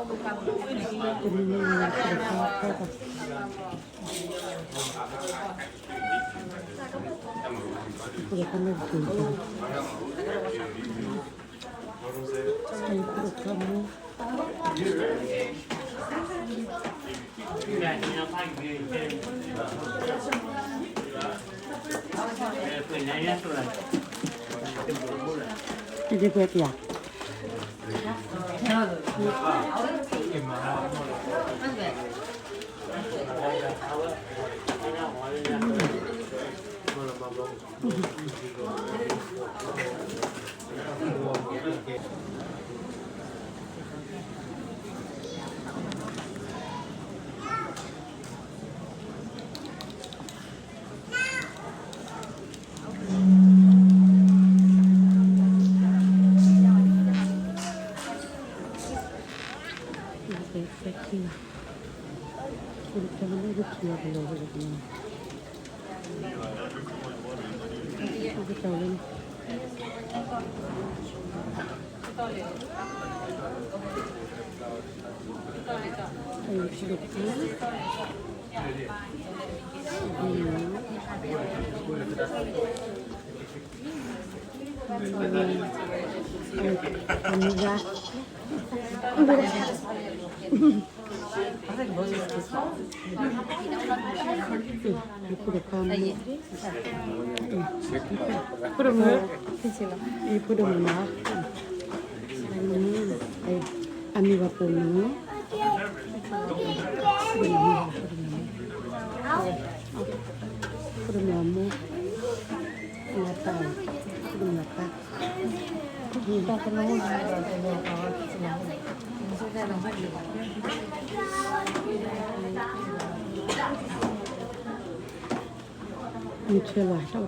ဖိဒိၣ်မုၣ်, ဖိဒိၣ်မုၣ်နီၤ, အမံၤဘၣ်ပိာ်မုၣ်, ဖိဒိၣ်မုၣ်အမိၢ်, ဖိဒိၣ်မုၣ်အပၢ်, ဖိဒိၣ်မုၣ်အပၢ် မုၢ်ဆ့ၣ်လီၤ, တၢ်အိၣ်ဖှိၣ်ဆ့ၣ်လီၤ, ကြၢးတဆ့ၣ်လီၤ. ဒီးပှၤ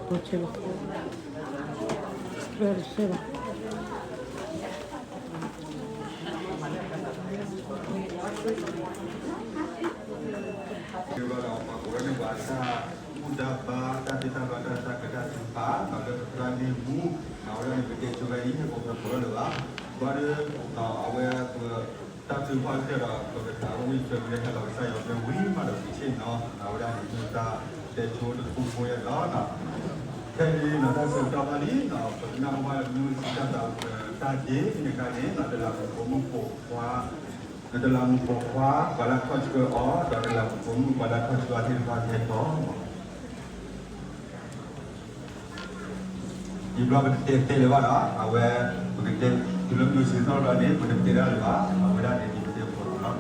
ကိးဂၤဒဲးန့ၣ်ဘၣ်တၢ်ဘူၣ်တၢ်ဘါ တၢ်သ့တၢ်ဘၣ် တၢ်ဆါကတၢၢ်တဖၣ် ဒီးလၢပသရၣ်မုၣ်မူ အဝဲဒၣ်န့ၣ် ပတဲဆိဝဲအံၤ ဟဲကိးဖဲကိးလၢၤဘၣ်, ဘၣ်ဒီး အဝဲပ တၢ်ထုကဖၣ်တဖျၢၣ်ဒီး ပကသးအိၣ်ဝံၣ်ဆွဲမ့ၢ်ဟဲလီၤကစၢ်ယွၤဖဲဝံၤမးဒီးပဆ့ၣ်နီၤ အဝဲဒၣ်န့ၣ်မ့ၢ်တၢ်တဲဆိတဖုဖိယဲလီၤ. ခဲအံၤန့ၣ်ဒီး တၢ်ဆၢကတီၢ်ဘၣ်လံဒီး ပကနၢ်ဟူဘၣ်လၢမုၢ်ဆံတၢ်သးဝံၣ်တၢ်ဒ့ မ့ၢ်တခါန့ၣ် နတလးမူးပိာ်မုၣ်ပိာ်ခွါ နတလးမူးပိာ်ခွါ ပှၤလၢထီၣ်ဆှၢအီၤ ဒီးနတလးမူးပိာ်မုၣ်ပှၤလၢထီၣ်ဆှၢအီၤသ့ၣ်တဖၣ်ကဟဲထီၣ် ယံၤဘျီပတတဲတဲလၢၤဘၣ်ဒီး အဝဲ ပကတဲ တုၤလၢမုၢ်ဆ့ၣ်နီၤဘျီန့ၣ် ပတတဲဒၣ်လၢၤဘၣ်, အဝဲဒၣ်န့ၣ် ပတဲဖိလီၤ.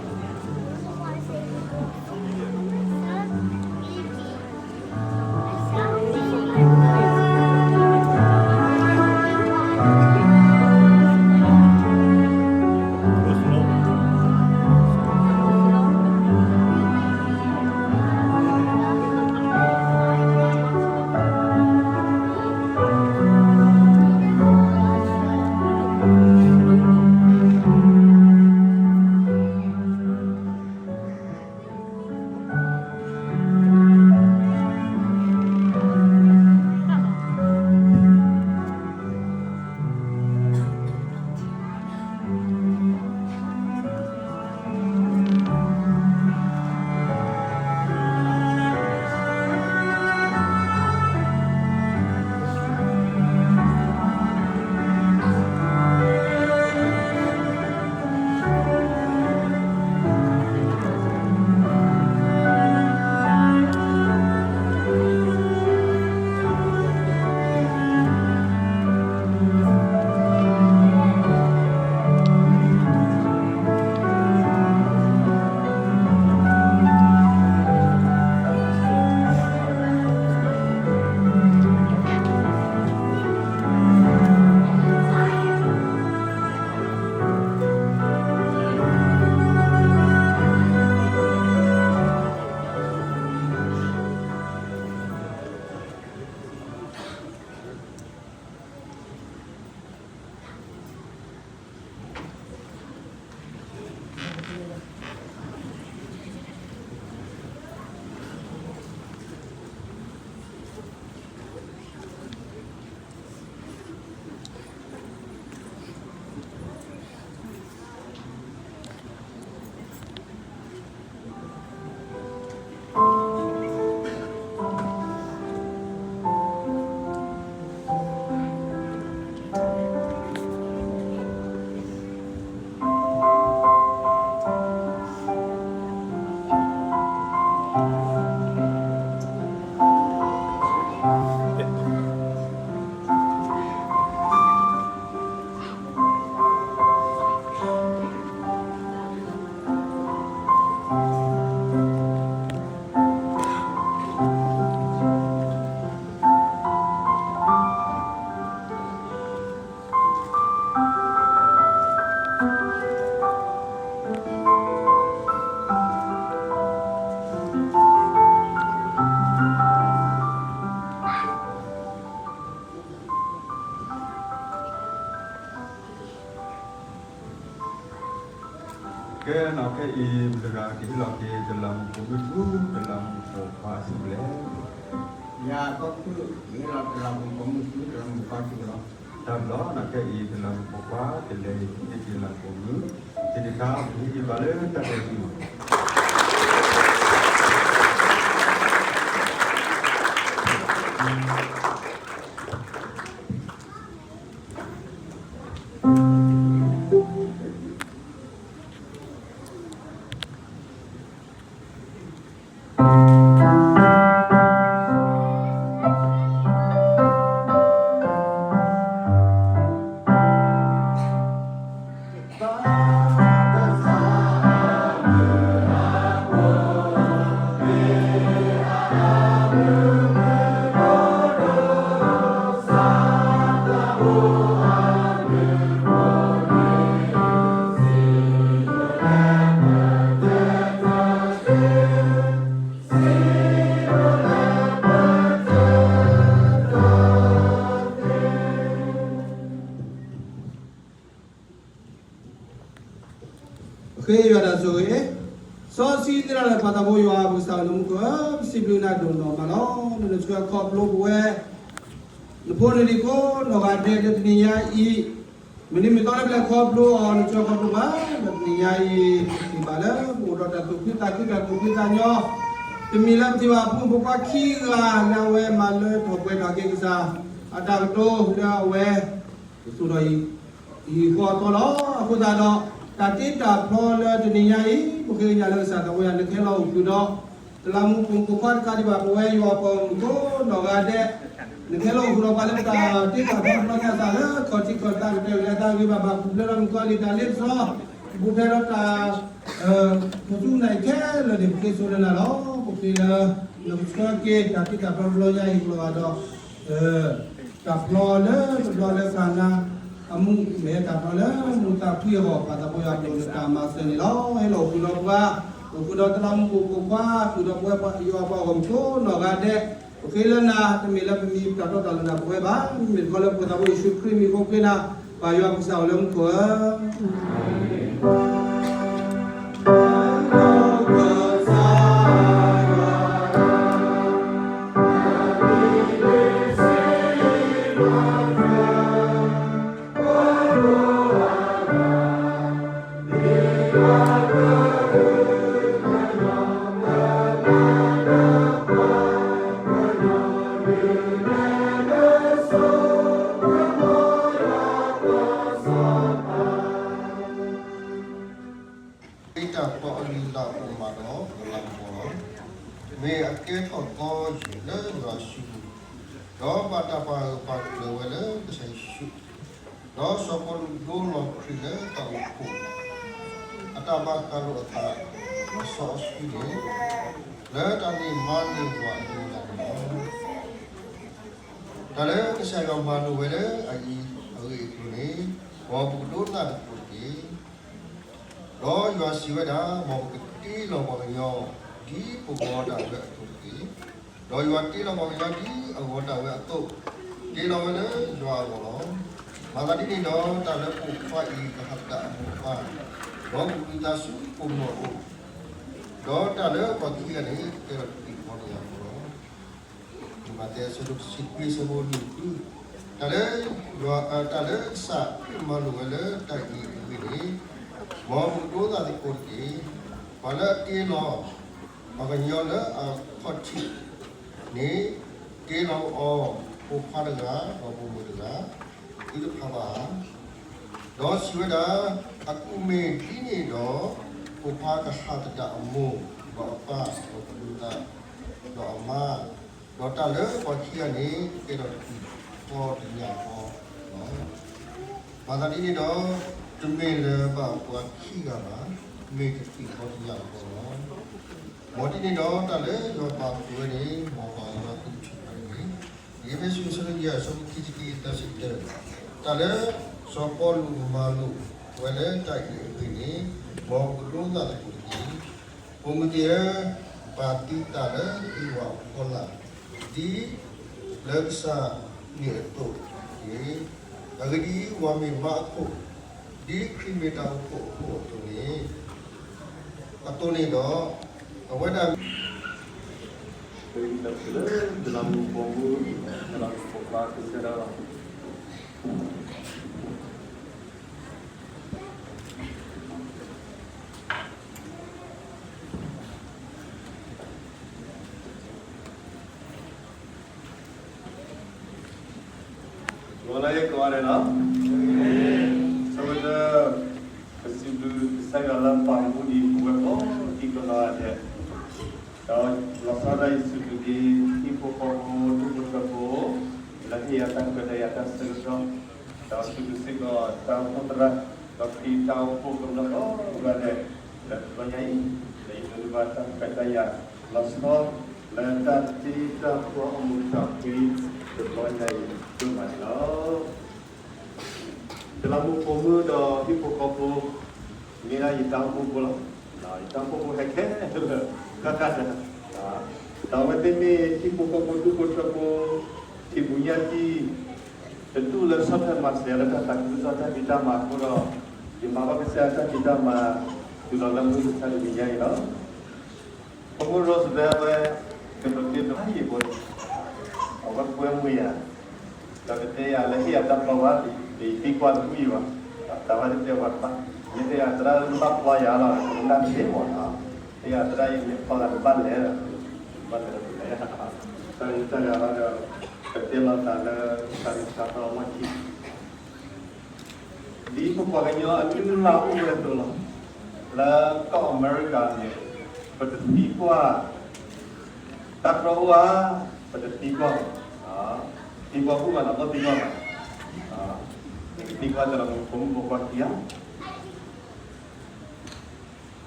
ကဲနီၤ ခဲအံၤ မတၤတဂၤကဟ့ၣ်လီၤက့ၤ တလးမူးပိာ်မုၣ်ဆူ တလးမူးပိာ်ခွါအစုပူၤလဲၣ်. ယၤကီၢ်ခိၣ် ယဟ့ၣ်လီၤတလးမူးပိာ်မုၣ်ဆူ တလးမူးပိာ်ခွါအစုပူၤလီၤ. တၢ်ဘျီနီၤ ခဲအံၤ တလးမူးပိာ်ခွါ တလဲၤဟ့ၣ်က့ၤတလးမူးပိာ်မုၣ် တနံၤခါ ပဟ့ၣ်က့ၤဘၣ်လၢတၢ်ဒဲးအံၤလီၤ. ပဃ့ယွၤတၢ်ဆိၣ်ဂ့ၤ, စီဆှံသရၣ်လၢပၢ်သးဘိယွၤ ပကစၢ်လၢမူခိၣ်ဧၢ, ပစံးဘျုးနၤဒိၣ်နီၢ်မးလီၤ. နဆှၢခီဖျိပဝဲ နဖိနလံၤကိးနီၢ်ဂၤဒဲး လၢတနံၤညါအံၤ, မ့ၢ်နမ့ၢ်သီလၢပလဲၤခီဖျိအီၤ နဆှၢခီဖျိဘၣ်, လၢတနံၤညါအံၤ ပထံၣ်ဘၣ်လၢပအိၣ်ဒီးတၢ်သူၣ်ခုသးခု တၢ်သူၣ်ဖှံသးညီ, တမ့ၢ်လၢပထံၣ်ဘၣ်ဖိမုၣ်ဖိခွါခံဂၤလၢအဝဲမၤလၢထီၣ်ပှဲၤထီၣ်က့ၤကစၢ် အတၢ်ကတိၤလၢအဝဲ ကသူၣ်ထီၣ်အံၤဃီအသီလီၤ. အဃိသတးဒီး တၢ်တ့တၢ်ဖျီလၢတနံၤညါအံၤ ပဃ့ကညးလၢကစၢ်သးဝဲယၤ နကဟဲလီၤအိၣ်ဃုာ်ဒီး တလးမူးပိာ်မုၣ်ပိာ်ခွါတကးဒံးဘၣ် ပဝဲယွၤအပှၤဂီၢ်မုၢ်ကိးနီၢ်ဂၤဒဲး, နကဟဲလီၤအိၣ်ဃုာ်ဒီးပှၤလၢတၢ်တ့တၢ်ဖျီတဘျီညါသးလၢ ခီၣ်ထံးခီၣ်သးကတၢၢ်ကလဲၤသးဂ့ၤဘၣ်ဘၣ် ပူၤဖျဲးဒီးမုၣ်ကီၤလံၢ်တၢ်လ့ပစီ, ပူၤဖျဲးဒီးတၢ် ခီၣ်ဆူနၤအံၤခဲလၢာ်န့ၣ် ပဃ့ဆိလၢနၤလီၤ. ပဃ့လၢ နကဆှၢက့ၤတၢ်တ့တၢ်ဖျီတဘျီညါအံၤကလီၤဘၣ်ဒီး တၢ်ဖျီလၢတဘျီလၢကနၤ အမူးမ့ၢ်တၢ်ဖျီလၢမူးသးဖှံအဂီၢ် ပၢ်သးဘိယွၤဒိၣ်နတၢ်မၤစၢၤန့ၣ်လီၤ. ဟဲလီၤအိၣ်ဃုာ်ဒီးပှၤ, အိၣ်ဃုာ်ဒီးတလးမူးပိာ်မုၣ်ပိာ်ခွါ, ဃုာ်ဒီးပဝဲပှၤယွၤအပှၤဂီၢ်မုၢ်ကိးနီၢ်ဂၤဒဲး, ပဃ့လၢနၤ တမ့ၢ်လၢပမံၤပတၢ်တီတၢ်လိၤနၤပဝဲဘၣ်, မ့မ့ၢ်တခီလၢပသးဘိယ့ၣ်ၡူးခရံာ်မံၤဃိပဃ့နၤ, ပၢ်ယွၤပကစၢ်အိၣ်လၢမူခိၣ်ဧၢ တၢ်ဖျီအလုၢ်အလၢ်အိၣ်မးဒီး တလးမူးလီၤ. မ့ၢ်အကဲထီၣ်သီယံာ်လၢယွၤအစုပူၤ, ဒီးဘၣ်တၢ်ပာ်ဂၢၢ်ပာ်ကျၢၤဝဲလၢကစၢ်ယ့ၣ်ၡူး, ဒီးစီၤပီလူးဒိလီၤခရံာ်လၢတၢ်အိၣ်ဖှိၣ် အတၢ်ဘၣ်ဃးလိာ်အသး အစီအဆှံန့ၣ် လၢတၢ်န့ၢ်မါန့ၢ်ဝၤအမံၤလီၤန့ၣ်လီၤ. တၢ်လၢကစၢ်ယွၤမၤလိာ်ဝဲလၢအအံၤအဂ့ၢ်အကျိၤန့ၣ်, မ်ပကဒိးသန့ၤသကိးတက့ၢ်. ဒီးယွၤစံးဝဲဒၣ်, မ်ပကတ့လီၤပှၤကညီ ဒ်ပဂီၤဒၣ်ဝဲအသိးတက့ၢ်. ဒီးယွၤတ့လီၤပှၤကညီဒ်အဂီၤဒၣ်ဝဲအသိး, တ့လီၤဝဲလၢယွၤအဂီၢ်လီၤ. မၤသးဒ်န့ၣ်ဒီး တၢ်လၢပိာ်ခွါအံၤကဟးသဒၣ်အမိၢ်အပၢ်, ဒီးကဒုးသးဆူပိာ်မုၣ်အအိၣ်, ဒီးတၢ်လၢပှၤခံဂၤန့ၣ်ကကဲထီၣ်တက့ၢ်ဃီတယၤဃီလီၤ. မးသဲအဆၢဒိၣ်တဆံခွံ အဆၢဖိလွံၢ်, တၢ်လၢ တၢ်လၢကစၢ်ခရံာ်မၤလိာ်ဝဲလၢတၢ်အံၤအဂ့ၢ်န့ၣ်, မ်ပကဒိးသန့ၤသကိးတက့ၢ်. ပှၤလၢအတ့လီၤ ပှၤကညီလၢအခီၣ်ထံးန့ၣ်, တ့လီၤအီၤ ပိာ်ခွါတဂၤ ဒီးပိာ်မုၣ်တဂၤ သုတဖးဘၣ်ဧါ. ဒီးစံးဝဲဒၣ်, အကူၣ်မ့ၢ်ဒ်န့ၣ်ဒီး ပိာ်ခွါကဟးသဒၣ်အမိၢ် ဒီးအပၢ် ဒီးကဒုးသးဒီးအမါ, ဒီးတၢ်လၢပှၤခံဂၤန့ၣ် ကကဲထီၣ်တက့ၢ်ဃီတညၣ်ဃီလီၤ. မၤသးဒ်န့ၣ်ဒီး တမ့ၢ်လၢၤဘၣ်ပှၤခံဂၤဘၣ်, မ့ၢ်တက့ၢ်ဃီတညၣ်ဃီလီၤ. မ်ဒ်န့ၣ်ဒီး တၢ်လၢယွၤပာ်ဃုာ်ဝဲန့ၣ် မ်ပှၤကညီသုကထံၣ်ဘၣ်တက့ၢ်. ယ့ၣ်ၡူး အဆၢဒိၣ်ယဲၢ် အဆၢဖိခံဆံခံ သၢဆံတၢ, တၢ်လၢစီၤပီလူးမၤလိာ်ဝဲလၢတၢ်အံၤအဂ့ၢ်န့ၣ်, မ်ပကဒိးသန့ၤသကိးတက့ၢ်. ပိာ်မုၣ်သ့ၣ်ဧၢ, ပာ်သုသးလၢသုဝၤအဖီလာ်, ဒ်လၢကစၢ်န့ၣ်အသိးတက့ၢ်. အဂ့ၢ်ဒ်အံၤ, ပှၤမ့ၢ်မါအခိၣ်, ဒ်ခရံာ်မ့ၢ်တၢ်အိၣ်ဖှိၣ်အခိၣ်အသိးန့ၣ်, အသိးန့ၣ်ဒီး အဝဲဒၣ် လၢ တလးမူးပိာ်မုၣ် တလးမူးပိာ်ခွါ ကစၢ်ဒၣ်လီၤ. ဂီၤလၢယကီးန့ၣ်လီၤ. ဆၢကတီၢ် ပစံးဘျုးကစၢ်ယွၤလၢပာ်မူဒံး ပဝဲကိးဒံကနီၤဒဲး, ဒီးလီၤဆီဒၣ်တၢ်ယစံးဘျုးက့ၤ ဟံၣ်ဖိဃီဖိ ဒူၣ်ဖိထၢဖိ လၢဟ့ၣ်ယၤတၢ်ခွဲးတၢ်ယာ်တၢ်ဆၢကတီၢ်, ဒီးစံးဘျုးစ့ၢ်ကီးတၢ်အိၣ်ဖှိၣ်သရၣ် ဒီးခရံာ်တၢ်အိၣ်ဖှိၣ်ကမျၢၢ်ကိးဂၤဒဲး လၢတဘျီညါအံၤ လၢယဒိးန့ၢ်ဘၣ်တၢ်ခွဲးတၢ်ယာ်လီၤဆီ လၢတၢ်တ့တၢ်ဖျီအမူးတၢ်ဖှံ တဘျီညါအံၤဒိၣ်မးန့ၣ်လီၤ. တလးမူးပိာ်မုၣ်ဒီးဟံၣ်ဖိဃီဖိ မ့ၢ်ဒၣ်ယတၢ်အိၣ်ဖှိၣ်ဖိလီၤ. ယတၢ်အိၣ်ဖှိၣ်ဖိဟဲခဲလၢာ် ဃၣ်ဃၣ်ဒီး ဒီးအဝဲသ့ၣ်မ့ၢ်ဟံၣ်ဖိဃီဖိ ဒူၣ်ဖိထၢဖိ ထံၣ်ပူၤညါတံၢ် တတူၢ်လၢဆီၣ်ထွဲမၤစၢၤလၢတၢ်သးခုကစီၣ်တၢ်ဖံးတၢ်မၤအဃိဒီး ယမၤဘၣ်ကစၢ်ယွၤတၢ်ဖံးတၢ်မၤ တုၤလီၤလၢမုၢ်မဆါတနံၤညါအံၤလီၤ. ဖိမုၣ် Roosevelt ဝဲ ကဒိးတ့ဒိးဖးယံာ်ဖိန့ၣ် အဝဲကွဲမုာ်ယၤ ဒီးကတဲယၤလၢဟ့ၣ်ယၤတၢ်ဖျီဘၣ် ဒ်ယသံကွၢ်တမုာ်ယံၤဘၣ်, တၢ်ဝဲတတဲဝဲတဘၣ်, မ့ၢ်တဲယၤသရၣ်လၢနဘၣ်ဖျီယၤလီၤ နတၢ်တသ့မးနီၤ, တဲယၤသရၣ်အံၤမ့ၢ်ဖျီသးနဘၣ်လဲၤလီၤ, ဘၣ်လဲၤလီၤလဲၤ, တၢ်ယတၢ်ယၤလီၤဒီး ကတဲလီၤသးလၢ တၢ်န့ၣ်တၢ်ဖျီမီၢ်ခံ ဒ်ပပှၤကညီအလုၢ်အလၢ်အိၣ်ဝဲအသိးလီၤ. လၢကီၢ်အမဲရကၤန့ၣ် ပတသံကွၢ် တၢ်ကရၢအိၣ်ဧါ, ပတသံကွၢ်ဘၣ်, သံကွၢ်အိၣ်ဘၣ်ဒီး ပသံကွၢ်ဘၣ်, ပကသံကွၢ်တလးမူးပိာ်မုၣ်ပိာ်ခွါခံဂၤ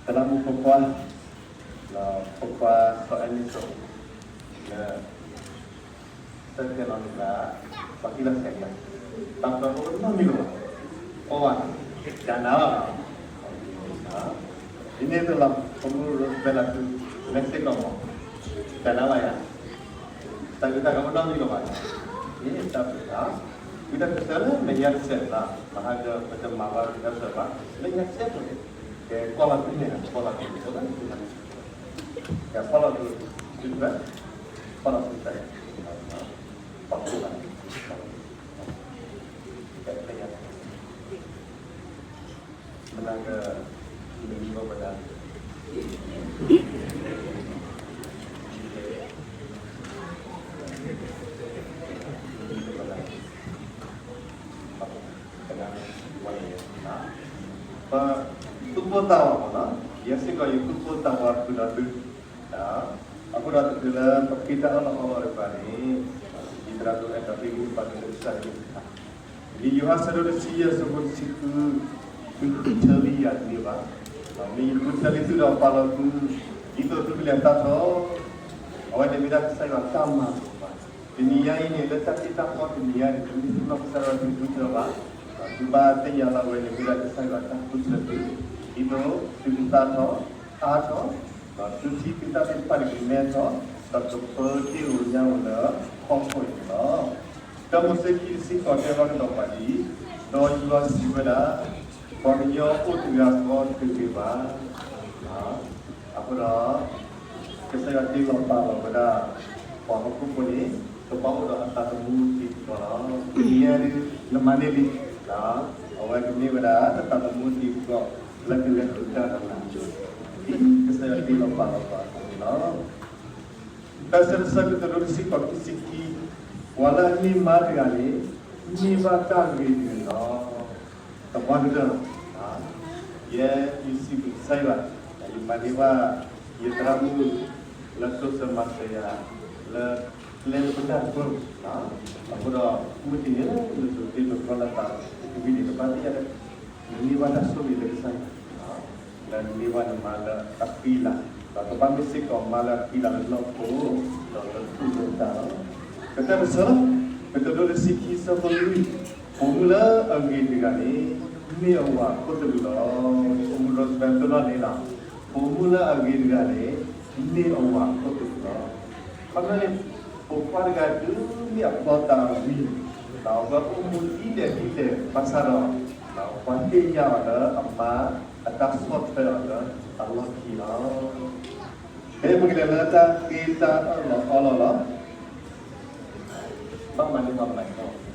တလးမူးပိာ်ခွါ, ဒီးပိာ်ခွါစီၤအဲၣ်မ့ၣ်စိ လၢ တၢ်ခဲလီၤန့ၣ် ပှၤသံလီၤဆဲးကလါ, တၢ်ကရၢအိၣ်နီတမံၤလၢၤဘၣ်, အိၣ်ဘၣ်, တၢ်နါလီၤ, ဒ်န့ၣ်အသိးလီၤ ပမုၢ်ရိဘဲလးသု မ့ၢ်စ့ၢ်ကီးမး, တၢ်နါလီၤယၤ, တၢ်ဂ့ၢ်တၢ်ကျိၤအိၣ်နီတမံၤလၢၤဘၣ်, ဒ်တၢ်ဖုးတၢ် ဝံတၢ်ကစၢ်လၢမဲာ်ညါတစဲးလီၤ, မဟါဒီးပတမၤဘၣ်ကစၢ်ဘၣ်, မဲာ်ညါတစဲးဖိန့ၣ်, ကဲကွၢ်လီၤသုန့ၣ် ကွၢ်လီၤသုန့ၣ် ကွၢ်လီၤသုန့ၣ်, ကဲကွၢ်လီၤသု, သုတဖၣ်, ကွၢ်လီၤသုတဖၣ်, ပှၤကိးဂၤဒဲး, ကဲမဲာ်ညါ မနၤက မ့ၢ်ဂီၢ်ပဒၣ် ပသူၣ်ပိၢ်သးဝးမးနီၤ, ယဲစ့ၢ်ကီးယသူၣ်ပိၢ်သးဝးဃုာ်ဒီးသု, အဃိဒီးတချုးလၢပဃ့တၢ်အၢၣ်လီၤအီလီၤတကပၤန့ၣ်, ယသရၣ်ဒိၣ်အဲၣ်ဒိးဟ့ၣ်ဂံၢ်ဟ့ၣ်ဘါသုလၢကစၢ်ယွၤ လံာ်ယိၤဟၣ်ဆၢဒိၣ်တဆံယဲၢ် ဆၢဖိတဆံဃု, သုဃုထၢလံယၤတန့ၢ်ဘၣ်, မ့ၢ်ယဃုထၢလံသုဒီးပာ်လီၤသု, ဒ်သိးသုကလဲၤသၣ်ထီၣ်, အဝဲန့ၣ်မ့ၢ်ဒၣ်ကစၢ်ယွၤတၢ်မၤလိာ်ဘၣ်, တနံၤညါအံၤန့ၣ် လၢတၢ်တ့တၢ်ဖျီတနံၤညါန့ၣ် သုမ့ၢ်သ့ၣ်နီၣ်ကစၢ်ယွၤသုဃုထၢဘၣ်, သုဘၣ်သ့ၣ်ညါလၢအဝဲန့ၣ်မ့ၢ်ဒၣ်ကစၢ်ယွၤတၢ်ဃုထၢသု, ဒ်သိးသုကသၣ်ထီၣ်, အါထီၣ်, ဒီးသုထံသုတၢ်သ့ၣ်တဖၣ်န့ၣ်ကမဲထီၣ်, ဒီးကပၢတ့ၢ်ဧိၤညါဧိၤလၢဟီၣ်ခိၣ်အံၤန့ၣ်လီၤ. တၢမိၤၡ့ခံတဆံဃိးတဲဘၣ်ကဒီးပှၤဒ်အံၤ, ဒီးယွၤစံးဝဲဒၣ်, ပှၤကညီအိၣ်တဂၤဃီတဂ့ၤဘၣ်. အဃိဒီး ကစၢ်ယွၤတ့လီၤပာ်လီၤဝဲဒၣ် ပှၤဟီၣ်ခိၣ်ဖိန့ၣ် ကဘၣ်အိၣ်ဒီးအသးသမူတံၤသကိးလီၤ. တနံၤညါဒ်နမၤန့ၢ်လံ, အဝဲကမ့ၢ်ဝဲဒၣ်နသးသမူတံၤသကိး လၢကလဲၤဃုာ်တၢ်ဒီးနၤ, ဒ်ကစၢ်ယွၤတ့လီၤပာ်လီၤပှၤအသိးန့ၣ်လီၤ. တၢ်ဆၢတဆၢ ကတိၤဒိတဆံဃိး ခံဆံခံ, ပှၤလၢအန့ၢ်မါတဂၤန့ၣ် န့ၢ်ဘၣ်တၢ်ဂ့ၤတဂ့ၤလီၤ. သပှၢ်ကတၢၢ်လီၤ. ယဲယစံးဘျုးကစၢ်ယွၤ, ယမၤန့ၢ်ဘၣ် ယသရၣ်မုၣ် လၢတိစၢၤမၤစၢၤယၤ လၢကျဲလၢပနၢ်တပၢၢ်, အဃိဒီး မုၢ်တနံၤလၢနဒိးတ့ဒိးဖျီလၢသးတဝံၤန့ၣ် နဘၣ်သ့ၣ်ညါလၢ နန့ၢ်ဘၣ်တၢ်ဆိၣ်ဂ့ၤလၢကစၢ်ယွၤ လၢနန့ၢ်ဘၣ်နမါလၢအဃံလၤ, ဒီးကဘၣ်မ့ၢ်စ့ၢ်ကီးမါလၢအဃံလၤလၢနီၢ်ခိ ဒီးလၢသူၣ်လၢသးလီၤ. ကတၢၢ်တဆၢလီၤ. ကတိၤဒိတဆံခံ ဆၢဖိလွံၢ်, ပိာ်မုၣ်လၢအဂ့ၤတဂၤန့ၣ် မ့ၢ်အဝၤခိၣ်သလုးလီၤ. ပိာ်မုၣ်ရိစဘဲသိၣ်နီၣ်န့ၣ်လီၤ. ပိာ်မုၣ်လၢအဂ့ၤတဂၤန့ၣ် မ့ၢ်အဝၤခိၣ်သလုးလီၤ. ခီဖျိန့ၣ် ပိာ်ခွါတဂၤဒုးမ့ၢ်အဖျီသးဝံၤ ဒီးအဝဲအိၣ်မူဒ်လဲၣ်ဒ်လဲၣ်ဘၣ်ဆၣ်ဒီး ပှၤသ့ၣ်ညါအီၤလၢအမါ အတၢ်ဆီၣ်ထွဲအီၤလၢအလီၢ်ခံလီၤ. ဖဲပကလဲၤလၢတၢ်ဃ့တၢ်အၢၣ်လီၤအီလီၤလီၤ. ဘၣ်မၤန့ၢ်ပှၤမၤန့ၢ်လီၤ.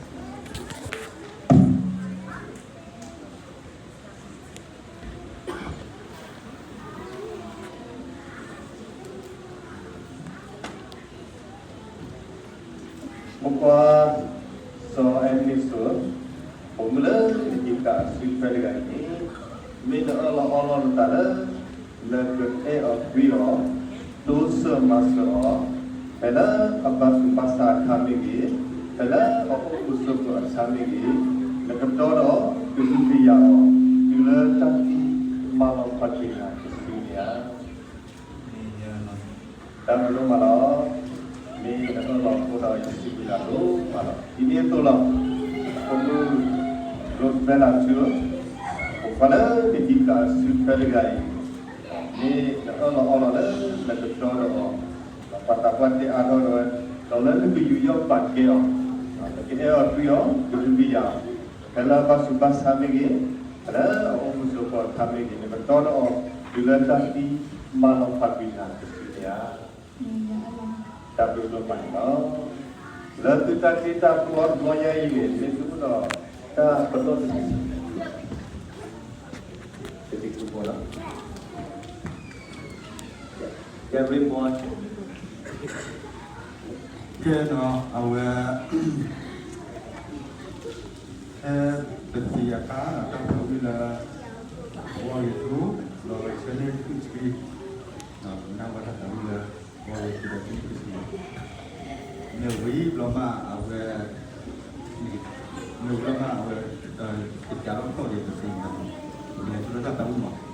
ဖိခွါ စီၤအဲမ့ၣ်စိ ပိာ်မုၣ်လၢနဟံးဃာ်အစုထွဲတဂၤအံၤန့ၣ်, မ့ၢ်နအၢၣ်လီၤအီလီၤနသးလၢ နကအဲၣ်အီၤကွံအီၤ, တိစၢၤမၤစၢၤအီၤ, ဖဲလၢအဘၣ်ဆူးဘၣ်ဆါအခါမ့ၢ်ဂ့ၤ, ဖဲလၢအအိၣ်မူဆိးပၢၤအခါမ့ၢ်ဂ့ၤ, နကတီဒီးကဟုကယာ်အီၤ, တုၤလၢတၢ်သံမၤလီၤဖးက့ၤနၤတစုန့ၣ်ဧါ. တၢ်ဘျုးဒိၣ်မးလီၤ. မ့ၢ်နအၢၣ်လီၤအဃိဒီး ယစံးဘျုးနၤဒိၣ်မးလီၤ. ဒ်န့ၣ်အသိးလီၤ. ဖိမုၣ် Rosabella ထူ, ဖိခွါလၢနဟံးဃာ်အစုထွဲတဂၤအံၤ, မ့ၢ်နအၢၣ်လီၤအီလီၤလၢနကတီဒီးအီၤ, ပှၤသးပှၢ်တဲအါထီၣ်ဒီး, ဒီးလၢနကယူးယီၣ်ပာ်ကဲအီၤ, နကအဲၣ်အီၤကွံအီၤ, ကဟုကယာ်အီၤ, ဖဲလၢအဘၣ်ဆူးဘၣ်ဆါမ့ၢ်ဂ့ၤ, ဖဲလၢအအိၣ်မူဆိးပၢၤအခါမ့ၢ်ဂ့ၤ, နကတီဒီးအီၤ, တုၤလၢတၢ်သံမၤလီၤဖးက့ၤနၤတစုန့ၣ်ဧါ. တၢ်ဘျုးဒိၣ်မးန့ၣ်လီၤ. လၢသုတၢ်ဃ့တၢ်ဖျီတဘျီညါအံၤန့ၣ် မ့ၢ်သုအိၣ်ဒီးတၢ်ပနီၣ်တစု တသံၣ်ကူဖိလီၤ. Gary Boy ကဲဒီးအဝဲ ဖဲပသံၣ်အခါ တၢ်သးဝံၣ်လၢ ဝီၤရံၣ်ထူ လီၤဂာ်ဆၢန့ၢ်တဖုဆှံ ဒီးပနၢ်ဝဲတၢ်သးဝံၣ်လၢ ဝီၤရံၣ်ထူဒီးဖုဆှံ မ့ၢ်ဝံၤဘျီမးအဝဲ မ့ၢ်ဝံၤဘျီမးအဝဲ ကစးထီၣ်ထီၣ်ဒီးပသံၣ်ညါ ပလဲၤထူလၢတၢ်သးဝံၣ်မး.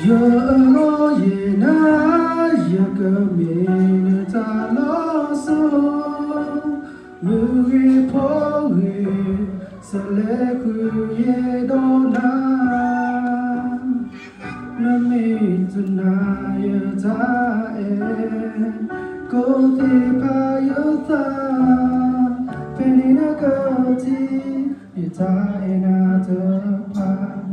ယအၢၣ်လီၤယဲၢ်နၤ ယကမ့ၢ်နတၢ်လီၤဆီ, မုၢ်ဂ့ၤဖီဂ့ၤ ဆဲးလဲၤဃုာ်ယဲၢ်ဒီးနၤ, နမ့ၢ်တနာ်ယတၢ်အဲၣ်, ကိးသ့ၣ်ဖးယသး, ဖဲန့ၣ်နကထံၣ် ယတၢ်အဲၣ်နၤတဖၣ်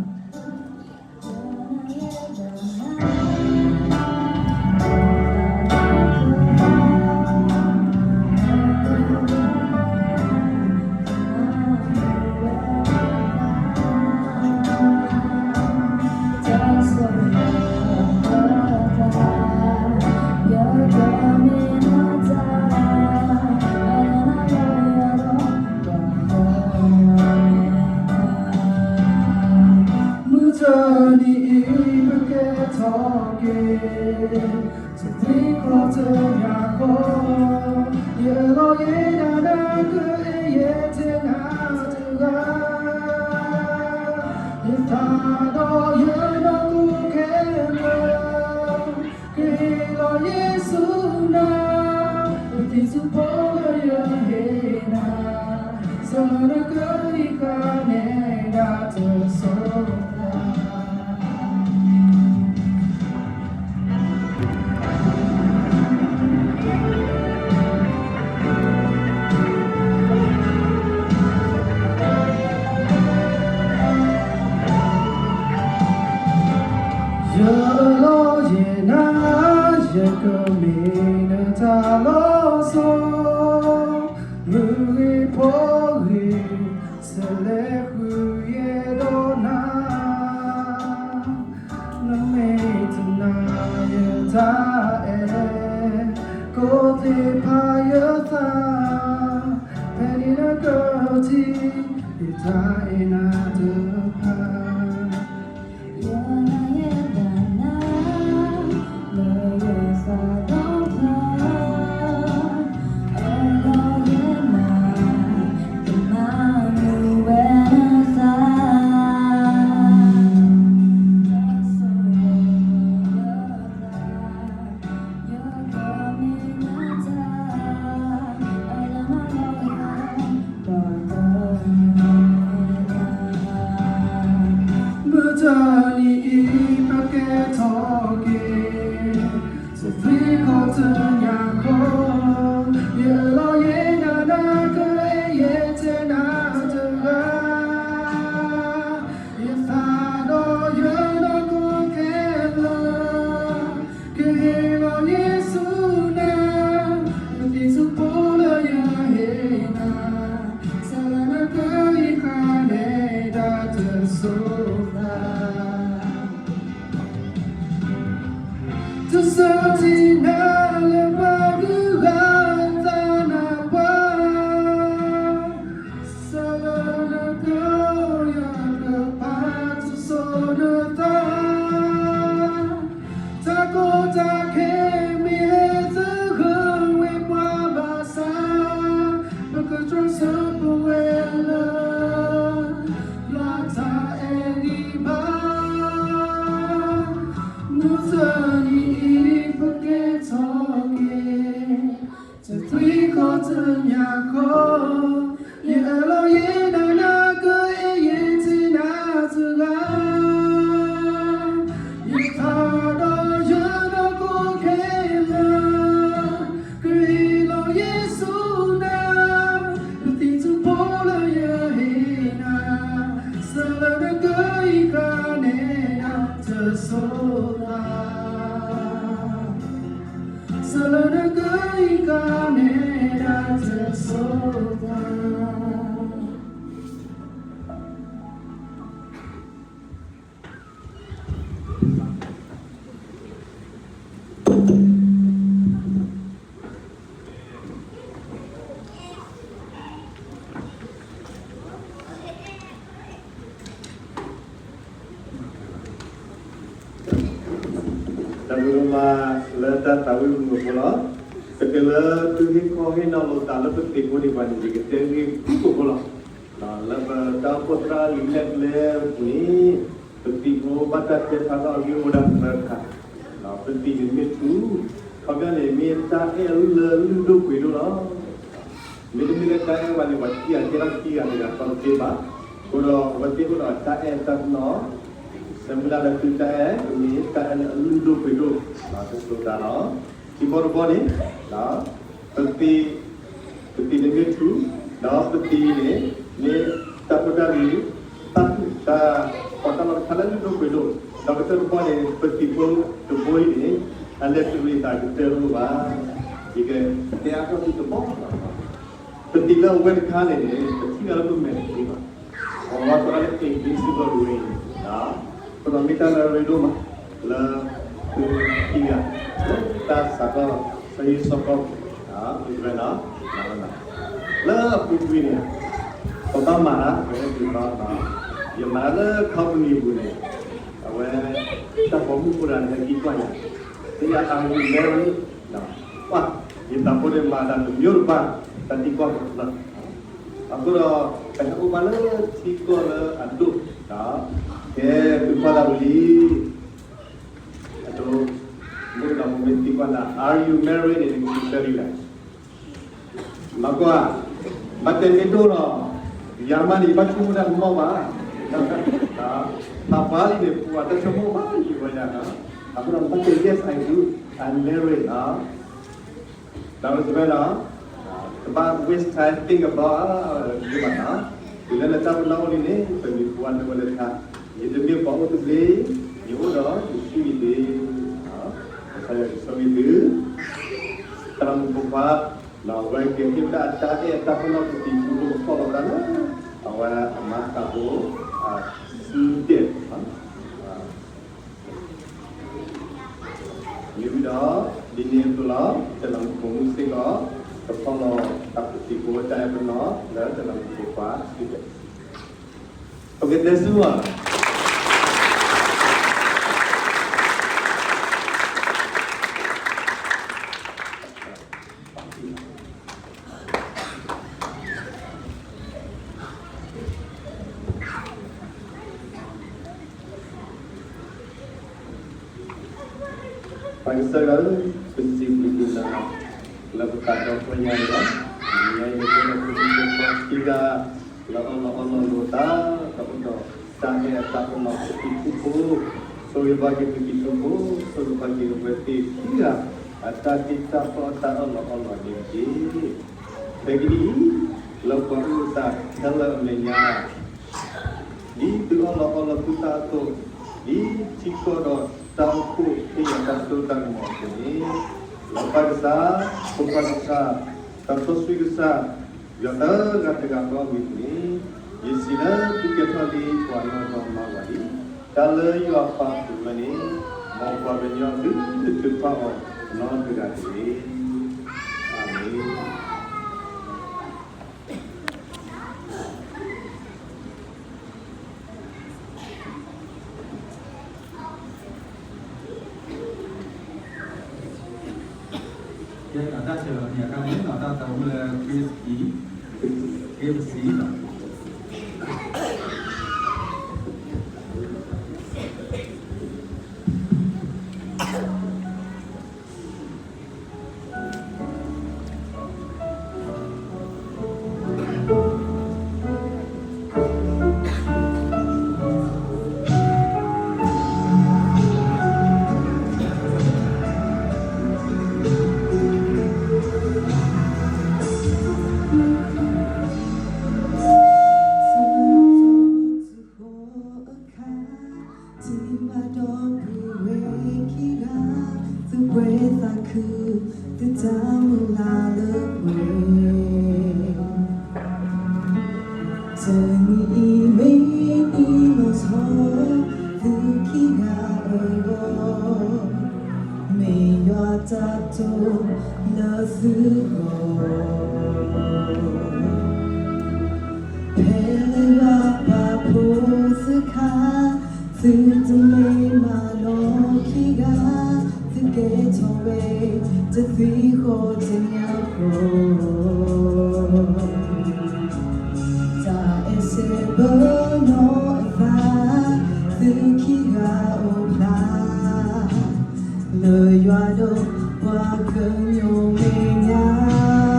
မုၢ်တနံၤအံၤ ပကဲထီၣ်က့ၤ တသံၣ်ဃီတညၣ်ဃီ, ယအၢၣ်လီၤယဲၢ်နၤ ကအဲၣ်ယဲၢ်ထဲနၤတဂၤ, ယသးဒီးယနီၢ်ခိခဲလၢာ် ကဟ့ၣ်လီၤယ့ၣ်ၡူးနၤ, ပတံၤဆူၣ်ဖိလၢယဟ့ၣ်နၤ, ဆၢလၢနကဟံးဃာ်နဲဒၣ်တစိၤတၢ် ယတၢ်အဲၣ်နၤတဖၣ် ယနာ်ယသးနၤ လၢယသးဒီဖျၢၣ် အလီၢ်ယဲနၤ ကမၤနုၤဝဲနသး ယဆိၣ်လၢယသး ယကမ့ၢ်နတၢ် အလၤမၤလီၤ ပှၤတနီၤ မုၢ်တနံၤအံၤ ပကဲထီၣ်က့ၤ တသွံၣ်ခီၣ်တညၣ်ခီ ယအၢၣ်လီၤယဲနၤ နကအဲၣ်ယဲထဲနၤတဂၤ ယသးဒီးယနီၢ်ခိခဲလၢာ် ကဟ့ၣ်လီၤယ့ၣ်ၡူးနၤ ပသံၣ်ထူဖိလၢယဟ့ၣ်နၤ စၢလၢနကယံၤဃာ်န့ၣ် ဒၣ်တစိၤသး တစိၤတနၤလၢပှၤဂုၤဂၤသးနၢ်ပှၤ စၢလၢနကယီၢ်ကပၤ တစိၤနသး တၢ်ကီတၢ်ခဲမ့ၢ်ဟဲသဂၢၢ်ဝဲပှၤဘၣ်ဆၣ် ပကတြီဆၢပဝဲလၢ လီၤတၢ်အဲၣ်ဂံၢ်ဘါ မုၢ်တနံၤအံၤ ပကဲထီၣ်က့ၤ တသွံၣ်ခီၣ်တညၣ်ခီ ယအၢၣ်လီၤယဲနၤ နကအဲၣ်ယဲထဲနၤတဂၤ ယသးဒီးယနီၢ်ခိခဲလၢာ် ကဟ့ၣ်လီၤယ့ၣ်ၡူးနၤ ပသံၣ်ထူဖိလၢယဟ့ၣ်နၤ စၢလၢနကယံၤဃာ်န့ၣ် ဒၣ်တစိၤသး စၢလၢနကယံၤဃာ်န့ၣ် ဒၣ်တစိၤသး တၢ်ဘျုးဒိၣ်မး လၢတၢ်သးဝံၣ်မုာ်ဖိလီၤ. တကးလၢသုဟ့ၣ်ခီဟ့ၣ်နီၤလိာ်သးလၢပသံၣ်ဖိန့ၣ်ဘၣ်န့ၣ် ယကတဲဂ့ၢ်ဖုၣ်ကိာ်ဖိလီၤ. လၢပတၢ်အိၣ်ဖှိၣ်သရၣ်လံာ်လဲၢ်ကျဲပူၤန့ၣ် ပသံၣ်ဖိဘၣ်တၢ်တဲဖျါထီၣ်အဂ့ၢ်အိၣ်ဝဲဒၣ်သၢခါ, ပသံၣ်န့ၣ်မ့ၢ်ထူ, ခီပညီန့ၣ် မ့ၢ်တၢ်အဲၣ်လၢလုၢ်ဒိၣ်ပှ့ၤဒိၣ်လီၤ. မ့တမ့ၢ်လၢတၢ်အဲၣ်ဘၣ်န့ၣ် ပှၤခံဂၤကဲထီၣ်ခံဂၤတဂၤဃီတသ့ဘၣ်. အဃိဒီးအဝဲသ့ၣ်အိၣ်ဒီးတၢ်အဲၣ်တၢ်နီၢ်, ဆၢမုၢ်လၢ်လၢသုတၢ်အဲၣ် ကမ့ၢ်တၢ်အဲၣ်လၢအလုၢ်ဒိၣ်ပှ့ၤဒိၣ် တစိၤသးလီၤ. ခံဘီတဘီန့ၣ် ပသံၣ်, ပသံၣ်န့ၣ်မ့ၢ်ထူ, ဒီးပသံၣ်န့ၣ် မ့ၢ်တၢ်ဖိတၢ်လံၤ, တၢ်, တၢ်ဖီၣ်တၢ်လီတခါလၢလုၢ်ဒိၣ်ပှ့ၤဒိၣ်, ဒီးကတၢၢ်တဘီန့ၣ် ပသံၣ်ဖိတဘီအံၤန့ၣ် အလဲၤတရံးသးကတၢၢ်တအိၣ်ဘၣ်. ယကတဲအါထီၣ်သုတဘီ ပသံၣ်လၢအဝဲတခါန့ၣ်န့ၣ် ပထံၣ်အီၤလၢပမဲာ်တသ့ဘၣ်. အဝဲသရၣ်လၢ invisible rain န့ၣ် အဃိဒီးမ့ၢ်တၢ်လၢအရ့ဒိၣ်မး လၢသုခံဂၤ လၢတၢ်စးထီၣ် ဆၢဟံၣ်စီကီၢ် လၢအပူၤကွံာ်န့ၣ် ပဘၣ်မၤတၢ် ပဟဲတုၤသီ ယမၤတၢ်လၢ company အပူၤန့ၣ် အဝဲ တၢ်ပိာ်မုၣ်ဖိတဂၤန့ၣ် ဟဲသံကွၢ်ယၤ သ့ၣ်ညါ are you married ပှၤ ယသးဖိန့ၣ်မၤတၢ်တမျိုးတဖၣ် တၢ်သံကွၢ်ဖိလီၤ. အဃိဒီး ပဟဲအိၣ်ဘၣ်လၢထံကီၢ်လၢအဒိၣ်, ကဲ သုကွၢ်တၢ်ဝံၤလံ, အဒိ မုၣ်ကနီၤဖိမ့ၢ်သံကွၢ်နၤ are you married န့ၣ် နကတဲလံလဲၣ်. မၤကွၢ်, ဘၣ်တဲမ့ၢ်ဒိၣ်လီၤ, ယၤမးန့ၣ် ယဘၣ်ဆိကမိၣ်တၢ်ကမီၢ်ဘၣ်. ဖးပှၤလံန့ၣ် ပှၤတဆိကမိၣ်ဘၣ် ယဝဲယၤနီၤ. အဃိဒီး ဘၣ်တဲ yes I do, I'm married နီၤ. ဒီး တဘၣ် waste time think about ယဘၣ်နီၤ. တုၤလၢနတၢ်ပနီၣ်အိၣ်လံန့ၣ် ပမံၤပှၢ်တဲဝဲလၢတခါ, ယတမ့ၢ်ပှၤအိၣ်တဘျ့, ယအိၣ်ဒီးယစုယသ့. ကစၢ်ယွၤကဆိၣ်ဂ့ၤသု, သရၣ်မုၣ်ဖိခွါ, အဝဲကဟ့ၣ်ဝဲဒၣ်အတၢ်အဲၣ်အတၢ်ပနီၣ် ပသံၣ်ထူဖိကဖီၣ်လီၤဝဲဒၣ်လၢ အဝဲအမါသးဖိ စုဒဲး မ့ၢ်ဝံၤဒီး ဒ်န့ၣ်အသိးလီၤ, တၢ်လၢမူခိၣ်မူစ့ၢ်ကီး ကဖီၣ်လီၤတၢ်ပသံၣ် ပအိၣ်တၢ်အဲၣ်ပနီၣ်လၢတၢ်လၢပကပၤ ပကတဲဆူအီၤ ပၢ်ကစၢ်ယွၤဧၢ, ပစံးဘျုးက့ၤနၤ လၢပသးဒီဖျၢၣ်ညါန့ၣ်လီၤ. မ့ၢ်ယဲန့ၣ် ပဖိမုၣ်ဖိခွါခံဂၤ လၢအီၣ်လီၤအီလီၤလိာ်သး ဒီးအိၣ်ဒီးတၢ်အဲၣ်အသးပနီၣ် ပဟံၣ်ဖိဃီဖိ, ဆိၣ်ဂ့ၤဘၣ်က့ၤပဟံၣ်ဖိဃီဖိ, ဆိၣ်ဂ့ၤဘၣ်က့ၤအဝဲသ့ၣ်ခံဂၤ အတၢ်တ့တၢ်ဖျီအတၢ်အၢၣ်လီၤအီလီၤန့ၣ်တက့ၢ်. ဖဲကနံၣ်အံၤ လၢပှၤအုၣ်အသးခဲလၢာ်အမဲာ်ညါ ဒ်သုအၢၣ်လီၤအီလီၤသုသးအသိး, ဒ်ထံကီၢ်ဒီးတၢ်အိၣ်ဖှိၣ်ဟ့ၣ်ယွၤတၢ်စိတၢ်ကမီၤအသိးန့ၣ်, လီၤဖးကစၢ်, ဖိခွါကစၢ်, တၢ်စီဆှံကစၢ်, ယွၤသၢဂၤတဂၤဃီအမံၤန့ၣ်, ယစံးလၢသုကဲထီၣ်လံပှၤနီၢ်နီၢ်မါဝၤလံ. တၢ်လၢယွၤပာ်ဖှိၣ်ဝဲန့ၣ်, မ်ပှၤကညီသုတထုးဖးအီၤနီတဂၤတဂ့ၤ. အၤမ့ၣ်. ကဲ တၢ်ဆၢလီၤန့ၣ် အခါန့ၣ် တၢ်သးအိၣ်လၢ Grace E, Grace E လီၤ. ဃိအခါ တုၤဘၣ်ဒီပုၢ်ဝဲၢ်ခံဂၤ သုပှဲၤသးခု သုတၢ်မုၢ်လၢ်လၢပှဲၤ တနံၤအံၤမ့ၢ်အံၤလီၤဆီ သုခံဂၤအဂီၢ် မ့ၢ်ယွၤတၢ်တိာ်လၢသုဂီၢ် ဖဲလၢယွၤပာ်ဖှိၣ်သုခါ သုတမ့ၢ်မၤနီၢ်ခံဂၤ သုကဲထီၣ်ဝဲ တသံဃီတညါဃီ တၢ်အဲၣ်စ့ဘၢနီၢ်အသး သုခံဂၤအိၣ်ဖျါ လၢယွၤဒီးပှၤကညီမဲာ်ညါ တၢ်အၢၣ်လီၤလၢ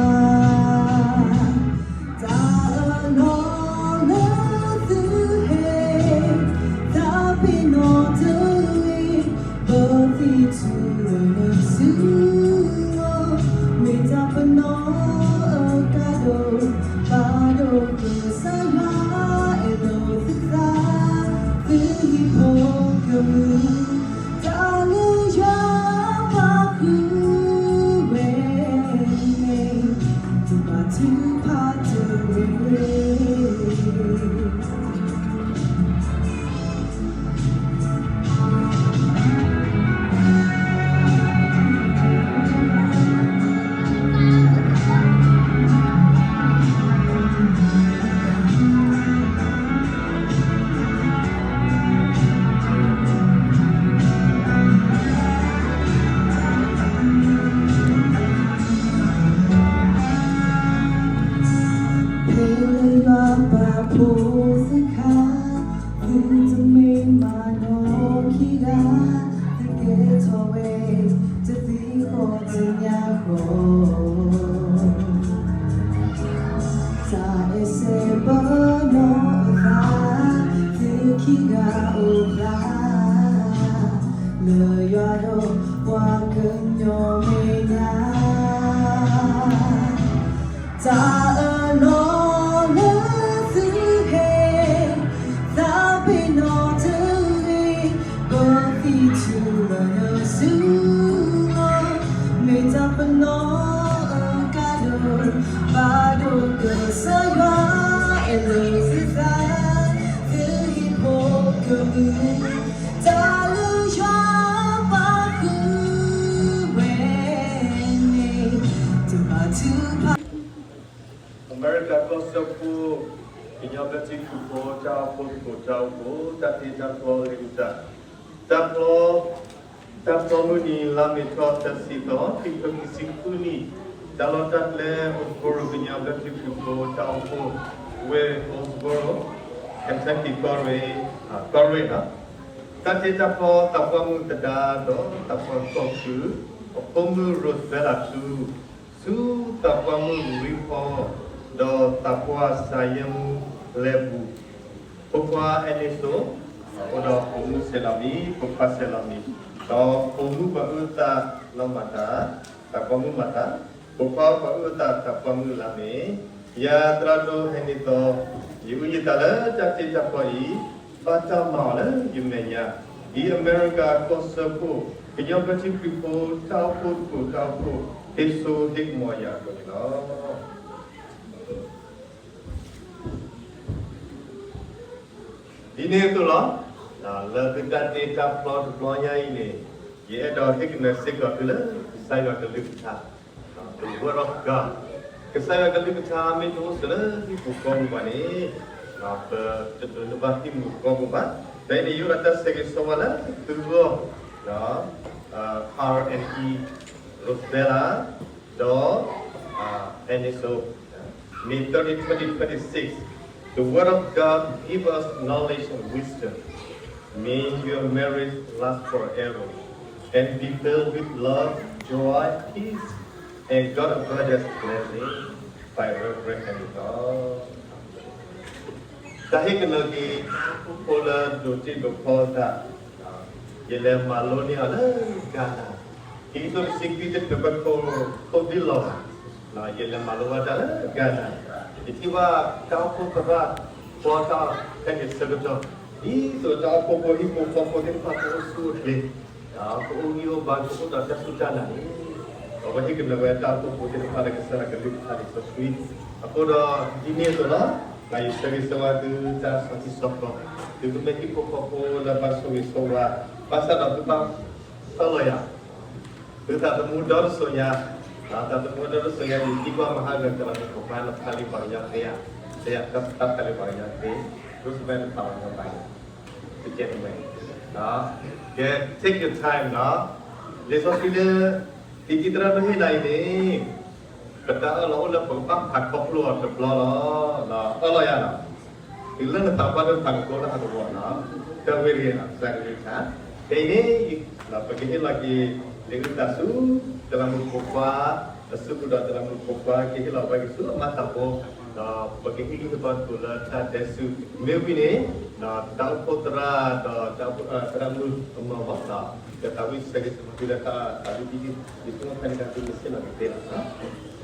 သုဟ့ၣ် သးပ့ၤနီၣ်တဂ့ၤ ဘၢသံထူလၢနစုလီၤ မ့ၢ်တၢ်ပနီၣ်အကါဒိၣ် ဘၣ်ဒိၣ်ကစၢ်ယွၤအဲၣ်လီၤသုသး သုဟံၣ်ဖိကမုာ် တၢ်လၢယွၤပာ်ဃုာ်ဝဲန့ၣ် တဘၣ်ထုကဖၣ်တဂ့ၤ ဖဲလၢယွၤပာ်ဖှိၣ်သုခါ သုတမ့ၢ်မၤနီၢ်ခံဂၤ သုကဲထီၣ်ဝဲ တသံဃီတညါဃီ တၢ်အဲၣ်စ့ဘၢနီၢ်အသး သုခံဂၤအိၣ်ဖျါ လၢယွၤဒီးပှၤကညီမဲာ်ညါ တၢ်အၢၣ်လီၤလၢသုဟ့ၣ် သးပ့ၤနီၣ်တဂ့ၤ ဘၢသံထူလၢနစုလီၤ မ့ၢ်တၢ်ပနီၣ်အကါဒိၣ် ဘၣ်ဒိၣ်ကစၢ်ယွၤအဲၣ်လီၤသုသး သုဟံၣ်ဖိကမုာ် တၢ်လၢယွၤပာ်ဃုာ်ဝဲန့ၣ် တဘၣ်ထုကဖၣ် အမဲရကၤကီၢ်စၢဖှိၣ် ကညီဘျၢထံခရံာ်ဖိတၢ်အိၣ်ဖှိၣ်သကိးတၢ်အိၣ်ဖှိၣ် တၢ်တ့တၢ်ဖျီလံာ်အုၣ်သး တၢ်ဖျီ တၢ်ဖျီမုၢ်နံၤလါမ့ၤထီၣ်သၢဆံသီ ခံကထိခံဆံဃုနံၣ် တၢ်လီၢ်တၢ်ကျဲ အိၣ်စဘိရိ ကညီဘျၢထံခရံာ်ဖိတၢ်အိၣ်ဖှိၣ် ဝ့ၢ် Owensboro, Kentucky ကီၢ်ရ့ၣ် ကီၢ်ရ့ၣ်လီၤ. တၢ်တ့တၢ်ဖျီသးပှၢ်မုၢ်သဒါဒီးသးပှၢ်ကီၢ်ကုၢ် အဖိမုၣ် Rosabella ထူ ဆူသးပှၢ်မုၣ်ရံဖီ ဒီးသးပှၢ်စၤယဲၢ်မူလဲၤပူၤ ဖိခွါအဲန့စိ အိၣ်ဒီးဖိမုၣ်ဆဲးလီၤမံၤ ဖိခွါဆဲးလီၤမံၤ ဒီးဖိမုၣ်ပှၤအုၣ်အသးနီၢ်မၤသၤ သးပှၢ်မုၣ်မၤသၤ ဖိခွါပှၤအုၣ်အသးသးပှၢ်မုၣ်လါမ့ၤ ယၤသရၣ်ဒိၣ်ဟဲန့ၣ်သီ ယအုၣ်ယသးလၢတၢ်တ့တၢ်ဖျီအံၤ ဘၣ်တၢ်မၤအီၤလၢယမဲာ်ညါ ဒ်အမဲရကၤကီၢ်စၢဖှိၣ် ကညီဘျၢထံခရံာ်ဖိတၢ်အိၣ်ဖှိၣ်သကိးတၢ်အိၣ်ဖှိၣ် ဟ့ၣ်စိဟ့ၣ်ကမီၤယၤအသိးန့ၣ်လီၤ. ဒ်န့ၣ်အသိးလီၤ. လၢသုတၢ်တ့တၢ်ဖျီတဘျီညါအံၤန့ၣ် ယအဲၣ်ဒိးဟ့ၣ်ကနၢၤစ့ၢ်ကီးသုလၢကစၢ်ယွၤကလုၢ်ကထါ the word of God ကစၢ်ယွၤကလုၢ်ကထါမ့ၢ်တအိၣ်စ့ၢ်လၢဟံၣ်ပူၤဃီပူၤဘၣ်န့ၣ် ပတလိၣ်ဘၣ်ဟံၣ်မူဃီပူၤဘၣ်. ဖဲအံၤန့ၣ် ယအိၣ်ဒီးတၢ်ဆၢဂ့ၤဆၢဝါလၢသုဂီၢ် R and E Rosabella ဒီး Ernesto, May thirty, twenty twenty-six. The word of God give us knowledge and wisdom. May your marriage last forever and be filled with love, joy, peace, and God abundance blessing by Reverend Ernesto. တၢ်ဟ့ၣ်ကနၢၤက့ၤ ဖိလၢဒိးတ့ဒိးဖျီသး ယလဲၤမၤလိန့ၢ်အီၤလၢ Ghana ခံကထိတဆံခံ တချုးဘၣ်ခိၣ်ဒံလီၤဘၣ် ယလဲၤမၤလိဘၣ်တၢ်လၢ Ghana ယထံၣ်ဘၣ်တၢ်အိၣ်ဖှိၣ်သရၣ် ပှၤတၢ်ဖဲန့ၣ်ဆၢကတီၢ် ဒ်သိးတၢ်အိၣ်ဖှိၣ်ဖိဟံၣ်ဖိဃီဖိသ့ၣ်တဖၣ်ကအိၣ်ဆူၣ်အိၣ်ချ့ ကအိၣ်ဂံၢ်အိၣ်ဘါ ကအိၣ်ဒီးတၢ်စူၢ်တၢ်နာ်န့ၣ် အဝဲဟ့ၣ်ကနၢၤဝဲတၢ်အိၣ်ဖှိၣ်ဖိသ့ၣ်တဖၣ်လၢကစၢ်ယွၤကလုၢ်ကထါလံာ်စီဆှံ အဃိဒီးဒ်န့ၣ်အသိးလီၤ. ယဆၢဂ့ၤဆၢဝါသုတၢ်ဆီဟံၣ်ဆီဃီ သုကမ့ၢ်ဟံၣ်ဖိဃီဖိလၢဘၣ်ဆိၣ်ဂ့ၤဆိၣ်ဝါ ဘၣ်ဆၣ်ဒီးသုဘၣ်အၢၣ်လီၤယၤ သုသးသမူဒီတစိၤညါ သးသမူဒီတစိၤညါ ယသံကွၢ်မဟါဂၤ ကလီၤမုၢ်ကပၤလီၤဖးလံပှၤကညီသ့ဧါ, သ့ဧါ တၢ်ဖးလံပှၤကညီသ့, ရိစဘဲတဖးပှၤကညီဘၣ် တကဲတမဲာ် ကဲ take your time နီၤ လံာ်စီဆှံလၢ သုသရၣ်ဒိၣ်ဟ့ၣ်နၤအံၤန့ၣ် ပတၢ်အၢၣ်လီၤအိၣ်လၢပကဘၣ်ဖးခီဖျိအီၤတဘျီလီၤ. အၢၣ်လီၤယၤနီၤ တုၤလၢနသးပှၢ်ဒိၣ်ဖးကကိးလၢဟးတဝီနီၤ တၢ်ဝဲတဂ့ၤနီၤ ကစၢ်ကလုၢ်ကထါ ဖဲအံၤန့ၣ် ပကဟ့ၣ်လီၤက့ၤ လံာ်အုၣ်သးဆူ သရၣ်မုၣ်ဖိခွါ အစုပူၤဒီးသရၣ်မုၣ်ဖိခွါ ကဟ့ၣ်လီၤဝဲက့ၤဆူအမါသးဘိ ဒီးပကဟ့ၣ်ဂံၢ်ဟ့ၣ်ဘါသကိးလၢတၢ်ဒဲးဆူၣ် မ့ၢ်ဝံၤန့ၣ် တၢ်အိၣ်ဖှိၣ်သရၣ်ဒီး သရၣ်မုၣ်အမါဘီၣ် ကသးဝံၣ်ဆၢဂ့ၤဆၢဝါသုလၢတၢ်သးဝံၣ်ဒ်န့ၣ် ယဆိကမိၣ်ဖဲန့ၣ်ကသုမ့ၢ်ဆ့ၣ်နီၤကသ့လီၤ.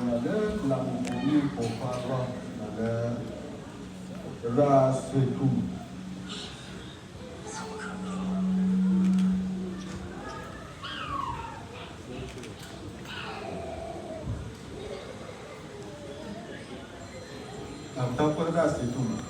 လၢလၢပူၤပူၤမ့ၢ်ပိာ်ခွါအဂီၢ်, လၢ ရၤစ့ၣ်ထူၣ် တၢ်ပၢရၤစ့ၣ်ထူၣ်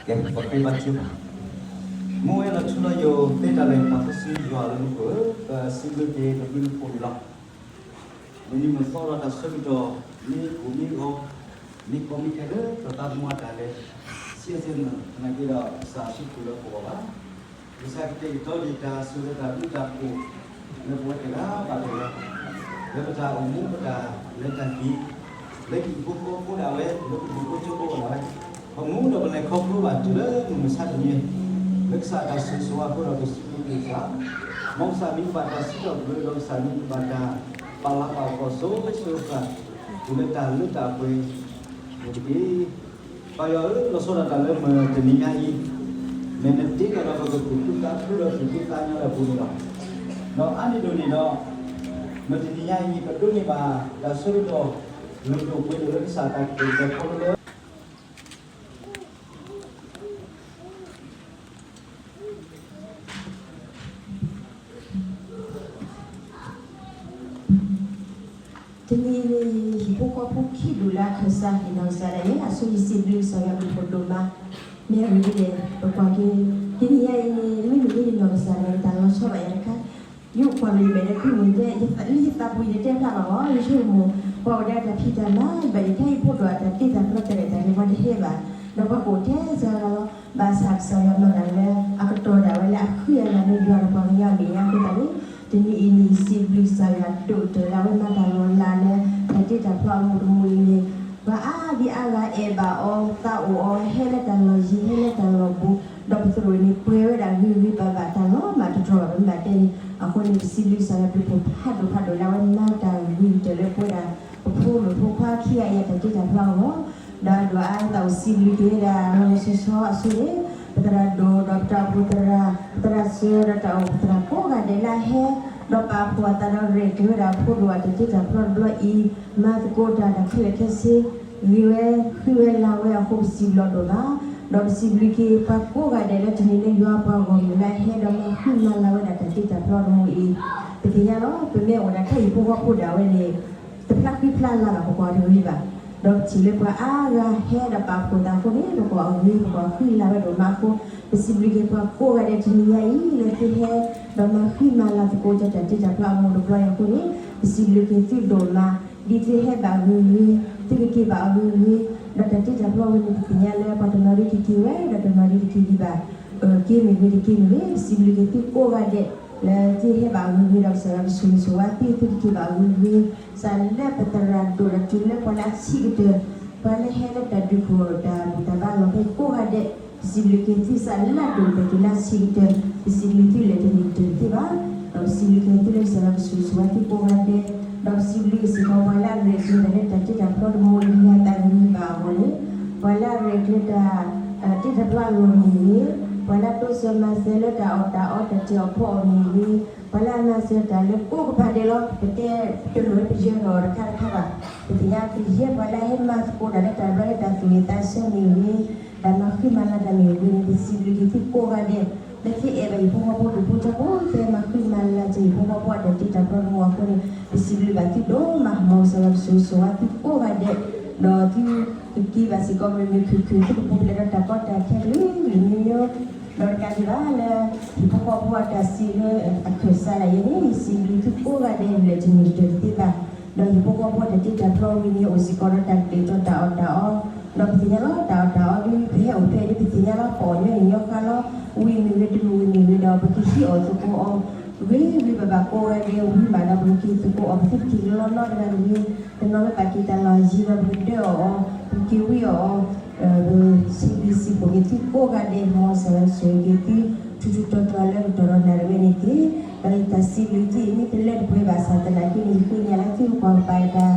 ကဲ ပဃ့ဘါထုကဖၣ်. မူဝဲလီၤထူလီၤယိာ်သ့တၢ်လၢပှၤစီဆှံယွၤလၢမူခိၣ်ဧၢ, ပစံးဘျုးက့ၤနဘျုးနဖှိၣ်န့ၣ်လီၤ. မုၢ်နံၤမုၢ်သီဒီးတၢ်ဆၢကတီၢ် မ့ၢ်ကိၢ်မ့ၢ်ဂီၤ မ့ၢ်ကီမ့ၢ်ခဲလၢပသးသမူအတၢ်လဲၤ ဆံးအါစ့ၢ်မုၢ် သနာ်က့ဒီး ကစၢ်အစုပူၤလၢပဂီၢ်ဘၣ်. ကစၢ်ကတဲာ်ကတီၤဒံးတၢ်စိၤဒီးတၢ်ဘျုးတၢ်ဖှိၣ် လၢပဝဲတဂၤဘၣ်တဂၤ လၢပတၢ်အိၣ်မူပတၢ်လဲၤတၢ်က့ၤ လၢဟံၣ်ဖိဃီဖိဒၣ်ဝဲ လၢပဟံၣ်ဖိဃီဖိဒၣ်ဝဲ ပမူဒီးပလဲၤခီဖျိဘၣ်တုၤလၢမုၢ်မဆါတနံၤ လၢကစၢ်တၢ်ဆိၣ်ဂ့ၤဆိၣ်ဝါအဃိဒီးပစံးဘျုးက့ၤကစၢ်, မ်ကစၢ်မံၤကဘၣ်တၢ်စံးထီၣ်ပတြၢၤဒီးကစၢ်မံၤကဘၣ်တၢ်ပာ်လၤပာ်ကပီၤစိၤစိၤဃၣ်ဃၣ် တုၤလၢတၢ်လၢတၢ်ပှဲၤန့ၣ်တက့ၢ်. ပၢ်ယွၤဧၢ, လီၤဆီဒၣ်တၢ်လၢမုၢ်တနံၤညါအံၤ, မ့ၢ်နတ့ကဒီးပကသူၣ်ခုသးခုဒီးသူၣ်ခုသးညီလၢအပူၤန့ၣ်လီၤ. ဒီးအါန့ၢ်ဒိၣ်န့ၣ်ဒီး မုၢ်တနံၤညါအံၤ ပဒိးန့ၢ်ဘၣ်တၢ်ဆၢကတီၢ် လုၢ်ဒိၣ်ပှ့ၤဒိၣ်လၢကစၢ်တၢ်ကတဲာ်ကတီၤဖိလၢ တနံၤအံၤန့ၣ် ဟံၣ်ဖိဃီဖိခံဒူၣ်လၢအခၢၣ်စးဟ့ၣ်နီၤကစၢ်ဒၣ်ယဲ အဆိယစံးဘျုးကစၢ်ယွၤဘျုးဖှိၣ်ဒိၣ်မး, မ့ၢ်အဂ့ၢ်ဒ်လဲၣ် ပကွၢ်က့ၤ တနံၤညါအံၤန့ၣ် မ့မ့ၢ်ယနီၢ်ကစၢ်ဒၣ်ယဲ တၢ်လီၤဆီဘၣ်ယၤတခါ ယအိၣ်ကွၢ်လၢယမဲာ်လၢခံမုၢ်တဲ ယသးပူၤယတတဲဖျါဘၣ်အီၤ ယဆိကမိၣ် ပှၤအိၣ်ဒီးတၢ်ဖံးတၢ်မၤ ယဘၣ်ယထဲယဖိဒိၣ်အတၢ်တ့တၢ်ဖျီ တၢ်ရဲၣ်တၢ်ကျဲၤပှၤတဟဲဘၣ်, ဒီးပှၤကအိၣ်ထဲစှၤဂၤလီၤ. ဘၣ်ဆၣ်ကစၢ်ယွၤမၤတၢ်လၢအကတီၢ်ဒၣ်ဝဲလၢအဃံအလၤလၢယွၤဒီးပှၤကညီအမဲာ်ညါအဃိသတးန့ၣ် တနံၤအံၤန့ၣ် ယစံးဘျုးကစၢ်ယွၤဒိၣ်ကတၢၢ်လၢအဝဲမၤတၢ်လီၤလးလၢ တၢ်တ့တၢ်ဖျီအမူးတမူးအံၤန့ၣ် ပှၤအါဒံအါဂၤအဲၣ်ဘၣ်အီၤ သးအိၣ်အီၤ ဟဲလၢတၢ်လီၢ်ယံၤ ဟဲလၢတၢ်လီၢ်ဘူး ဒီးပသရိာ်န့ၣ် ပှဲၤဝဲဒၣ်ဂ့ၤဂ့ၤဘၣ်ဘၣ် တၢ်လီၤမၢ်တတြီၢ်ဘၣ် ပမ့ၢ်ဘၣ်တဲန့ၣ် အဃိန့ၣ် ပစံးဘျုးကစၢ်ယွၤဘျုးဖှိၣ်ဖးဒိၣ်ဖးဒိၣ်လၢအဝဲမၤတၢ်ဂ့ၤကတၢၢ်လၢပဝဲဒၣ် ပဖိမုၣ်ဖိခွါခံဂၤအံၤအတၢ်တ့တၢ်ဖျီအဂီၢ်, ဒီးဒွးအါသးအိၣ်စံးဘျုးက့ၤဝဲဒၣ် လီၤလီၤဆီဆီအဆိန့ၣ် ပသရၣ်ဒိၣ်ဒီးပတၢ်အိၣ်ဖှိၣ်သရၣ် ပသရၣ်စၢၤဒီးတၢ်အိၣ်ဖှိၣ်သရၣ်ကိးဂၤဒဲးလၢအဟဲ ဒီးပာ်ဖှိၣ်အသးဒီးရဲၣ်ကျဲၤဝဲဒၣ်အဖိဒိၣ်အတၢ်တ့တၢ်ဖျီတဘျီအံၤ မၤသကိးတၢ်တၢ်ခဲလၢာ်ခဲဆ့ ဂ့ၤဝဲဃံဝဲလၤဝဲအဃိ ပစံးဘျုးဒိၣ်မး, ဒီးပစံးဘျုးက့ၤပှၤကိးဂၤဒဲးလၢတနံၤလၢယွၤပှၤဂီၢ်မုၢ်လၢအဟဲဒီးမၤဃံမၤလၤဝဲဒၣ်တၢ်တ့တၢ်ဖျီတမူးအံၤ, ပသ့ၣ်ညါလီၤ ပမ့ၢ်အိၣ်ဒၣ်ထဲဟံၣ်ဖိဃီဖိဒၣ်ဝဲန့ၣ် တဖျါဃံဖျါလၤဘၣ် ပကွၢ်တဂ့ၤဘၣ်, ဒီးပထံၣ်လၢပှၤအါဂၤဟဲဒီးပာ်ဖှိၣ်သးအဃိန့ၣ် ပကွၢ်အဂ့ၤ ပကွၢ်ဃံလၤဝဲဒိၣ်မးအဃိ, ပစံးဘျုးက့ၤပှၤကိးဂၤဒဲးတနံၤညါအံၤ လၢသုဟဲ ဒီးမၤဃံမၤလၤသကိးကတၢ်တ့တၢ်ဖျီအမူးတဘျီအံၤအဃိန့ၣ် ပစံးဘျုးက့ၤသုဒိၣ်မး, ဒ်သုဟဲဘၣ်ဂ့ၤဂ့ၤ, သုကက့ၤဘၣ်အဂ့ၤဂ့ၤ, ဒီးတၢ်တ့တၢ်ဖျီဝဲန့ၣ် ပသ့ၣ်ညါလၢပှၤတနီၤဒ်ကက့ၤဝဲ ဒီးတနီၤဒ်တက့ၤဒံးဘၣ်, က့ၤမ့ၢ်ဂ့ၤတက့ၤမ့ၢ်ဂ့ၤ ပစံးဘျုးက့ၤသုကိးဂၤဒဲး လၢသုဟဲဘၣ်အဂ့ၤဂ့ၤ ဒီးကစၢ်ယွၤကဆိၣ်ဂ့ၤဆိၣ်ဝါသု သုကက့ၤဘၣ်အဂ့ၤဂ့ၤ, စးလၢပသရၣ်ဒိၣ်ဒီးတုၤလၢပှၤလၢအဆံးကတၢၢ်, ပှၤလၢဟဲလၢတၢ်ဒုးခိၣ်တၢ်ဘူၣ်တၢ်ဘါလီၢ်ဖဲကိးဂၤဒဲး, ပစံးဘျုးက့ၤသုစးလၢဒိၣ်ဒီးတုၤလၢဆံးကတၢၢ်, ပစံးဘျုးသုလၢတနံၤတၢ်တသ့ဘၣ်, ဒီးပစံးဘျုးက့ၤသုလၢကစၢ်ယွၤကဆိၣ်ဂ့ၤဆိၣ်ဝါသုကိးဂၤဒဲး, ဒီးပစံးဘျုးစ့ၢ်ကီးပှၤလၢအရဲၣ်ကျဲၤတၢ်လၢတၢ်တ့တၢ်ဖျီတမူးအံၤ ဂ့ၤအသးဂ့ၤဘၣ်အဂီၢ်န့ၣ်, ပှၤလၢအရဲၣ်ကျဲၤတၢ် တ့တၢ်ဖျီအလီၢ်မ့ၢ်ဂ့ၤ, ပှၤလၢအတိစၢၤမၤစၢၤလၢတၢ်အီၣ်တၢ်အီတၢ်တ့အီၣ်ဖီအီၣ်မ့ၢ်ဂ့ၤ, ပှၤလၢအမၤစၢၤတၢ်လၢကိးကပၤဒဲးလီၤ, ပတဲတလိၣ်လၢပယၢၤထီၣ်တခါတခါဘၣ်, ပသ့ၣ်ညါကယဲၢ်ပှၤလၢအဟဲမၤသကိးတၢ်လၢတၢ်ဘျၢလၢတၢ်သူၣ်ဝံၣ်သးဆၢမ့ၢ်ဂ့ၤ, တၢ်မၤဃံမၤလၤတၢ်မ့ၢ်ဂ့ၤန့ၣ် ပစံးဘျုးက့ၤသုကိးဂၤဒဲး, လၢသုအဲၣ်ဘၣ်ဟံၣ်ဖိဃီဖိဒူၣ်ဖိထၢဖိ သုမၤဃံမၤလၤစၢၤဟံၣ်ဖိဃီဖိအတၢ်တ့တၢ်ဖျီတမူးအဃိန့ၣ် ပစံးဘျုးဘၣ်သုဒိၣ်မး မ်ကစၢ်ယွၤကဆိၣ်ဂ့ၤဆိၣ်ဝါသုကိးဂၤဒဲး, ဒီးသုကက့ၤဘၣ်စ့ၢ်ကီးမုာ်မုာ်ခုၣ်ခုၣ် သုကပူၤဖျဲးဒီးတၢ်ကီတၢ်ခဲကလုာ်ကလုာ်မံၤမံၤ, ဒီးတကးဒံးဘၣ်လၢ ဟံၣ်ဖိဃီဖိအတၢ်စံးလၢအခၢၣ်စးဒၣ်ယဲန့ၣ် ယစံးဘျုးသုကိးဂၤဒဲး လၢတနံၤတၢ်တသ့ဘၣ်, ဒီးဟံၣ်ဖိဃီဖိအတၢ်တ့တၢ်ဖျီဝံၤန့ၣ် အိၣ်စ့ၢ်ကီးဒီးတၢ်ကျဲၤကီတၢ်အီၣ်တၢ်အီ, ဒီးပသ့ၣ်ညါလီၤ တၢ်အီၣ်တၢ်အီဒ်ပဟဲအိၣ်ဖဲအံၤဒ်ပသ့ၣ်ညါလီၤ ပအီၣ်ညီနုၢ်ညီဃါလီၤ, ဝံၤမ့ၢ်ဂ့ၤတမုၢ်ဝံၤမ့ၢ်ဂ့ၤဒီး ပကဟံးအီၣ်သကိးအီၤ ဂ့ၤဂ့ၤဘၣ်ဘၣ်ကိးဂၤဒဲးဝံၤမးဒီး ပကက့ၤသကိးအီၤ ပသုတက့ၤလီၤနီတဂၤတဂ့ၤ, တနီၤလၢဘၣ်က့ၤတၢ်လီၢ်ယံၤဒီး ပကဒၢအီၣ်အီၤ ပကက့ၤဝံအီၣ်အီၤ, ပစံးဘျုးစံးဖှိၣ်က့ၤသုကိးဂၤဒဲး မ်ကစၢ်ယွၤဆိၣ်ဂ့ၤက့ၤသု ထူးထူးတီၤတီၤလၢကတီၢ်ဒီးနၣ်ရံၣ်ဝဲန့ၣ်တက့ၢ်. ဒီးယတၢ်စံးဘျုးသုမ့ၢ်တလၢတပှဲၤဘၣ်ဆၣ်သနာ်က့န့ၣ် ယဃ့ကညးလၢသုကကွၢ်ကပၤယတၢ်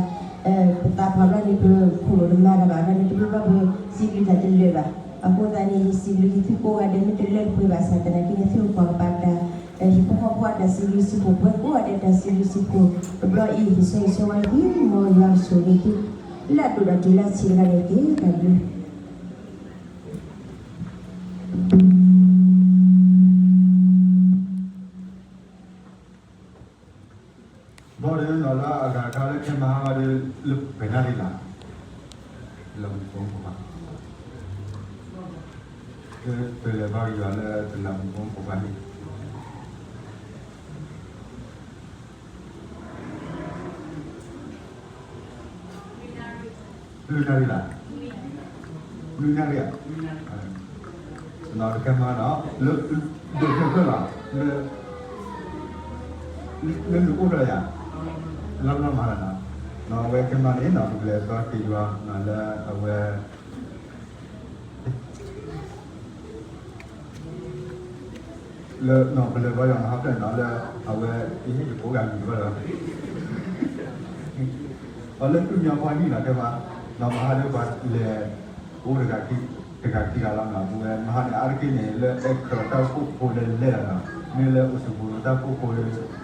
ပသးပှၢ်ဘျီန့ၣ် ပခိၣ်လိာ်တမၤတၢ်ဘၣ်ဘျီန့ၣ် တဘျီဘျီပစံးဘျုးတၢ်တလၢာ်ဘၣ်. အဃိသတးန့ၣ် ယစံးဘျုးယသုကိးဂၤဒဲး မ့ၢ်တလၢတပှဲၤဘၣ်ဆၣ်သနာ်က့န့ၣ် သုကကွၢ်ကပၤတၢ် ဟံၣ်ဖိဃီဖိအတၢ်စံးဘျုးစံးဖှိၣ် ပှဲၤကိးဂၤဒဲးတၢ်စံးဘျုးစံးဖှိၣ် တဘျီအံၤ ယဆၢဂ့ၤဆၢဝါသု မ်ယွၤကဆိၣ်ဂ့ၤသု လၢအဒိၣ်ဒီးတုၤလၢအဆံးတဂၤန့ၣ်တက့ၢ်. တၢ်ဘျုး ဘၣ်ဒီးနီၤလၢအဂၤခါလၢခဲမဟါဒီး လၢပှဲၤနၣ်ရံၣ်လီၤ, လၢမူခိၣ်ဖိခွါ, လၢပလဲၤဘါယွၤလၢတလးမူခိၣ်ဖိခွါန့ၣ် လွံၢ်နၣ်ရံၣ်လီၤ, လွံၢ်နၣ်ရံၣ်ဧါ, နီၤတခဲမဟါနီၤ လၢ ဒိၣ်ခဲဖျၢၣ်လီၤ, လၢ လၢနအိၣ်ဒီးယၤ လီၤလီၤမးလီၤနီၤ, နီၤအဝဲခဲမဟါန့ၣ်နီၤ ပကလဲၤသီက့ၤယွၤနီၤလၢအဝဲ လၢနီၤပလဲၤဘါယွၤနီၤ ဟီဖျၢၣ်နီၤလၢ အဝဲ ယဟ့ၣ်ယကိးဂၤမံၤဘၣ်ဒီး အလၢသူၣ်ညါဖီနံၣ်နီၤ တဲဘၣ် နီၤမဟါလၢပှၤလဲၤ အိၣ်တဂၤခံဂၤလီၤနီၤ ပဝဲမဟါန့ၣ် အါတက့ၢ်န့ၣ် လၢအဲၣ်ခၢးတၢ်အိၣ်ဖှိၣ်ဖိလဲၤလဲၤလီၤနီၤ မ့ၢ်လၢအိၣ်စဘူၤတၢ်အိၣ်ဖှိၣ်ဖိလၢ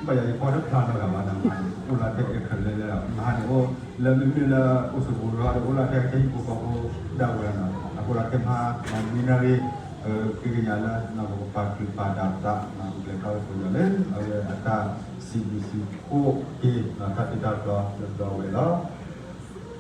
ဘၣ်ယၤယဖီတဖျါနီတဂၤဘၣ်နီၤ မဟါန့ၣ် အိၣ်လၢထဲအဲၣ်ခၢးလဲၤလဲၤလီၤ မဟါန့ၣ်အိၣ် လၢမ့မ့ၢ်လၢအိၣ်စဘူၤဒီး အိၣ်လၢထဲကဟံၣ်ဖိဃီဖိဒၣ်ဝဲနီၤ အဃိဒီးခဲမဟါ နီၤမံနၣ်ရံၣ် ဃ့ကညးလၢ နီၤပကပာ်ချုးပာ်ဒၣ်ပသး နီၤပကလဲၤခီဖျိယွၤလၢ အဝဲအတၢ်စံးဘျုးစံးဖှိၣ်က့ၤ နီၤတၢ်သ့တၢ်ဘျီလၢဘျီဝဲလီၤ.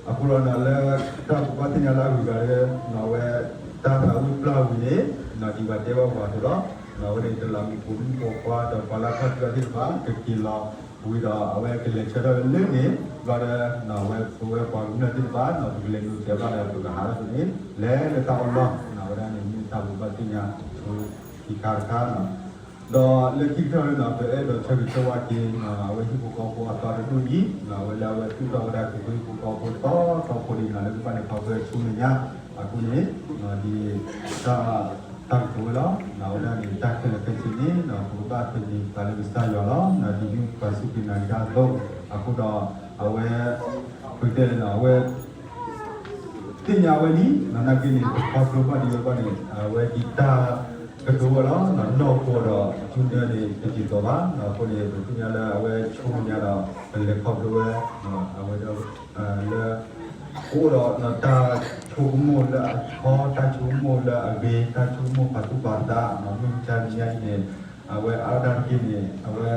အဃိဒီးနီၤလၢ တၢ်ပဘၣ်သ့ၣ်ညါလၢအဂုၤအဂၤလၢ နီၤအဝဲ တၢ်သးဝံၣ်ပျၢ်ဝံၤန့ၣ် နီၤဒ်ပှၤတဲဘၣ်ပှၤအသိးလီၤ. နီၤအဝဲန့ၣ် တလးမူခိၣ်မုၣ်ဖိခွါ ဒီးပှၤလၢအခီၣ်ထံးသ့ၣ်တဖၣ် ကက့ၤလီၤဝံၤဒီး အဝဲကလဲၤဆၢထၢၣ်လၢန့ၣ် ဘျီဒီး နီၤအဝဲပဝဲပှၤကမျၢၢ်သ့ၣ်တဖၣ် နီၤ ပကလဲၤနုာ်ဆဲးဘၣ်ဒီး ပကဟးထီၣ်န့ၣ် လဲၤလၢတၢ်အီၣ်လီၢ် နီၤ အဝဲဒၣ်န့ၣ် မ့ၢ်တၢ်ပဘၣ်သ့ၣ်ညါ ခံခါတခါနီၤ ဒီးလၢခံကတၢၢ်န့ၣ်နီၤ ပအဲၣ်ဒိးဆၢဂ့ၤဆၢဝါက့ၤ အဝဲဟံၣ်ဖိဃီဖိအသီတဒူၣ်အံၤ နီၤ အဝဲလၢအဝဲသူၣ်ထီၣ်ဝဲဒၣ်က့ၤဟံၣ်ဖိဃီဖိသီသီဖိဒ်နီၤ လၢကဘၣ်န့ၣ်ခီဖျိဆူမဲာ်ညါ အဃိန့ၣ် ဒ်တၢ် တၢ်ကတိၤဝဲလီၤ နီၤ အဝဲဒၣ်န့ၣ် တၢ်ခဲလၢာ်ခဲဆ့န့ၣ် နီၤ ပကဘၣ်သန့ၤသးလၢကစၢ်ယွၤလီၤ နီၤ ဒ်မ့ၢ်ပှၤစူၢ်က့ၤနာ်က့ၤတၢ်အသိး အဃိဒီး အဝဲ ပတဲနီၤ အဝဲ သ့ၣ်ညါဝဲလံ နီၤ နာ်က့န့ၣ် ပခီဖျိဘၣ်ဒံးဝဲဘၣ်န့ၣ် အဝဲဒ်တၢ်ကတိၤဝဲလီၤ နီၢ်ကီၢ်ဒီး ကၠူနၢန့ၣ် တစံးသီဘၣ် နီၤ အဃိန့ၣ် ပသ့ၣ်ညါလၢအဝဲဆိကမိၣ်ညါဒီး ပလဲၤခီဖျိဝဲ အဝဲဒၣ် လၢ အိၣ်ဒီး တၢ်ဆိကမိၣ်လၢအထီ တၢ်ဆိကမိၣ်လၢအဂ့ၤ တၢ်ဆိကမိၣ်ပာ်သူၣ်ပာ်သး နီၤ မုၢ်မဆါတနံၤညါအံၤန့ၣ် အဝဲအါဒၣ်တက့ၢ်န့ၣ် အဝဲ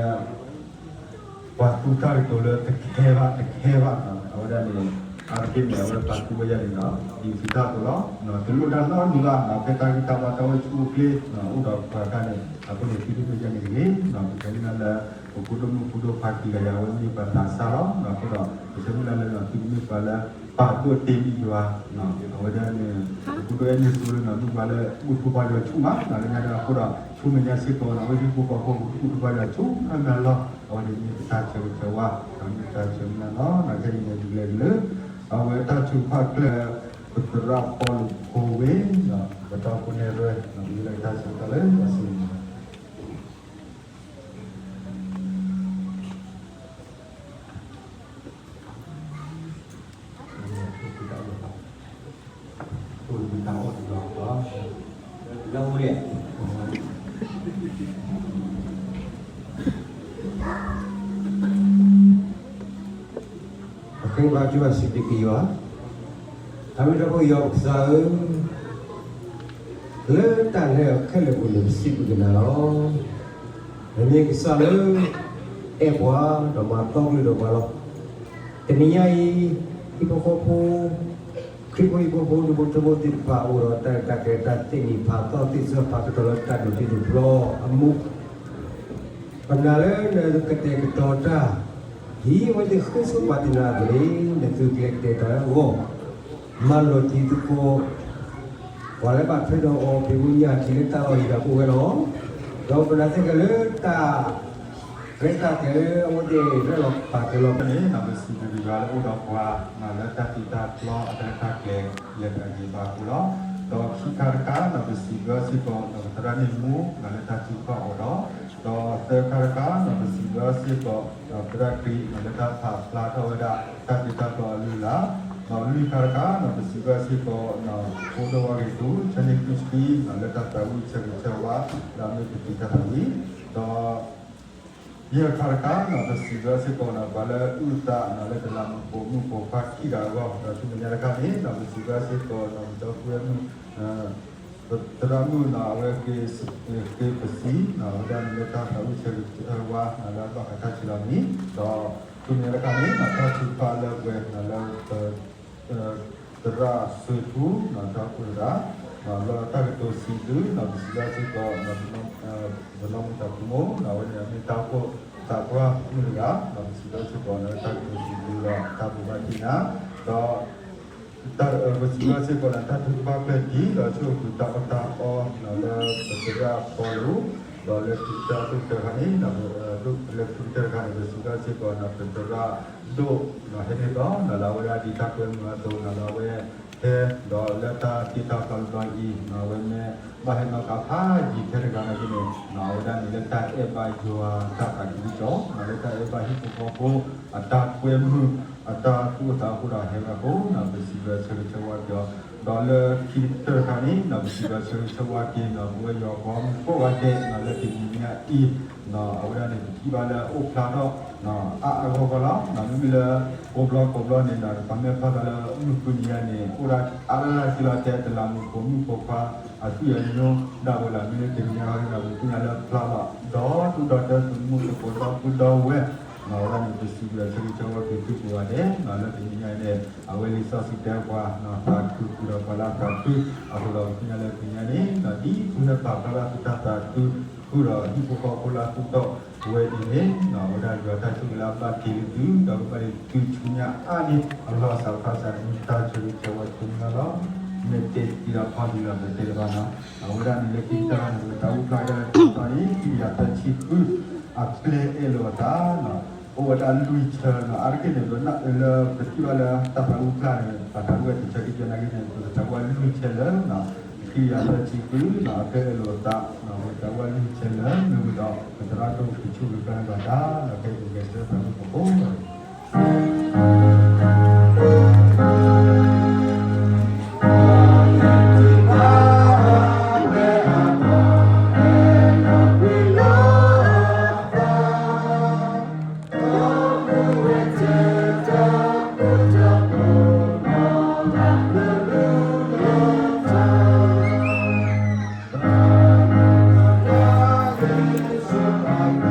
ပှၤသူတၢ်ကတိၤလၢတခဲဘၣ် တခဲဘၣ်နီၤ အဝဲဒၣ်န့ၣ် အါတက့ၢ်န့ၣ် အဝဲပာ်သူဝဲယၤန့ၣ်နီၤ ဒ်သုတၢ်အသိးလီၤ တလိၣ်တၢ်နီတမံၤဘၣ်နီၤ ဖဲတၢ်ဂံၢ်တၢ်ဘါတၢ်အိၣ်ဆူၣ်အိၣ်ချ့ အိၣ်ဒီးပှၤတၢ်န့ၣ် အဃိန့ၣ် သုတမ့ၢ်ယၤန့ၣ်တဂ့ၤနီၤ ပတဲမ့ၢ်လၢ ပဖိဒိၣ်မုၣ်ဖိဒိၣ်ခွါခံဂၤယၤဝဲမ့ၢ်ပှၤသးစၢ်လီၤ အဃိဒီး ပတဲမ့ၢ်လၢလၢနီၤ သုတမ့ၢ်ပှၤလၢ ပာ်ဒိၣ်တ့ၢ်မံယွၤ အဝဲဒၣ်န့ၣ် ပဖိဒိၣ်အဲၣ်န့ၣ်သိလၢနီၤ မ့ၢ်ပှၤလၢ ဘူၣ်ထီၣ်ဘါယွၤဆူၣ်မးနီၤ လၢညါဒီးအဃိဒီး ဆူမဲာ်ညါစ့ၢ်ကီးနီၤ အဝဲဟံၣ်ဖိဃီဖိ ဘူၣ်ထီၣ်ဘါယွၤဆူၣ်မးနီၤ အဝဲန့ၣ်မ့ၢ်ပတၢ်ဆၢဂ့ၤဆၢဝါ မ့ၢ်ပတၢ်ဆၢမုၢ်လၢ်နီၤ နာ်က့အံၤန့ၣ် ဒ်လဲၣ်ဒ်လဲၣ် အဝဲတၢ်ထုကဖၣ်ကျဲ ပသရၣ်ပီလူးဖိဝ့ၢ် ပတီၢ်ဖိနဲၣ်ရွဲၣ် ပမ့ၢ်လၢတၢ်ဆၢကတီၢ်လၢအဆၢ ပဃ့ဘါထုကဖၣ်စံးဘျုးက့ၤယွၤ, အဝဲဒၣ်ပကယွၤပကစၢ်ဧၢ, လၢတၢ်နဲၣ်အီၤခဲလၢာ်ပူၤန့ၣ် ပစံးဘျုးက့ၤနၤလီၤ. နမ့ၢ်ကစၢ်လၢ အဲၣ်ပှၤ ဒီးမၤသီကလုာ်ဒီးပှၤလီၤ. တနံၤညါအံၤ ဟံၣ်ဖိဃီဖိ ခရံာ်ဖိဟံၣ်ဖိဃီဖိ ဒူဖိထၢဖိသ့ၣ်တဖၣ် အိၣ်ဒီးတၢ်ရဲၣ်တၢ်ကျဲၤ တၢ်သ့ၣ်နီၣ်ဖးသီသ့ၣ်စၢဖးကတီၢ်လၢ တၢ်ဒိးတ့ဒိးဖျီအမူး ပနာ်လၢနကတဲာ်ကတီၤတၢ်, ဒ်အဝဲသ့ၣ်ဃ့ဆိပာ်တ့ၢ်နၤအသိးန့ၣ် နသုကျဲကတဲာ်တၢ်လၢအဂီၢ်, မၤလိာ်တံၤသကိး ပှၤလၢဘၣ်ထွဲဒီးအီၤ ဖံးဖိညၣ်ထံးလၢတၢ်လီၢ်ယံၤတၢ်ကိၢ်ဝဲလီၤ. ဒီးပနာ်သ့ၣ်ကလၢတၢ် ရဲၣ်တၢ်ကျဲၤလၢအဝဲသ့ၣ်ရဲၣ်လီၤပာ်ကဲလီၤန့ၣ် ပစံးဘျုးက့ၤယွၤလၢအိၣ်ဒီးပှၤ လၢတၢ်တ့တၢ်ဖျီအတၢ်ရဲၣ်တၢ်ကျဲၤ လဲၤတၢ်ဂ့ၤဘၣ်အဃိလီၤ. ဒီးခံခါတခါန့ၣ် ပစံးဘျုးစ့ၢ်ကီး ဒီးပသရၣ်န့ၣ်မူ ဒီးလၢတၢ်ထုကဖၣ်အီၤဒီး, ဒီးသၢခါတခါန့ၣ် ပစံးဘျုးစ့ၢ်ကီး ဒီးသရၣ်ခရံာ် ဒီးလၢတၢ်ဖးဖျါထီၣ်ဝဲဒၣ် တၢ်တ့တၢ်ဖျီအလုၢ်အလၢ်, ဒီးလွံၢ်ခါတခါန့ၣ် ပစံးဘျုးစ့ၢ်ကီး ဖိဒိၣ်ဝါဂ့ၤသူ ဆၢန့ၢ်ကုဆှံ ဒီးလၢတၢ်သးဝံၣ်ဆၢဂ့ၤဆၢဝါ ဒီးမ့ၢ်ပတံၤတၢ်သးဝံၣ်, ဒီး ယဲၢ်ခါတခါန့ၣ် ပစံးဘျုးစ့ၢ်ကီးန့ၣ် ပှၤလၢအုၣ်သးန့ၣ် လၢတလးမူးပိာ်မုၣ်ပိာ်ခွါခံဂၤအဂီၢ်, ဒီးဆူမဲာ်ညါတခါန့ၣ် ပစံးဘျုးစ့ၢ်ကီးန့ၣ် ပဒီပုၢ်ဝဲၢ်မုၣ် သရၣ်မုၣ်န့ၣ် အဝဲက့ၤ က့ၤပစံးန့ၣ် အဝဲဒၣ်န့ၣ်လၢတၢ်သးဝံၣ်ဆၢဂ့ၤဆၢဝါန့ၣ် လၢအဘၣ်ဃးတၢ်ဆံးလီၤမံၤ, ဒီးဆူမဲာ်ညါတခါန့ၣ် တၢ်ထုကဖၣ်လၢပှဲၤန့ၣ်လၢ သရၣ်စူၤထူ တၢ်အိၣ်ဖှိၣ်တဂၤ, ဒီးတၢ်ကတိၤစံးဘျုး ဒီးပစံးဘျုးစ့ၢ်ကီး ပနီၢ်မုၣ်သးဖိမုၣ် ဒီးအဝဲန့ၣ်မ့ၢ်တၢ်အိၣ်ဖှိၣ်သးပှၢ်မုၣ်တဂၤ, ဒီးပစံးဘျုးစ့ၢ်ကီး တၢ်ကတိၤစံးဘျုးဒီးတၢ်ဘိးဘၣ်သ့ၣ်ညါ, ဒီး ပစံးဘျုးစ့ၢ်ကီးန့ၣ် တၢ်ထုကဖၣ်ကျၢၢ်တံၢ် ဒီးဆိၣ်ဂ့ၤတၢ်အီၣ်တၢ်အီန့ၣ် လၢပသရၣ်ပီလူး, ဒီးလၢခံကတၢၢ်အခိၣ်တခါန့ၣ် လၢခံကတၢၢ်တခါန့ၣ် ပစံးဘျုးစ့ၢ်ကီးန့ၣ် ပသရၣ်ဒိၣ်န့ၣ် ဟဲန့ၢ်ဒီးန့ၣ် လၢအဝဲဒၣ်ဒ်တၢ်ကွဲမုာ်အသိးန့ၣ် လၢအဝဲဟဲ ဒီးလၢတၢ်တ့တၢ်ဖျီတဘျီအံၤန့ၣ် အဝဲမ့ၢ်ဘၣ်ဟဲနီၣ်ကးဖးယံၤထဲတဂၤနာ်က့န့ၣ် အဝဲဒၣ်န့ၣ်လၢတၢ်အဲၣ်ဘၣ်ယွၤတၢ်သးခုကစီၣ်န့ၣ် လၢတၢ်အဲၣ်ဘၣ်ဟံၣ်ဖိဃီဖိ အတၢ်ကွဲမုာ် အတၢ်သူၣ်အိၣ်သးအိၣ်အဃိဒီးဟဲဘၣ်အဃိန့ၣ် ပစံးဘျုးဆၢဂ့ၤဆၢဝါက့ၤအီၤ, ဒီးလၢခံကတၢၢ်တခါန့ၣ် ပစံးဘျုးဆၢဂ့ၤဆၢဝါက့ၤန့ၣ် ပဝဲယွၤကိးမုၢ်ကိးဂၤဒဲးန့ၣ် လၢတနံၤညါအံၤ အဝဲဒၣ်န့ၣ် ပထံၣ်ဘၣ်လၢအအိၣ်ဖျါထီၣ် အါအါဂီၢ်ဂီၢ်လီၤ. မ့မ့ၢ်လၢ ကိးဘျီကိးဘျီန့ၣ် ပှၤမ့ၢ်ဖျါသးလၢမုၢ်ဃုနံၤညါန့ၣ် အိၣ်ဒၣ်အါဒၣ်စံးလီၤတဲတလးမူးပိာ်မုၣ်ပိာ်ခွါ အသွံၣ်အညိ ဒၣ်ဝဲလီၤ. မ့ၢ်လၢတနံၤညါအံၤန့ၣ် ပသ့ၣ်ညါလၢဖျါလီၤ ဒီးသူၣ်ဒီးတၢ်သူၣ်မူသကိးဒီပုၢ်ဒီဝဲၢ် အဝဲဒၣ်န့ၣ် ပစံးဘျုးဆၢဂ့ၤဆၢဝါက့ၤသုကိးဂၤဒဲး လၢတနံၤညါအံၤန့ၣ် အဝဲလံာ်စီဆှံတဲပှၤ သးခုဃုာ်ဒီးပှၤလၢအသးခု အဃိဒီးပသ့ၣ်ညါလၢတနံၤညါန့ၣ် ဒ်သုဟဲပာ်ဖျါဘၣ်သုတၢ်သးခု ဃုာ်ဒီးဟံၣ်ဖိဃီဖိလၢအသူၣ်ထီၣ်ဝဲဒ်န့ၣ် အဝဲဒၣ်ယွၤတၢ်ဆိၣ်ဂ့ၤလၢအဘၣ်က့ၤသု ဒီးကဘၣ်ဒံးသုဆူညါအါဒံး အလီၢ်စးဖးစးန့ၣ် တၢ်ဆိၣ်ဂ့ၤဆၢဝါဆိညါလီၤ. မ့ၢ်တဲတံၤဒီးဖီဒံးလီၤ မ့ၢ်တဲတဘၣ်နီၤ အဝဲဒၣ်န့ၣ်လၢခံကတၢၢ်န့ၣ် ပတၢ်အိၣ်ဖျါဒၣ်လၢတၢ်န့ၣ် ခံကယၤသၢဆံဃု အပျဲၢ်အဲၣ်လိာ်အသး အိၣ်ဝဲဒၣ်လွံၢ်ဆၢနီၤ အါတက့ၢ်န့ၣ် လၢပထံၣ်ဘၣ်လၢတၢ်သးဝံၣ်ဖျါန့ၣ် ပတၢ်အိၣ်ဝဲတဆၢက့ၤကဲနာ်က့န့ၣ် ပတၢ်အိၣ်ဝဲလွံၢ်ဆၢလၢ ခံကယၤသၢဆံဃုနီၤ အပျဲၢ်အဲၣ်လိာ်အသး ပတၢ်အိၣ်ဝဲလွံၢ်ဆၢလၢ မ့ၢ်ဝံၤဒီး ပသရၣ်ဒိၣ်ကဆိၣ်ဂ့ၤဘၣ်န့ၣ်ဘၣ်တၢ် ဒီးကဲက့ၤကဲဆၢသးဝံၣ်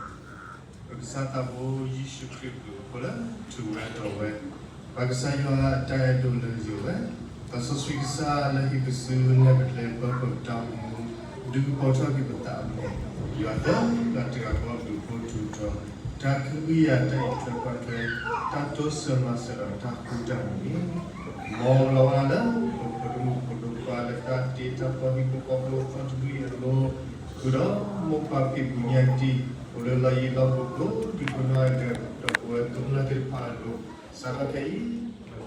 ပဖိ ပကစၢ်သးဘိယ့ၣ်ၡူးခရံာ်အဘျုးအဖှိၣ်လၢထူးဝဲတီၤဝဲ, ပကစၢ်ယွၤအတၢ်အဲၣ်ဒိးလၢယိာ်ဝဲ, သးစီဆှံကစၢ်လၢဟံးကစုနၢ်ပကျဲပၢၤပတၢ်အိၣ်မူ, ဒုးကပီၤထီၣ်က့ၤပသးအမဲာ်, ယွၤသၢဂၤတဂၤဃီအဘျုးအဖှိၣ်ထူးထီၣ်, တၢ်ကဟုကယာ်တၢ်အံးထွဲကွၢ်ထွဲ, တၢ်တိစၢၤမၤစၢၤဒီးတၢ်ဃူတၢ်ဖိးန့ၣ် မ်လီၤဝဲဒၣ်လၢ ပဖိဒိၣ်မုၣ်ဖိဒိၣ်ခွါလၢတၢ်တ့တၢ်ဖျီဟံၣ်ဖိဃီဖိသီတဘျုးအလိၤ, ဃုာ်ဒီးမိၢ်ပၢ်ဖံးဘူးညၣ်တံၢ်, အိၣ်လၢလီၢ်ယံၤလီၢ်ဘူးကိးဒူၣ်ဒိၣ်နီၢ်ဂၤဒဲး, ဒီးပဝဲကမျၢၢ်သ့ၣ်တဖၣ်အလိၤ, စးထီၣ်ခဲအံၤ ပ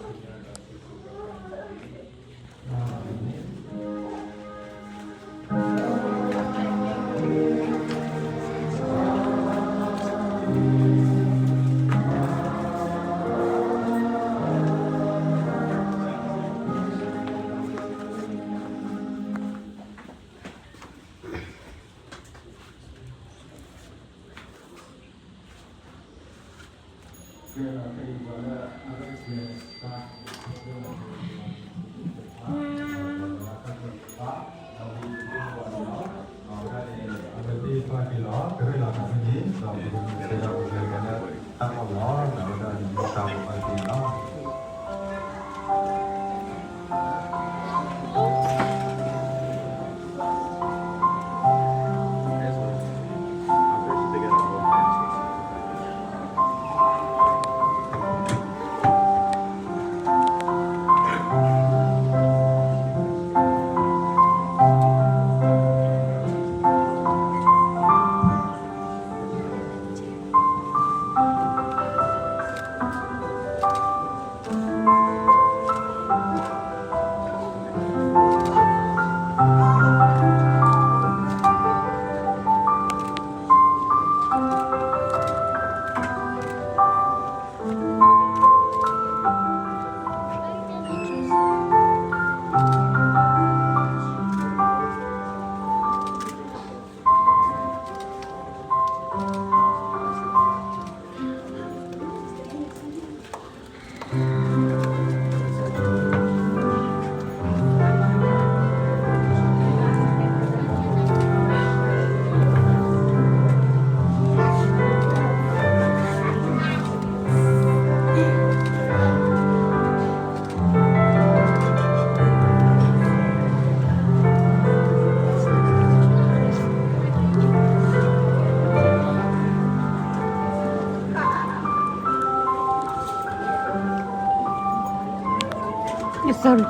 Sorry.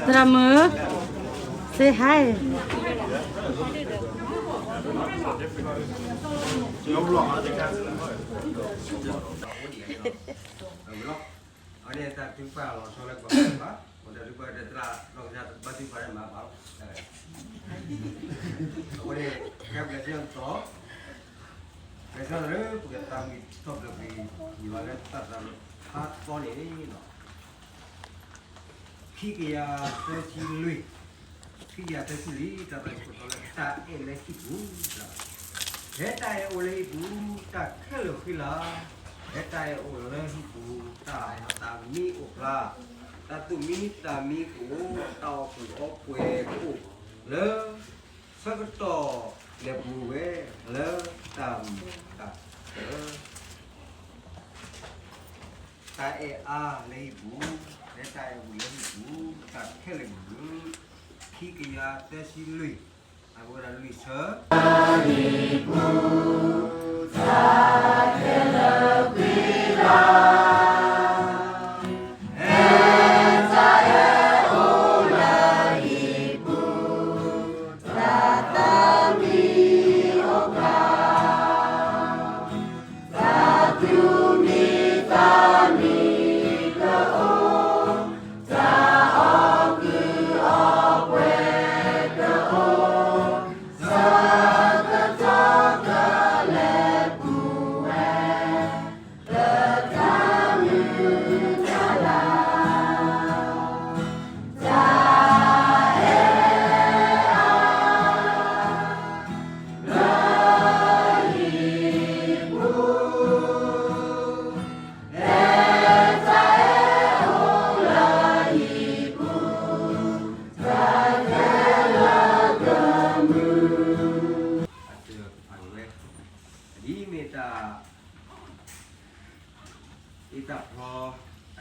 သရၣ်မုၣ် say hi. အဝဲန့ၣ်တၢ်ထုကဖၣ်လီၤဆီလၢပှၤဘၣ်, ပတၢ်ထုကဖၣ်တၢ်သရၣ်နီၢ်ကစၢ်ဘါထုကဖၣ်တၢ်မၤဘၣ်လီၤ. အဝဲန့ၣ် ကဲဘျုးစ့ၢ်ကီး, ဘျုးစ့ၢ်ကီးလၢပကသးဝံၣ်ထီၣ်ပျၢၤက့ၤ ယွၤလၢတၢ်သးထီၣ်သီန့ၣ်လီၤ. ခံကယၤသၢဆံလွံၢ်, ခံကယၤသၢဆံလွံၢ် တၢ်သးဝံၣ်ခိၣ်တီလၢတၢ်အဲၣ်လၢဟံၣ်ပူၤ, ဖဲတၢ်အဲၣ်အိၣ်လၢဟံၣ်ပူၤ တၢ်ခဲလၢာ်ဃံလၤ, ဖဲတၢ်အဲၣ်အိၣ်လၢဟံၣ်ပူၤ တၢ်သးမံအိၣ်ဖျါ, တၢ်သူၣ်မံသးမံကအိၣ်, တၢ်အီၣ်ကုၢ်အီပှဲၤကအိၣ်, လၢဆၢကတီၢ်လဲၤပူၤဝဲ လၢတၢ်မုာ်တၢ်ခုၣ် တၢ်အဲၣ်အါလၢဟံၣ်ပူၤ, လၢတၢ်အဲၣ်ပူၤလၢဟံၣ်ပူၤ, တၢ်ခဲလၢာ်န့ၣ်, ခံကယၤသၢဆံလွံၢ်, အဝဲဒၣ်လွံၢ်ဆၢ တၢ်သူၣ်မံသးမံကအိၣ်, တၢ်အီၣ်ကုၢ်အီပှဲၤကအိၣ်, ဆၢကတီၢ်ကလဲၤပူၤဝဲ, လၢတၢ်မုာ်တၢ်ခုၣ်, တၢ်အဲၣ်အါ ဒ်မ့ၢ်တၢ် အ့ၣ်တၢ်ဖျီ အ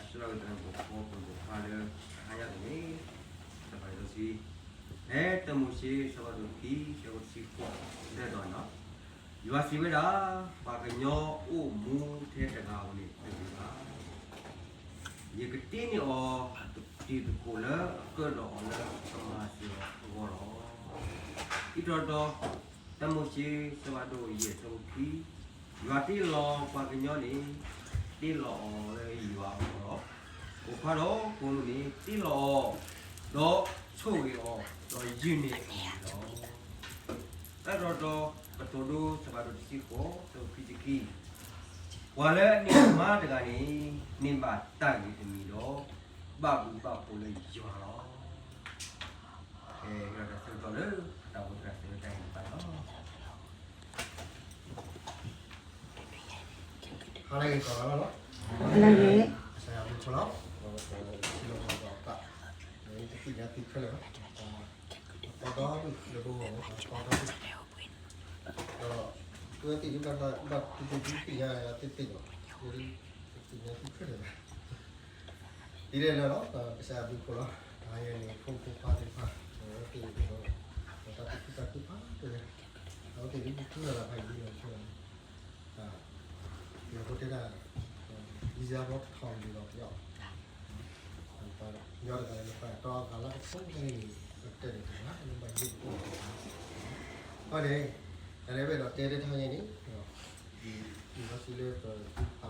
စှၤကတၢၢ်ပိာ်ခွါ ပိာ်ခွါလၢ တဟါညါန့ၣ် တၢ်ဖးလံာ်စီဆှံ ဖဲတၢမိၤၡ့ ဆၢဖးဒိၣ်ခံ ဆၢဖိတဆံဃိး ဒၢဒီးန့ၣ်, ယွၤစံးဝဲဒၣ်, ပှၤကညီအိၣ်မူထဲတဂၤဧိၤန့ၣ်တဂ့ၤဘၣ်. ယကတ့န့ၢ်အီၤတံၤသကိးလၢအကၢၣ်ဒီးအီၤလၢကမၤစၢၤအီၤအဂီၢ်လီၤ. ဒ်သိးဒီး တၢမိၤၡ့ ဆၢဖးဒိၣ်ယဲၢ် ဆၢဖိခံ, ယွၤတ့လီၤပှၤကညီန့ၣ် တ့လီၤအီၤလၢယွၤအဂီၢ်လီၤ. ပိာ်ခွါဒီးပိာ်မုၣ်န့ၣ် တ့လီၤအီၤ, ဒီးဆိၣ်ဂ့ၤအီၤ, ဒီးယုၢ်န့ၢ်အီၤန့ၣ်လီၤ. တၢ်ဒီးဒီး ကတိၤဒိ ဆၢဖးဒိၣ်တဆံဃိး ဆၢဖိခံဆံခံ, ပှၤလၢအန့ၢ်မါတဂၤန့ၣ် န့ၢ်ဘၣ်တၢ်ဂ့ၤတမံၤဒီး ဘၣ်ဘျုးဘၣ်ဖှိၣ်လၢယွၤလီၤ. ကဲဒီးတၢ်ဆၢကတီၢ်လၢ တၢ်အိၣ်ဖှိၣ်သရၣ်စၢၤတၢ်ဟ့ၣ်တဖၣ်န့ၣ်လီၤ. ဟါလၢအဂ့ၤ ကိးဂၤလီၤ. ဟါလၢအဂ့ၤ. ကစၢ်ယွၤဘျုးဖှိၣ်လီၤ. ပထံၣ်လိာ်ပသး တသ့ၣ်ညါသ့ခဲလၢာ်ဘၣ်. ပတီၢ်ဒုးလၢပဂီၢ် ပတီၢ်ဒုး ဒီး သုဝဲသ့ၣ်ဒုးဘၣ်တၢ်ဘၣ်တသ့ၣ်ညါသ့ခဲလၢာ်ဘၣ်. ဒ်လဲၣ်လီၤ ကစၢ်ယွၤဘျုးဖှိၣ်လီၤ. တဟါညါန့ၣ် ဖိမုၣ်ဖိခွါသ့ၣ်တဖၣ် အဝဲသ့ၣ်ဒီး တၢ်သူၣ်ခုသးခုဖးဒိၣ်ညါ, အဝဲသ့ၣ်ဒုးထူလီၤသးဖးယံာ်လီၤဆိလီၤန့ၣ်, ပယီၤဖိတဲဒၣ် လံာ်စၢဘီတထီၣ်လံၤလီၤပယီၤ, ပယီၤတဂၤလၢနပာ်တီအဂၤလၢတခိၣ်န့ၣ် ပတဲန့ၣ်တဂၤလၢဘၣ်ယိၣ်တအိၣ်ဘၣ်. အဃိန့ၣ် တၢ်လၢဝဲဒီးတဲတၢ်တဟါညါန့ၣ် အံၤဘၣ်စံးလၢပသ့ၣ်တဖၣ်မ့ၢ်ဘၣ်တဲဘၣ်, ကစၢ်ယွၤဒုးတ့လီၤပှၤ, ဒီးပာ်ဃုာ်လၢ, ဖဲန့ၣ်, ဒီးလၢဝဲဖိသၣ်အစိၤခါန့ၣ်, ပစးထီၣ်လၢပဖိသၣ်ခွါသိၣ်ကျိဒီး, ပသ့ၣ်ညါလီၤဘၣ်န့ၣ်, မၤတၢ်တ့တၢ်ဖျီန့ၣ်တမ့ၢ်ဘၣ်ဒီးလၢ, အဝဲကစၢ်ယွၤတ့လီၤဝဲခါပာ်ဃုာ်ခါန့ၣ်တမ့ၢ်ဘၣ်ဒီး, ဒီးလၢဖိသၣ်ခါန့ၣ် ပဒိၣ်လီၤဘၣ်န့ၣ် ပထံၣ်ဘၣ်တၢ်တ့တၢ်ဖျီန့ၣ်, ပမၤဝဲတမ့ၢ်ဘၣ်ဒီး, ဒ်သိးလၢခဲအံၤဘျီစိၤခဲအံၤတမ့ၢ်ဘၣ်ဒီး, ဒီးယဒီးဖဲလၢမ့ၢ်ပှၤဖျီလီၤသးလၢ online လီၤ, ကဲကဲ, အဝဲတၢ်ဘၣ်ယိၣ်, လၢ online န့ၣ်ဝဲဘၣ်သရၣ်ဒိၣ်ဖျီသ့, ကဖျီသ့သ့, ပသ့ၣ်ညါလီၤ, ပမ့ၢ်ကွၢ်တၢ်, ဒ်အံၤဒီးဒ်ညီထီၣ် ဒ်အံၤဒီးဒ်ညီထီၣ်လီၤ, ပသ့ၣ်ညါလၢစိၤဒီးတၢ်ဆၢကတီၢ်, တၢ်ဆၢကတီၢ်, တၢ်ဆၢကတီၢ်, အဃိန့ၣ်, ပဖိသၣ်ခါက့ၤန့ၣ် ပှၤမ့ၢ်ဖျီဃီပှၤသးတဖျီတဖျီန့ၣ်, မ့ၢ်ပသ့ၣ်ညါအီၤပသ့ၣ်ညါလၢန့ၣ်, ပ ဆၢကတီၢ်မ့ၢ်ပာ်လီၤ, ဒီးပှၤလဲၤတိစၢၤမၤစၢၤ, မ့ၢ်သိၣ်လိဝဲဒၣ်ပှၤကမျၢၢ်ထံကီၢ်သ့ၣ်တဖၣ်န့ၣ်, ယသံကွၢ်တၢ်ကဲကဲ, တၢ်သံကွၢ်ဒီးပှၤလၢတၢ်သံန့ၣ် ခီဖျိဒ်လဲၣ်, ပလီၤတဲာ်ယၤတဘၣ်, အဝဲန့ၣ်, ဖဲလၢ, ပှၤတဂၤ, အိၣ်လၢတၢ်သူၣ်ခုသးခုပူၤ အဝဲသးခုဝဲဒၣ်လၢမ့ၢ်ကမ့ၢ်တၢ်သးခုဒ်လဲၣ်န့ၣ်, ဒီးယသံကွၢ်ဝဲသ့ၣ် အဝဲန့ၣ် ဟ့ၣ်လီၤတၢ်ထံၣ်ဝဲ တဘၣ်ထဲန့ၣ်, အခီပညီန့ၣ် တၢ်လၢသးခုပူၤအပှၤလၢသးခုန့ၣ် ပှၤဂၤဖဲအဘၣ်တၢ်မုာ်တမံၤတမံၤ ဖဲအဝဲသူၣ်ခုသးခုဆၢကတီၢ်န့ၣ် ကဘၣ်န့ၣ်သးခုပူၤ, အဝဲန့ၣ် ဒီး မုၢ်ဆါတနံၤညါန့ၣ် ပဝဲလၢပဖိသၣ်ခွါပထံၣ်ဘၣ်ဝဲဒၣ် တၢ်ဒိးတ့ဒိးဖျီသ့ၣ်တဖၣ်န့ၣ် တမံၤ ပှၤလဲၤဆှၢလီၤဝဲဒၣ်တလးမူးပိာ်ခွါ လၢတၢ်သူၣ်ခုသးခု, ဒီးန့ၣ် ပှၤလဲၤဆှၢလီၤပိာ်မုၣ်လၢတၢ်သူၣ်ခုသးခု, တဆီဘၣ်တဆီဘၣ်န့ၣ် တုၤလီၤလၢဟါခီလီၤတကါန့ၣ် ပကလဲၤဆှၢထီၣ်က့ၤတလးမူးပိာ်ခွါ လၢပိာ်မုၣ်ဒဲးန့ၣ် ပကဘၣ်လဲၤဃ့ထီၣ်ဒီး ပှၤဒိးန့ၢ်တၢ်တချုး အဝဲန့ၣ် ပှၤလၢအညါတမီၢ်ဃီဒီး ယၤဒ်လဲၤခီဖျိဘၣ်, အဝဲန့ၣ် တဲကိၣ်ဒံးဘၣ် ယတထီၣ်ဘၣ်လၢ ဟံၣ်ပူၤနီတဘျီလၢၤဒီး ဘၣ်အိၣ်, အဝဲန့ၣ် တလးမူးပိာ်ခွါဘၣ်အိၣ်လၢ ဒီးအခ့အပှၤသ့ၣ်တဖၣ်န့ၣ် ဘၣ်အိၣ်ဒ်သိးပဝဲပလဲၤဆှၢထီၣ်န့ၣ် ပဘၣ်အိၣ်လၢတၢ်ပျီပူၤန့ၣ် ဒီးဖးယံၤညါ အဝဲန့ၣ် တုၤလၢဆၢကတီၢ်ပာ်လီၤဒီး တုၤပှၤဘူၣ်ထူဘါယွၤ ပှၤထီၣ်ဘၣ်ဒၢးလီၤ ဘူၣ်ထူဘါယွၤဝံၤလီၤန့ၣ် ပှၤဆှၢနုာ်ဒီး တလးမူးပိာ်ခွါခံဂၤလၢ အလီၢ်မံခိၣ် ဒီးပှၤတၢ်ဘၢလီၤလၢယၤ ဖဲန့ၣ်တၢ်အိၣ်ဖှိၣ်သရၣ်န့ၣ် ဘၣ်တ့ၢ်တၢ် အခဲဘျီတအိၣ်လၢၤဘၣ် တၢ်သ့ၣ်တဖၣ် အဝဲမၤညီလီၤဝဲ အဝဲန့ၣ် တဆီတဆီဘၣ်န့ၣ် ဒီးယံၤဒီးဘၣ်ယိၣ်လၢ ပှၤဖျီပှၤလၢ online တၢ်ဘၣ်ယိၣ်လီၤ အဝဲန့ၣ် ပှၤမနုၤအဃိလဲၣ်န့ၣ် အဝဲဖိသၣ်ခါ ဒီး ပသ့ၣ်ညါ ပကွဲးလီၤန့ၢ်ပလံာ်လဲၣ် နကွဲးလံာ် နကွဲးလံာ်လဲၣ် ဟဲအီၤတမ့ၢ်ဘၣ် အိၣ်လၢစုလၢကကဲးကဲးလီၤ ထဲဝဲစုလၢက ဆၢကတီၢ်ခဲအံၤန့ၣ် အဝဲတမ့ၢ်ဘၣ် အဝဲန့ၣ် မ့ၢ်ဝံၤဒီးဝံၤလၢတၢ်တဖျၢၣ်အပူၤလီၤ ဒီးထဲဝဲဒၣ် တၢ်ဝံၤဝဲလၢ ထံၣ်လိာ်သးသ့ဒီး ပဖိသၣ်ခါတထံၣ်ဘၣ်ဒီး ပဆှၢဃီနမၤဃီဒီး နဖိကမဲဖိတဂၤဒီး ဆှၢပသ့ၣ်ဃီလံာ်တဘ့ၣ်တံာ်တာ်အီၤတမံၤခံမံၤ မ့ၢ်တၢ်စံးဆၢထဲလၢကီၢ်နီၢ်မံၤ တၢ်စံးဆၢတဟဲ ဆှၢတဘ့ၣ်ဘ့ၣ်ဒီး တဟဲခံဘ့ၣ်ဘ့ၣ်ဒီး တဟဲကွဲးဘၣ်ဘၣ် ယါဘၣ်ယကွဲးဘၣ်ဘၣ်တဂၤခံဂၤန့ၣ် ဝဲတဂၤဒီးတဟဲခံဂၤ တဟဲလီၤ ယံၤဒီးယံၤလီၤ တၢ်ကၢၣ်ထီၣ်လီၤ သ့ၣ်နီၣ်လၢ ယသကိးခဲကဲး အဝဲလၢကဲဝဲဒၣ် တၢ်ပိာ်မုၣ် ကဲဝဲလံတဘ့ၣ်တဟဲခံဘ့ၣ်န့ၣ် ဒီးအဝဲကွဲးကွဲးဝဲဒၣ် တၢ်ကွဲးဆၢလၢဘျီန့ၣ် အဝဲတဲပသ့ၣ်ဝဲဆၢဆၢဘျီ တဲမ့ၢ်မိၢ်မ့ၢ်လၢဖျီတၢ်ဒီးယွၤဟးလီၤ တဲပသ့ၣ်တၢ်ခါလီၤပျံၤလီၤဖုး ဖဲန့ၣ်တၢ်လၢမ့ၢ်ဒီးတဲလၢတၢ်ဟါညါဘၣ်န့ၣ် မ့ၢ်ဝဲဒၣ် အဝဲတနံၤညါအံၤလၢကစၢ်ယွၤအိၣ်ဒီးပဝဲဒၣ် ဖိဃီဖိဒိၣ်ဖိထၢဖိတၢ်ဖဲထံဖိကီၢ်ဖိ အဃိသတးန့ၣ် တလးမူးပိာ်ခွါမိၢ်အမံၤစံးတၢ်ဘၣ် ဒီးဘၣ်ဝဲဒ်လဲၣ် ဒီးပအိၣ်ဒီးဆီၣ်သနံး ဒီးပအိၣ်ဒီးတၢ်ဘၣ်ယိၣ်တၢ်ဆိကမိၣ်ဂၤမံၤဂၤမံၤ လၢန့ၣ် ပသရၣ်ဝဲ ပသရၣ်ဆ့ၣ်နီၤဝဲကိးဖိအံၤဒီး ကိးဖိဒီးပှၤဖီၣ်လီၤဖိလီၤ အဝဲအသးဒ့ဒီဂီၢ်ယဲၢ်ဒ့ဒီဂီၢ် ဒီး ပ ဒ်လဲၣ်လီၤလီၤ ဒီးပသ့ၣ်ညါလၢတၢ်ခဲလၢာ်န့ၣ် မ့ၢ်တၢ်ဆိကမိၣ်ခဲလၢာ်လီၤ ဒီး ပှၤကွဲးဝဲဒၣ်သ့းစၤလနံတဂၤ လံာ်သ့းစၤလနံတဲဒၣ် လၢတၢ်ခဲလၢာ်ပူၤန့ၣ် စံးထီၣ်ပတြၢၤတၢ်ဘျုးဖှိၣ်တက့ၢ်. အဝဲဒၣ်လၢတၢ်ခဲလၢာ်ပူၤန့ၣ် ပဘၣ်စံးထီၣ်ပတြၢၤတၢ်ဘျုးဖှိၣ်လီၤ. ပဖိမုၣ်ဖိခွါခံဂၤဒ်တနံၤညါဒ် အဝဲသ့ၣ် တမ့ၢ်လၢ ပှၤခံဂၤလၢၤဘၣ် ကဲထီၣ်ပှၤတဂၤဃီလံ. အဝဲလၢယွၤပာ်ဃုာ်လီၤ ပာ်ဃုာ်လီၤဒီးယွၤဒီးပှၤဘၣ်ယါ ဒီးယီမ့ၢ်ယါကဲထီၣ်ဒၣ်ဝဲသ့ၣ်ကဲထီၣ်ပှၤတဂၤဃီလံဝဲဒၣ်န့ၣ် အဃိန့ၣ် ပမ့ၢ်ကွၢ်လၢသီခါတဲဝဲတပၤလၢ ပှၤတၢ်မၤလီၤအီၤန့ၣ် တဲဒၣ် ပှၤဖဲညါဆ့န့ၣ် အနၢ်အံၤ ဖးတံၢ်ဝဲတၢ် တၢ်လၢမိၢ်ပၢ်သ့ၣ်တဖၣ်န့ၣ် အမူဒါ မ့မ့ၢ်လၢပှၤကလုာ်ဆ့န့ၣ် အဝဲသ့ၣ်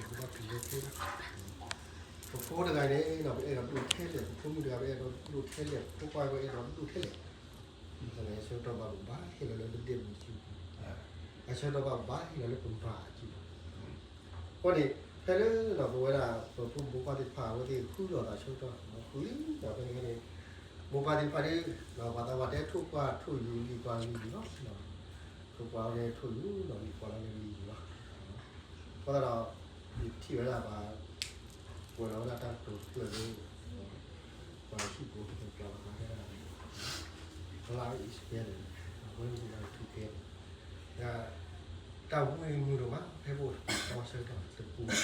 မူဒါကလုာ်လၢသ့ ပဖိတဂၤန့ၣ်ဒီး ပအဲၣ်ဒိးဒိၣ်ထဲလဲၣ်, ပဖိမုၣ်တဂၤ ပအဲၣ်ဒိးဒိၣ်ထဲလဲၣ်, ပဖိခွါ ပအဲၣ်ဒိးဒိၣ်ထဲလဲၣ်, အဆၢကတီၢ်ဘၣ်ပဘၣ်ဟ့ၣ်လီၤလၢပဒဲပူၤစုပူၤ, အဆၢကတီၢ်ဘၣ်ပဘၣ်ဟ့ၣ်လီၤလၢပမၤအစုပူၤ. အဃိန့ၣ် ဖဲလၢဒီးပဝဲဒၣ် ပဖိမုၣ်ဖိခွါသ့ၣ်တဖၣ် အဝဲသ့ၣ်ဃုလိာ်သးဆၢကတီၢ် ဃုလံဒီး ဖဲန့ၣ်န့ၣ် မိၢ်ပၢ်သ့ၣ်တဖၣ်ဒီး ပှၤသးပှၢ်တဲထိၣ်ကွၢ်ထိၣ်ယူၤ လံၣ်ကွၢ်လံၣ်ယူၤလီၤ. ထိၣ်ကွၢ်လၢထိၣ်ယူၤဒီး လံၣ်ကွၢ်လၢလံၣ်ယူၤလီၤ. အဃိသတးဒီး ယထံၣ်ဝဲဒၣ်ပှၤ ကွဲးလီၤဝဲဒၣ်တၢ်ကတိၤတဖျၢၣ်လၢ ပှၤဟံၣ်ဖိဃီဖိကျါ ပှၤတဲဒၣ် blood is better, အဝဲန့ၣ် together တၢ်မူမူဒိၣ်မး ဖဲပအိၣ်တပူၤဃီဆၢကတီၢ် တပူၤဃီ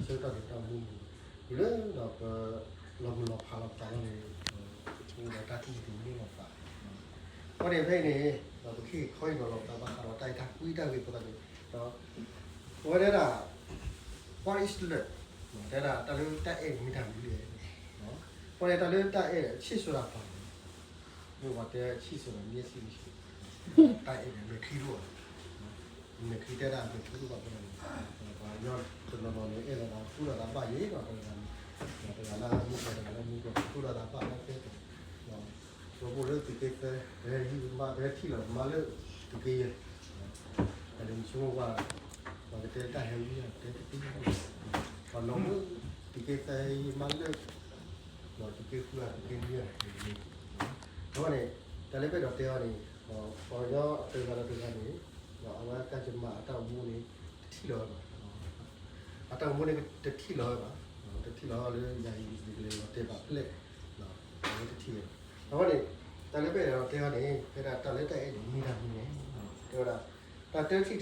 ဆၢကတီၢ်န့ၣ် တၢ်မူမူ, တုၤလၢဒီးပလီၤမုၢ်လီၤဖးလီၤပသးလီၤန့ၣ် ပအိၣ်ဒီးတၢ်ကူၣ်တမူလီၤပသး, အဃိန့ၣ်ဖဲအံၤန့ၣ် ဒီးပကဟ့ၣ်ခီဟ့ၣ်နီၤလီၤပသးဘၣ်ဃးဒီးတၢ်အဲၣ်တၢ်ကွံတၢ်ဂ့ၢ်အဃိသတးန့ၣ် ဒီး ပဝဲတဲဒၣ် what is love, တဲဒၣ်တၢ်လၢတၢ်အဲၣ်န့ၣ်မ့ၢ်တၢ်မနုၤလဲၣ်, အဃိန့ၣ်တၢ်လၢတၢ်အဲၣ်န့ၣ် ဆံးစိၤဒၣ်ပာ် မ့ၢ်ပှၤတဲဆံးစိၤဒၣ် မျက်စိမရှိ, တၢ်အဲၣ်န့ၣ် မဲာ်ချံတအိၣ်ဘၣ်, မဲာ်ချံတဲဒၣ်မဲာ်ချံတအိၣ်ဘၣ်ဖဲန့ၣ်, ပှၤကညီတနီၤနီၤန့ၣ် အဲၣ်လိာ်သးဃုလိာ်သးဘၣ်ယဲၢ်ဒီး တဂၤန့ၣ် တဂၤလၢမူကီၢ် တဂၤလၢမူကီၢ် ဃုလိာ်သးဘၣ်လၢကဲ ပအိၣ်လၢသုးက့သၢ ပဟဲဟံးကမၣ် ပဟဲထံၣ်လီၤကမၣ်လၢသုးက့ယဲၢ်, တၢ်လၢနဆိကမိၣ်ကွၢ် ပှၤကတဲတၢ်ဟဲဝံၤ တဲတသ့ ပှၤနီၢ်မုၣ် သုးက့သၢဟဲဟံးကမၣ်လၢ သုးက့ဃု သုးက့နွံ အဃိန့ၣ် တၢ်လၢပအဲၣ်ဒိးတဲအီၤန့ၣ် ပှၤကညီတဂၤဒီးတဂၤန့ၣ် အဝဲကစၢ်ယမၤအတၢ်အိၣ်မူန့ၣ် တထံၣ်လီၤဝဲဘၣ်, အတၢ်အိၣ်မူန့ၣ် တထံၣ်လီၤဝဲဘၣ်, တထံၣ်လီၤလၢယၤအံၤ ယကလဲၤလီၤတဲာ်ဘၣ်ဖဲလဲၣ်, အဝဲတထံၣ်ဝဲဘၣ်. အဃိန့ၣ် တၢ်လၢပအဲၣ်ဒိးတဲအီၤန့ၣ် ဖဲ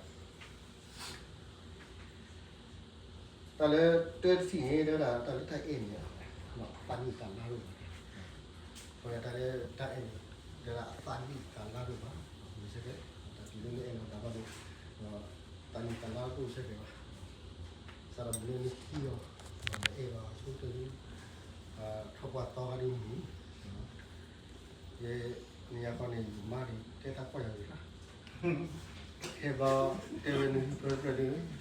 ဒၣ်တၢ်လၢတၢ်အဲၣ်န့ၣ် မ့ၢ်တၢ်မနုၤလဲၣ်, တဲဝဲဒၣ် တၢ်တထံၣ်တဲဒၣ် တၢ်လၢတၢ်တထံၣ်န့ၣ် တဲဝဲဒၣ် တၢ်လၢတၢ်အဲၣ်န့ၣ် အသးနံၣ်သးလါဒိၣ်မး, အဃိန့ၣ် တၢ်လၢတၢ်အဲၣ်န့ၣ် တဲဒၣ်အသးနံၣ်သးလါဒိၣ်မး, မ့ၢ်စ့ၢ်ကီး တၢ်တုၤလၢနအဲၣ်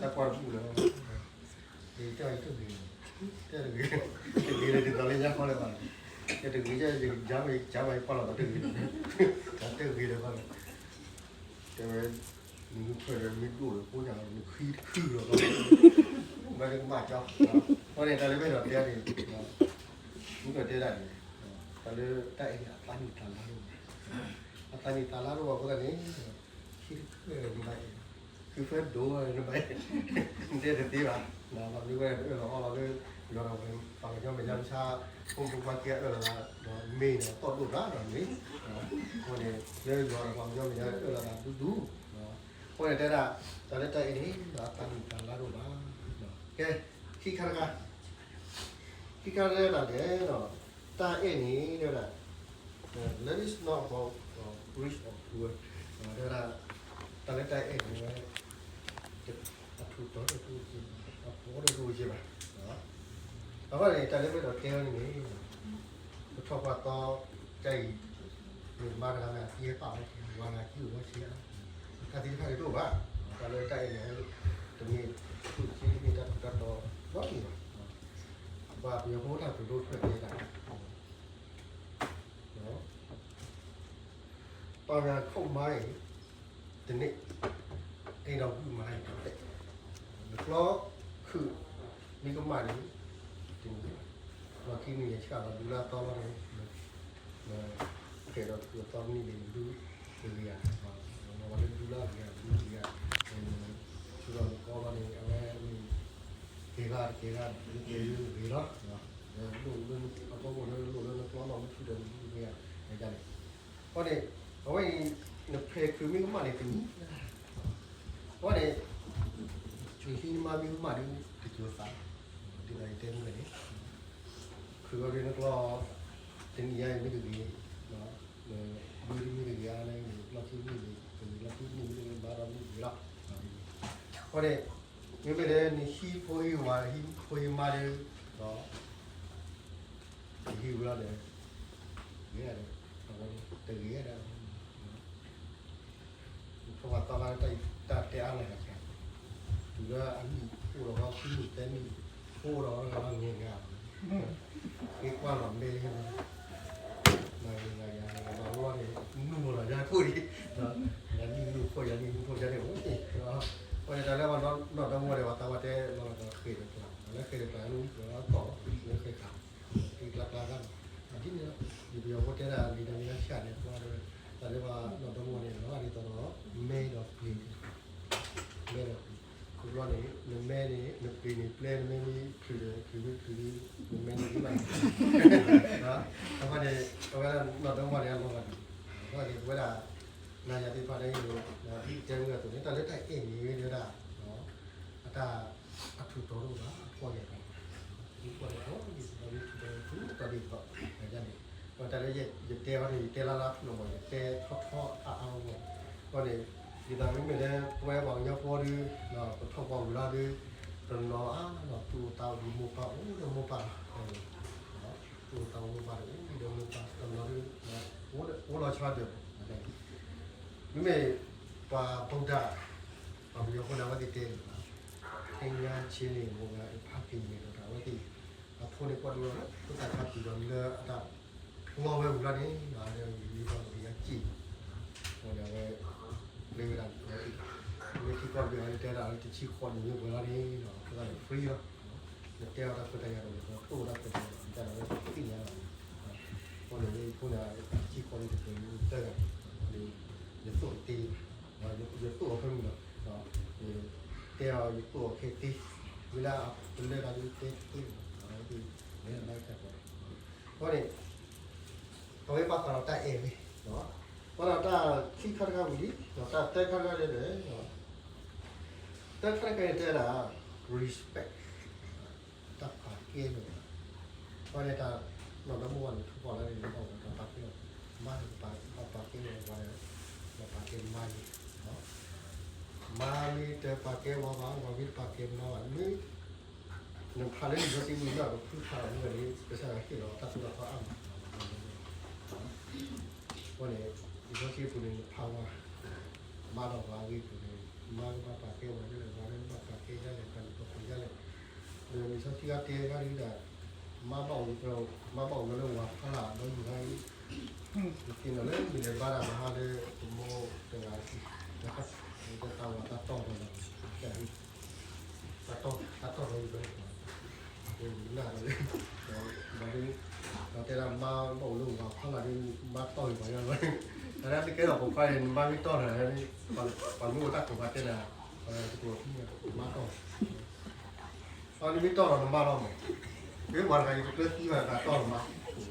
လိာ်သးဘၣ်ဒီး သးနံၣ်သးလါဒိၣ်စ့ၢ်ကီးဘၣ်, စးထီၣ်မနုၤနထံၣ်အီၤ နအဲၣ်ဘၣ်ဆိကတၢၢ် ထီၣ်ပှၢ်သီခါဒ်မုၢ် ယဲ နယၤခီန့ၣ် ယမါန့ၣ် တဲတၢ်ကွၢ်ယၤဂ့ၤလီၤ, ဟဲဘျီ တဲဝဲနဖျၢၣ်ဖျၢၣ်ဒီး တၢ်ကွၢ်တဘူၣ်လၢၤ, ယတဲအီၤယတဂ့ၤ, တဲတဂ့ၤ, တဂ့ၤလၢဒ်သိးလၢညါခီလၢၤဘၣ်, ယတဂ့ၤ ယကစၢ်မၤ ယကစၢ်မၤယကွၢ်လီၤသးတဂ့ၤ, တၢ်တဲဂ့ၤလၢၤဘၣ်လီၤ, တဲဝဲ နဖျၢၣ်ဒီးမ့ၢ်ဒိၣ်ဒီး ဖိညၣ်လီၤ နဃံတခုလီၤ, ဘၣ်လၢကမၣ်ကၠီ, အဃိန့ၣ် တၢ်လၢပအဲၣ်ဒိးတဲန့ၣ် မ့ၢ်ကတဲဒၣ်န့ၣ် တၢ်လၢတၢ်အဲၣ်န့ၣ် အသးနံၣ်သးလါဒိၣ်မး, အသးနံၣ်သးလါဒိၣ်မးအဃိသတးန့ၣ် ခံတခုနဘၣ်အဲၣ်, ခံဖဲဒိၣ်နဘၣ်အဲၣ်, နတဲတသ့ဘၣ်, ဘၣ်မနုၤဝဲဒၣ်တအၢၣ်လီၤအီလီၤလၢ ယွၤဒီးပှၤကညီမဲာ်ညါမဆါ ဖိမုၣ်ဖိခွါခံဂၤအၢၣ်လီၤသး ဒီးမ့ၢ်ဒီးသီၣ်ဒိၣ်တၢ်ဒီးမ့ၢ်, အဃိန့ၣ် လၢယွၤဒီးပှၤကညီမဲာ်ညါအၢၣ်လီၤသးဒူဒူ, အဃိန့ၣ်တဲဒၣ် တၢ်လၢတၢ်အဲၣ်န့ၣ် အသးနံၣ်သးလါဒိၣ်မး, ကဲ ခံခါတခါ ခံခါတခါဒၣ်လဲာ်ဒီး တၢ်အဲၣ်န့ၣ် တဲဝဲဒၣ် love is not about rich or poor, တဲဝဲဒၣ် တၢ်လၢတၢ်အဲၣ်န့ၣ် အထူးအတီၤတအိၣ်က့ဘၣ်, အဖှီၣ်တအိၣ်က့ဘၣ်, အဃိန့ၣ် တၢ်လၢပအဲၣ်ဒိးတဲဝဲန့ၣ် ပထီၣ်ပှၢ်သီ တၢ်အံၤ မ့ၢ်မါတဂၤမ့ၢ်အသံဟဲပာ်ဝဲ ဝၤဂၤကံအိၣ်ဝဲဆံး, တၢ်သံတဖၣ်န့ၣ်တအိၣ်ဘၣ်, တၢ်လၢတၢ်အဲၣ်န့ၣ် တမ့ၢ် တမ့ၢ်တၢ်ထူးတၢ်တီၤနီတမံၤဘၣ်, ပှၤပယီၤဖိတၢ်ကတိၤတဖျၢၣ်တဲဒၣ် ပှၤဂၤခိၣ်မါအံၤ တန့ၢ် အဲၣ်ဒိးဂုာ်မါအံၤတပဲာ်, နကျီခုၣ် မ့ၢ်ကမၣ်န့ၣ် တန့ၢ်, လီၢ်ခံန့ၣ် နဆှၢလီၤဒူလၢအသီလီၤန့ၣ် န ဃဲၤဒီးခုၣ်အသီတနံၣ်န့ၣ် နဒူတဂ့ၤဧါ, နဝဲလၢဒူလၢအဂ့ၤဧါ နဒူတဂ့ၤဧါ, ဆူလီၤနကီလီၤန့ၣ် အဝဲန့ၣ် ကဲဂၤတကဲဂၤ နကဲဂ့ၤလီၤ, လိၣ်လၢအဖီခိၣ်လၢလိၣ်လၢနကျီလီၤ မ့ၢ်ဆူၣ်ဒီးနဒူတဂ့ၤဧါ, န့ၣ် အဃိန့ၣ် အဝဲအံၤ နဖဲးခုၣ်မ့ၢ်ကမၣ်န့ၣ်တမံၤ, အဃိန့ၣ် ဆွေဟံးနမါမ့ၢ်ကမၣ်ဒီး တကၠိၤသး, ဒ်သိးယတဲမုၢ်န့ၣ် ခုၣ်အီၤဒီးနကျီ တနံၣ်ညါအံၤမ့ၢ်တဂ့ၤ, နဘုတမ့ၢ်တဂ့ၤဧါ, လီၢ်ခံမ့ၢ်တဂ့ၤ, လီၢ်ခံမ့ၢ်တဂ့ၤ မ့ၢ်တဂ့ၤလီၤ, အဃိန့ၣ် မ့မ့ၢ်လၢနဟံးဖိဟံးဝၤ ဟံးဖိဟံးမါဒီး ဒီး နဟံးဝံၤလီၤဒီး ဂ့ၤဒီး အဝဲန့ၣ် တဂ့ၤဒီး နထီၣ်ပှၤသီခါ တၢ်တဲအါန့ၢ်ဂၤဆၢ, တုၤလၢအနံၣ်အိၣ်ဒီးဃီ ခံနံၣ်သၢနံၣ် ဖိဒီးအီၤတဂၤလီၤ န့ၣ်ဂၤ, က့ၤကွၢ်လီၤမ့ၢ်, နဂၤယၤန့ၣ် နဂၤဘၣ်ဝီန့ၣ် နူၢ်လီၤယၤခိၣ်ဒံး, ယၤနံၣ်နူၢ်ခိၣ် ယၤနံၣ်နူၢ်ခိၣ် ယၤန့ၣ်အိၣ်န့ၣ်, ပှၤန့ၣ်တၢ်လၢပှၤနီၢ်ဒီမါန့ၣ် ပှၤသးဝါတဲလီၤဒီးဃ့ၢ်ဒီးကျါ, လၢဃ့ၢ်ဒီးကျါ လၢကီၢ်လၢဃ့ၢ်ခါ, က့ၤကျါကျါဂၤန့ၣ်, ဒ်န့ၣ်လီၤ, ယပယီၤဖိတဲဒၣ်လံတၢ်မ့ၢ်လၢဆၣ်န့ၣ် ပှၤဒီး, တၢ်လၢပှၤနီၢ်ဒီမါန့ၣ် လီၤဒ်သိးဒီး မဲဒီးပျ့ၤန့ၣ် မဲဒီးပျ့ၤ, ခီဖျိန့ၣ် နမဲန့ၣ် နပျ့ၤန့ၣ်ပျဲ နမဲမ့ၢ်ချုးဒီးချုးမ့ၢ်ချုးဒီး နမဲန့ၣ်ဒ်ဘၣ်, အဃိန့ၣ် အဝဲဒၣ်နီၢ်ဒီမါန့ၣ် အလီၤဂာ်ဒ်, အဃိန့ၣ် ပဝဲဒၣ် နၤယၤသ့ၣ်တဖၣ်န့ၣ် ဒ်တဲဝဲအသိးန့ၣ် တၢ်လၢတၢ်အဲၣ်န့ၣ်ဝဲဒၣ် အတၢ်အထူးတီၤတအိၣ်ဘၣ် အကွၢ်က့ၤအသး, အထူးတီၤတအိၣ် ဒ်သိးဒီးထူးတီၤတအိၣ် တၢ်ဒ်သိး ယန့ၣ်, ဒီးတၢ်လၢယတဲအီၤန့ၣ် ယတဲလၢလၢဖျိမး ယတဲထီထီအါအါဂီၢ်ဂီၢ်, အဃိန့ၣ် ဒ်သိးမ့မ့ၢ်လၢပဝဲပှၤကညီဖိဒီး ပထီၣ်ပှၤဝံၤလီၤဒီး တနီၤအါနီၤ သူၣ်အိၣ်သးအိၣ်ဒီးမိၢ်ပၢ် အိၣ်ဒီးမိၢ်ပၢ်လီၤ, သူၣ်အိၣ်သးအိၣ်မိၢ်ပၢ်ဒီး အိၣ်ဒီးမိၢ်ပၢ် တနီၤဒီး အိၣ်လီၤဆီဒီး မ့မ့ၢ် ပှၤဗုဒ္ဓ ပှၤပယီၤဖိန့ၣ် အဝဲသ့ၣ်တဲန့ၣ်လီၤ, သင်္ဃန်းချင်း မုၢ်ဂၤ ဖခင် မ့ၢ်ဒီး အဝဲသ့ၣ် အဖိန့ၣ်ကွၢ်ဒိလီၤလၢ ဖိသၣ်ခါပူၤဒီးလၢအတၢ်ဖျီဝဲဝံၤလီၤန့ၣ် အဝဲယံၤလီၤကယၤစ့ၢ်ကီး, အဃိန့ၣ်အဝဲ လၢဝဲဒၣ်အဝဲသ့ၣ် မ့ၢ်ထံကီၢ်တဘ့ၣ်အီၤ တဲဒၣ်လၢတဆံဃိးနံၣ်မ့ၢ်ပှဲၤလီၤန့ၣ် အဝဲသ့ၣ် free လီၤ, နတဲအီၤတၢ်ခွဲးတၢ်ယာ်ဒီး နတိၢ်တၢ်ခွဲးတၢ်ယာ်ဒီး တၢ်ဒီးအဝဲသ့ၣ်သ့ၣ်ညါလီၤန့ၣ်, အဃိန့ၣ် ယဖိန့ၣ် တဆံဃိးနံၣ်တက့ၢ် ယတၢ်ဂၤန့ၣ် အဃိန့ၣ် ယသိၣ်တသ့ဘၣ်, ယသိၣ်အီၤဖဲမုၢ်လီၤ, တဲအီၤယသိၣ်အီၤခဲသ့, ဝံၤလၢပလၢတၢ်ဒုးတဲသ့လီၤ, အဝဲသ့ၣ် လဲၤလၢတၢ်ကီၢ် အဃိန့ၣ် အဝဲဘၣ်ဃးဒီးတၢ်အဲၣ်ဝဲ, ဘၣ်ဒီးတၢ်ခံခါတခါဝံၤလံ, တၢ်သၢခါတခါန့ၣ်, သၢခါတခါန့ၣ်တဲဒၣ် respect တၢ်ပာ်ကဲလိာ်သး, အဃိန့ၣ်တၢ်နီၢ်ဒီမါဝၤန့ၣ် ထူၣ်ဖျဲးလၢန့ၣ် ဘၣ်အိၣ်ဒီးတၢ်ပာ်ကဲလိာ်သး, မါန့ၣ် ပာ်ကဲလိာ်သးဒီး ပာ်ကဲမါန့ၣ်, မါမ့ၢ်တပာ်ကဲဝၤဘၣ် ဝၤမ့ၢ်တပာ်ကဲမါဘၣ် မ့ၢ် နဖးလၢလံာ်စီဆှံမ့ၢ်ဘၣ် ပဖုဖးအီၤမ့ၢ်ဝဲန့ၣ် ကစၢ်ယွၤဟ့ၣ်လီၤတၢ်သိၣ်တၢ်သီအါမး, အဃိန့ၣ် လံာ်စီဆှံပူၤန့ၣ် နဖးဝဲ မါဒီးဝၤအဂ့ၢ်ပူၤန့ၣ် မါကဘၣ်ပာ်ကဲဝၤဒ်လဲၣ် ဝၤကဘၣ်ပာ်ကဲဒ်လဲၣ် ပှၤလၢပှဲၤဒ်လဲၣ်, ဒီးလံာ်စီဆှံကတဲဂၤဒ်ဒၣ် မါဘၣ်အိၣ် မါဘၣ်အိၣ်ဝဲလၢဝၤဖီလာ်ဒီးယုၢ်ဂၤအံၤ ယသ့ၣ်နီၣ်လၢမ့ၢ်လဲၤဘါတၢ်မဟါလၢပမိၢ်တဂၤအံၤ တၢ်ဝၤတၢ်တီၢ်ဒီး တၢ်တီၢ်ဒီးယုၢ်ဂၤ နၢ်ဒီး ဒီးတဲဒၣ်မါဘၣ်အိၣ်လၢဝၤ ဖီလာ်ဒီး မါတီၢ်ယုၢ်ဂၤလီၤ, တၢ်လၢတကဲထီၣ်ပိာ်ခွါန့ၣ် နမါမ့ၢ်တီၢ်နၤ ပှၤမ့ၢ်အိၣ်တၢ်ကိးပှၤတဲနၤ တကိးမါတီၢ် နမ့ၢ်တီၢ်ဒီးနမါလီၤမး, မ့ၢ်ပှၤတဂၤအံၤတကျၢၤသံဘၣ် တၢ်တီၢ်နမါ, အဃိ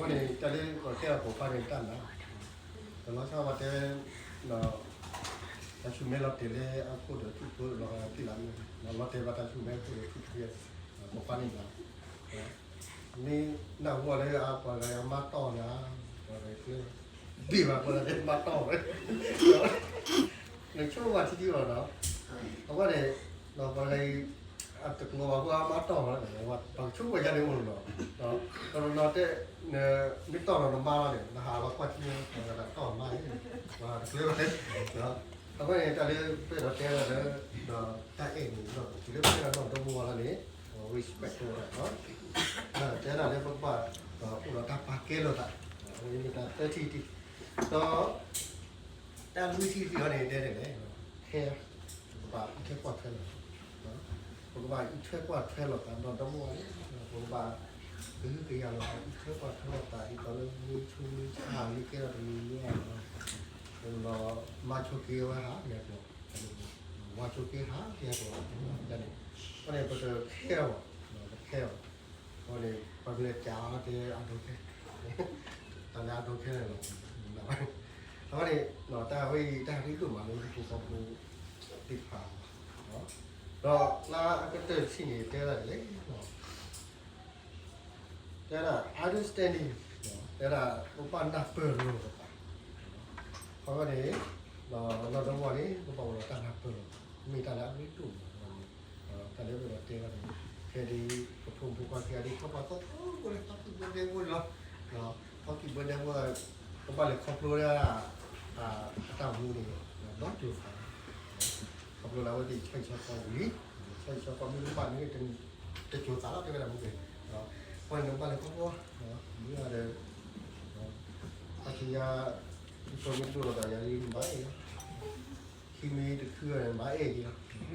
န့ၣ် တၢ်လၢပကဲထီၣ်ပိာ်ခွါန့ၣ်တၢ်နး, တလီၤဆီပှၤတဲ တၢ်ဆူၣ်မဲလီၤတဲာ်လၢအခိၣ်ဒီးထူၣ်ဖိလီၤဂာ်သ့ၣ်လီၤမး, လီၤတဲာ်ဘၣ်တၢ်ဆူၣ်မဲအခိၣ်ဒီးထူၣ်ဖိ ပိာ်ခွါန့ၣ်ဘၣ်, မ့ၢ်နၢ်ဟူအီၤလၢအပှၤတဂၤအံၤအမါတီၢ်နၤ, ပှၤတဂၤအံၤကျၢၤ ဘ့ၣ်ဘၣ်ပှၤတဂၤအံၤမါတီၢ်ဝဲ, နဆိကမိၣ်ဘၣ်ထံထံဘၣ်နီၤ, အဃိန့ၣ် ပှၤတဂၤအံၤ အတကျိၤဘၣ်အဃိအမါတီၢ်လီၤ, ပှၤကဆိကမိၣ်ယါန့ၣ်အိၣ်လီၤ, တနီၤနီၤတဲ မ့ၢ်တီၢ်ဒီးနမါလီၤန့ၣ် နဟးလီၤကွၢ်ထံ ပှၤတဂၤတီၢ်မါအံၤ ပှၤတကျၢၤဘၣ်, အဃိန့ၣ် တၢ်လၢပအဲၣ်ဒိးတဲဒၣ်လၢ ဒီးတၢ်အဲၣ်န့ၣ် ဒီးတုၤလၢပအဲၣ်ဒိးနီၢ်ဒီမါဝၤလီၤန့ၣ် respect ဝဲဒၣ်, တဲဒၣ်လၢပကဘၣ်အိၣ်ဒီးတၢ်ပာ်ကဲလိာ်သး, အဝဲမ့ၢ်တၢ်သၢထံၣ်တထံၣ်, ဒီး တၢ်လွံၢ်ထံၣ်တထံၣ်အံၤန့ၣ် တဲဒ်လဲၣ်, ခဲ ပကဘၣ်အံးထွဲကွၢ်ထွဲလီၤသး, ပကဘၣ်အံးထွဲကွၢ်ထွဲလိာ်သး နီၢ်ဒီမါဝၤန့ၣ် ပကဘၣ်ကဟုကယာ်လိာ်သး အံးထွဲကွၢ်ထွဲလိာ်သး ဒ်သိးလၢမ့ၢ်ဆူမ့ၢ်ဆါ မ့ၢ်ကဲထီၣ်တမံၤမံၤအါမး မၤဆိက့ၤဝဲဟးက့ၤအကျိာ်, ဝၤဆိက့ၤဟးက့ၤအကျိာ်န့ၣ်, အဃိန့ၣ် ပတခဲအီၤ, ပတခဲအီၤ, အဃိန့ၣ် ပှၤမ့ၢ်လဲၤကးအီၤတဲအဒိခဲ, တၢ်လၢအဒိခဲန့ၣ်လီၤ, အဃိန့ၣ် တၢ်ဝဲအံၤ တၢ်ရ့ဒိၣ်မးလၢဟံၣ်ဖိဃီဖိသ့ၣ်တဖၣ်, ဒီးလၢအကတၢၢ်တထံၣ်န့ၣ် တဲဒၣ်ဒ်လဲၣ် တဲဒၣ် understanding တဲဒၣ် ပဘၣ်နၢ်ပၢၢ်လိာ်ပသး, အဃိန့ၣ် နီၢ်ဒီမါဝၤန့ၣ် ပဘၣ်အိၣ်ဒီးတၢ်နၢ်ပၢၢ်လိာ်သး မ့ၢ်တၢ်လၢအရ့ဒိၣ်မးန့ၣ်, တၢ်လၢပအဲၣ်ဒိးတဲဘၣ်န့ၣ် ဖဲဒ်ပဖိမုၣ်ဖိခွါခံဂၤဒ် ထီၣ်ပှၤသီသီဖိလၢ ဟီၣ်ကံၢ်ဘၢဒဲဖိန့ၣ်လီၤ, ဟီၣ်ကံၢ်ဘၢဒဲဖိ ပဘၣ်လဲၤခီဖျိဒၣ် အတၢ်မူန့ၣ် ဒီးကၠိၤသး ခီဖျိလၢအဝဲသ့ၣ်ဆီဟံၣ်ဆီဃီဝံၤလံ, ဆီဟံၣ်ဆီဃီမ့ၢ်တဘၣ်န့ၣ် တနံၤ တကၠိၤသးလီၤ တဲဝဲဒၣ်မူကဲၤ, ပှၤန့ၣ်နဘၣ်လဲၤခီဖျိ, မ့ၢ်ဒီး, အဆူညါ, ယဖိမ့ၢ်ဒိၣ်လီၤသးယၤလံ နဘၣ်အဲၣ်လီၤ, ခံမ့ၢ်တခုဒီး နဘၣ်အဲၣ်ယၤလီၤ, န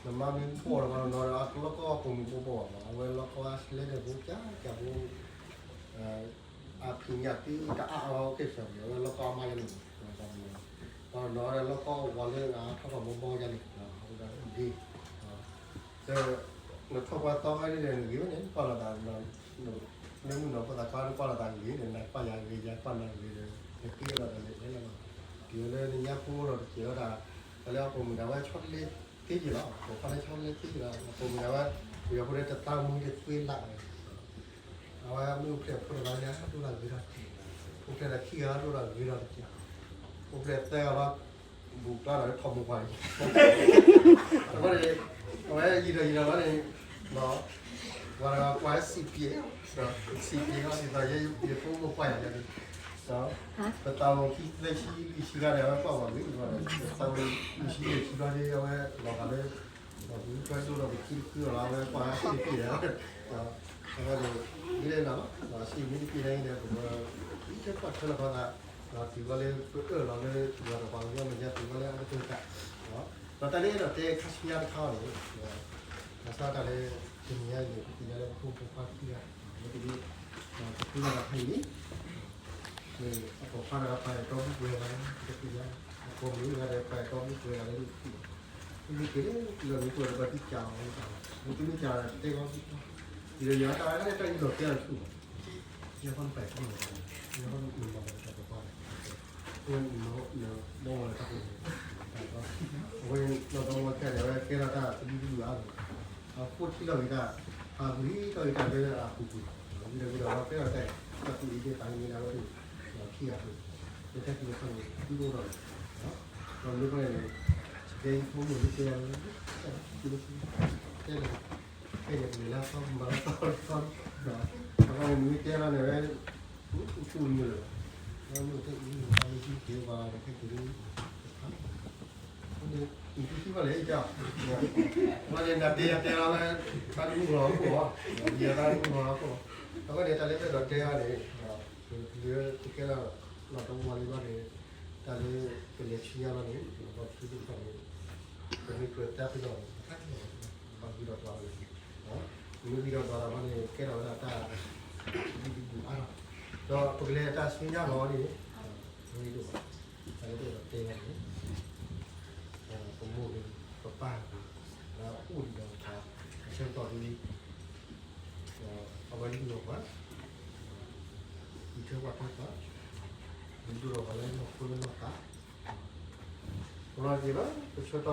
မါမ့ၢ်ဘီၣ်လီၤဘၣ်နီၤဒီး အကလီၢ်ကီၢ်ပိာ်မုၣ်ဘီၣ်ဘီၣ်ဘၣ်, အဝဲလီၢ်ကီၢ်အဆလဲဒီး ဖိကၢ်ကၢ်ဖိ အဖံးညၣ်သံတအါအီၤကဲၣ်စၢၤန့ၣ် အဝဲလီၢ်ကီၢ်အမါယၤန့ၣ်, ဒီးလီၢ်ကီၢ်ဝဲလၢအထီၣ်ထီၣ်ဘီဘီယၤန့ၣ်, အဝဲဒၣ်ဒ်, နထီၣ်ပှၢ်သီခါဒ်လဲၣ်နဂ့ၤဝဲန့ၣ် နကွၢ်လိာ်သး, လၢမုၢ်နီၤဖိသၣ်ခွါနကွၢ်လိာ်သးဂ့ၤန့ၣ် နကွၢ်ယၤဂ့ၤ ယကွၢ်နၤဂ့ၤဒီး နဃ့အလီၤတၢ်လဲၣ်လဲၣ်လီၤ, တုၤလၢနညါဖိလီၤတစဲးလီၤတၢ်, တၢ်လၢအပိာ်မုၣ်ဒၣ်ဝဲဆီတလဲသ့က့ၤလီၤ, ပိာ်ခွါလၢဆီတလဲသ့က့ၤလီၤ, အပိာ်မုၣ်ဒၣ်ဝဲ, ပယီၤဖိလၢတသးမူတသွ့လး အဝဲမ့ၢ်အိၣ်ဖျဲၣ်ဖိတဂၤလၢဒိၣ်လၢဂ့ၤဒီး, အိၣ်ဖျဲၣ်လၢခံဂၤဒိၣ်လၢဂ့ၤဒီးတက့ၢ်, အိၣ်ဖျဲၣ်သၢဂၤလီၤ, ဘူးကျါဒီးထီၣ်မိၢ်ပှၢ်လံ, အဃိန့ၣ်, အဝဲယံာ်ဒီးယံာ်ဒီးလီၤန့ၣ်, ပှၤတဂၤကွၢ်စံးပှ့ၤ, စံးပှ့ၤလီၤ ဒ်သိးယဖိမိၢ်ပှၢ်ယၤန့ၣ်, ပသးအိၣ်ခံသၢဆံလွံၢ်ဆံခါဒီး အဝဲကွၢ်ပှၤဂ့ၤ, ပသးအိၣ်လွံၢ်ဆံယဲၢ်ဆံဘျီဒီး အဝဲလီၤဂာ်လၢ ဒီးပမ့ၢ်ကွၢ်ဒိၣ်ဒီးပခံတခုအီၤလီၤ အဝဲကွၢ်စံးတပ့ၤဒီး, အဝဲန့ၣ်, ဒ်လဲၣ်လီၤ, ဒီးစံးမ့ၢ်တပ့ၤန့ၣ်ဒီး ပဝဲ, အံၤကကွၢ်ထွဲလီၤခီသး, ဒီးတုၤဘၣ်လၢပအၢၣ်လီၤလၢ ပှၤဒီးပှၤကညီမဲာ်ညါတုၤဘၣ်လၢအကတၢၢ်တၢ်, ဒီးတၢ်န့ၣ်ဒီးတဲခါဆူညါတခါအီၤန့ၣ်, ဒီးစးတၢ်လၢ, တနံၤညါအံၤန့ၣ် ပသ့ၣ်ညါလၢပဖိမုၣ်ဖိခွါခံဂၤ, မ့ၢ်တဒ်, ဒီးပသ့ၣ်ညါဒီးဖဲအံၤန့ၣ် အပိာ်ခွါတဂၤပာ်အဲၣ်တီပူၤပှဲၤဂၤ, တသ့ၣ်ညါ, အပိာ်မုၣ်တဂၤဒီးပာ်အဲၣ်တီပူၤပှဲၤဂၤလၢဒ်သိး, မ့ၢ်က့ၤလၢလီၢ်မ့ၢ်ကွၢ်ဒီးပှၤသံကၢ်အီၤ, မ့ၢ်တမ့ၢ်ကၢ်ဒီးတဲဂီၤသံကွၢ်, ဒီးယၤတၢ်လၢတၢ်အံၤလီၤတဲအီၤဆူၣ်ဘၣ်, ယဲၢ်ဖီတပာ်သူၣ်လီၤ, ယဲၢ်ဖီတပာ်ပှၤ, အဝဲ, အဝဲနီၢ်ဒီမါခဲန့ၣ် အဝဲကဲထီၣ်တၢ်သဘံၣ်သဘုၣ်အါလီၤ, အဃိထံလီၤဂ့ၤတၢ်, အဂ့ၤထီၣ်ဂ့ၤတၢ်လၢအပူၤကွံာ်, ဝံၤဒီးဝံၤဒီးအဝဲကဲထီၣ်တၢ်, တၢ်သူၣ်အံၤသ့ၣ်သးအံၤန့ၣ် အဝဲသ့ၣ်, ခံဂၤအံၤ, လၢတၢ်သံတခါန့ၣ် သံအိၣ်ထီၣ်လီၤ, ဒီးမ့ၢ်ဖဲန့ၣ်, ကဲယဖိမုၣ်လၢတဲယၤလၢ, တဲလၢ, ဖဲန့ၣ်ပလဲၤလၢအသီ မၤလၢအသီ, အဝဲန့ၣ်မ့ၢ်တဲလီၤန့ၣ်ဝဲ, ပူၤမုၢ်လၢၤ, အဝဲမ့ၢ်တဲအံၤန့ၣ် အဝဲသံက့ၤဘၣ်ဒီးခဲက့ၤလၢ, အဃိန့ၣ်, နသံသံဘၣ်လဲၣ်ကၢ်, အဝဲန့ၣ်နတဲယၤတဲလီၤဝဲ, တၢ်တမုၢ်လီၤအခိၣ်, ယတၢ်တမုၢ်လီၤအခိၣ်, အဝဲန့ၣ်တၢ်လၢပအဲၣ်ဒိးတဲအီၤန့ၣ်, လၢပကဲလီၤ, လီၤတဝီလံဘၣ်န့ၣ်, တၢ်လၢ, ပလဲၤဆူညါလီၤန့ၣ်, ပထံသ့ၣ်တဖၣ်န့ၣ်, ပမ့ၢ်ကြၢးတၢ်ပ့ၤနီၣ်န့ၣ်, ပဂံၢ်ဒီးဒွးလီၤန့ၣ်, ပမ့ၢ်ဂံၢ်ဒီးဒွးလီၤဘၣ်န့ၣ် ကဲထီၣ်ဝဲဒၣ်တၢ်, ဒ်ဒ်အါလီၤ, ဒီးပကလဲၤတၢ်ဆူညါလီၤန့ၣ်, မ့ၢ်ဒိၣ်ဘၣ်, တၢ်လၢပအဲၣ်ဒိးတဲအီၤန့ၣ်, ပမိၢ်န့ၣ်, ပပၢ်န့ၣ်, လၢအအိၣ်ဒံးဒီးပှၤ, အဆၢကတီၢ်ဒ်, အဝဲလုၢ်လီၤပှၤ, အံးထွဲကွၢ်ထွဲပှၤ, ဒုးဒိၣ်ထီၣ်ပှၤလၢနီၢ်ခိလၢနီၢ်သး, လီၤ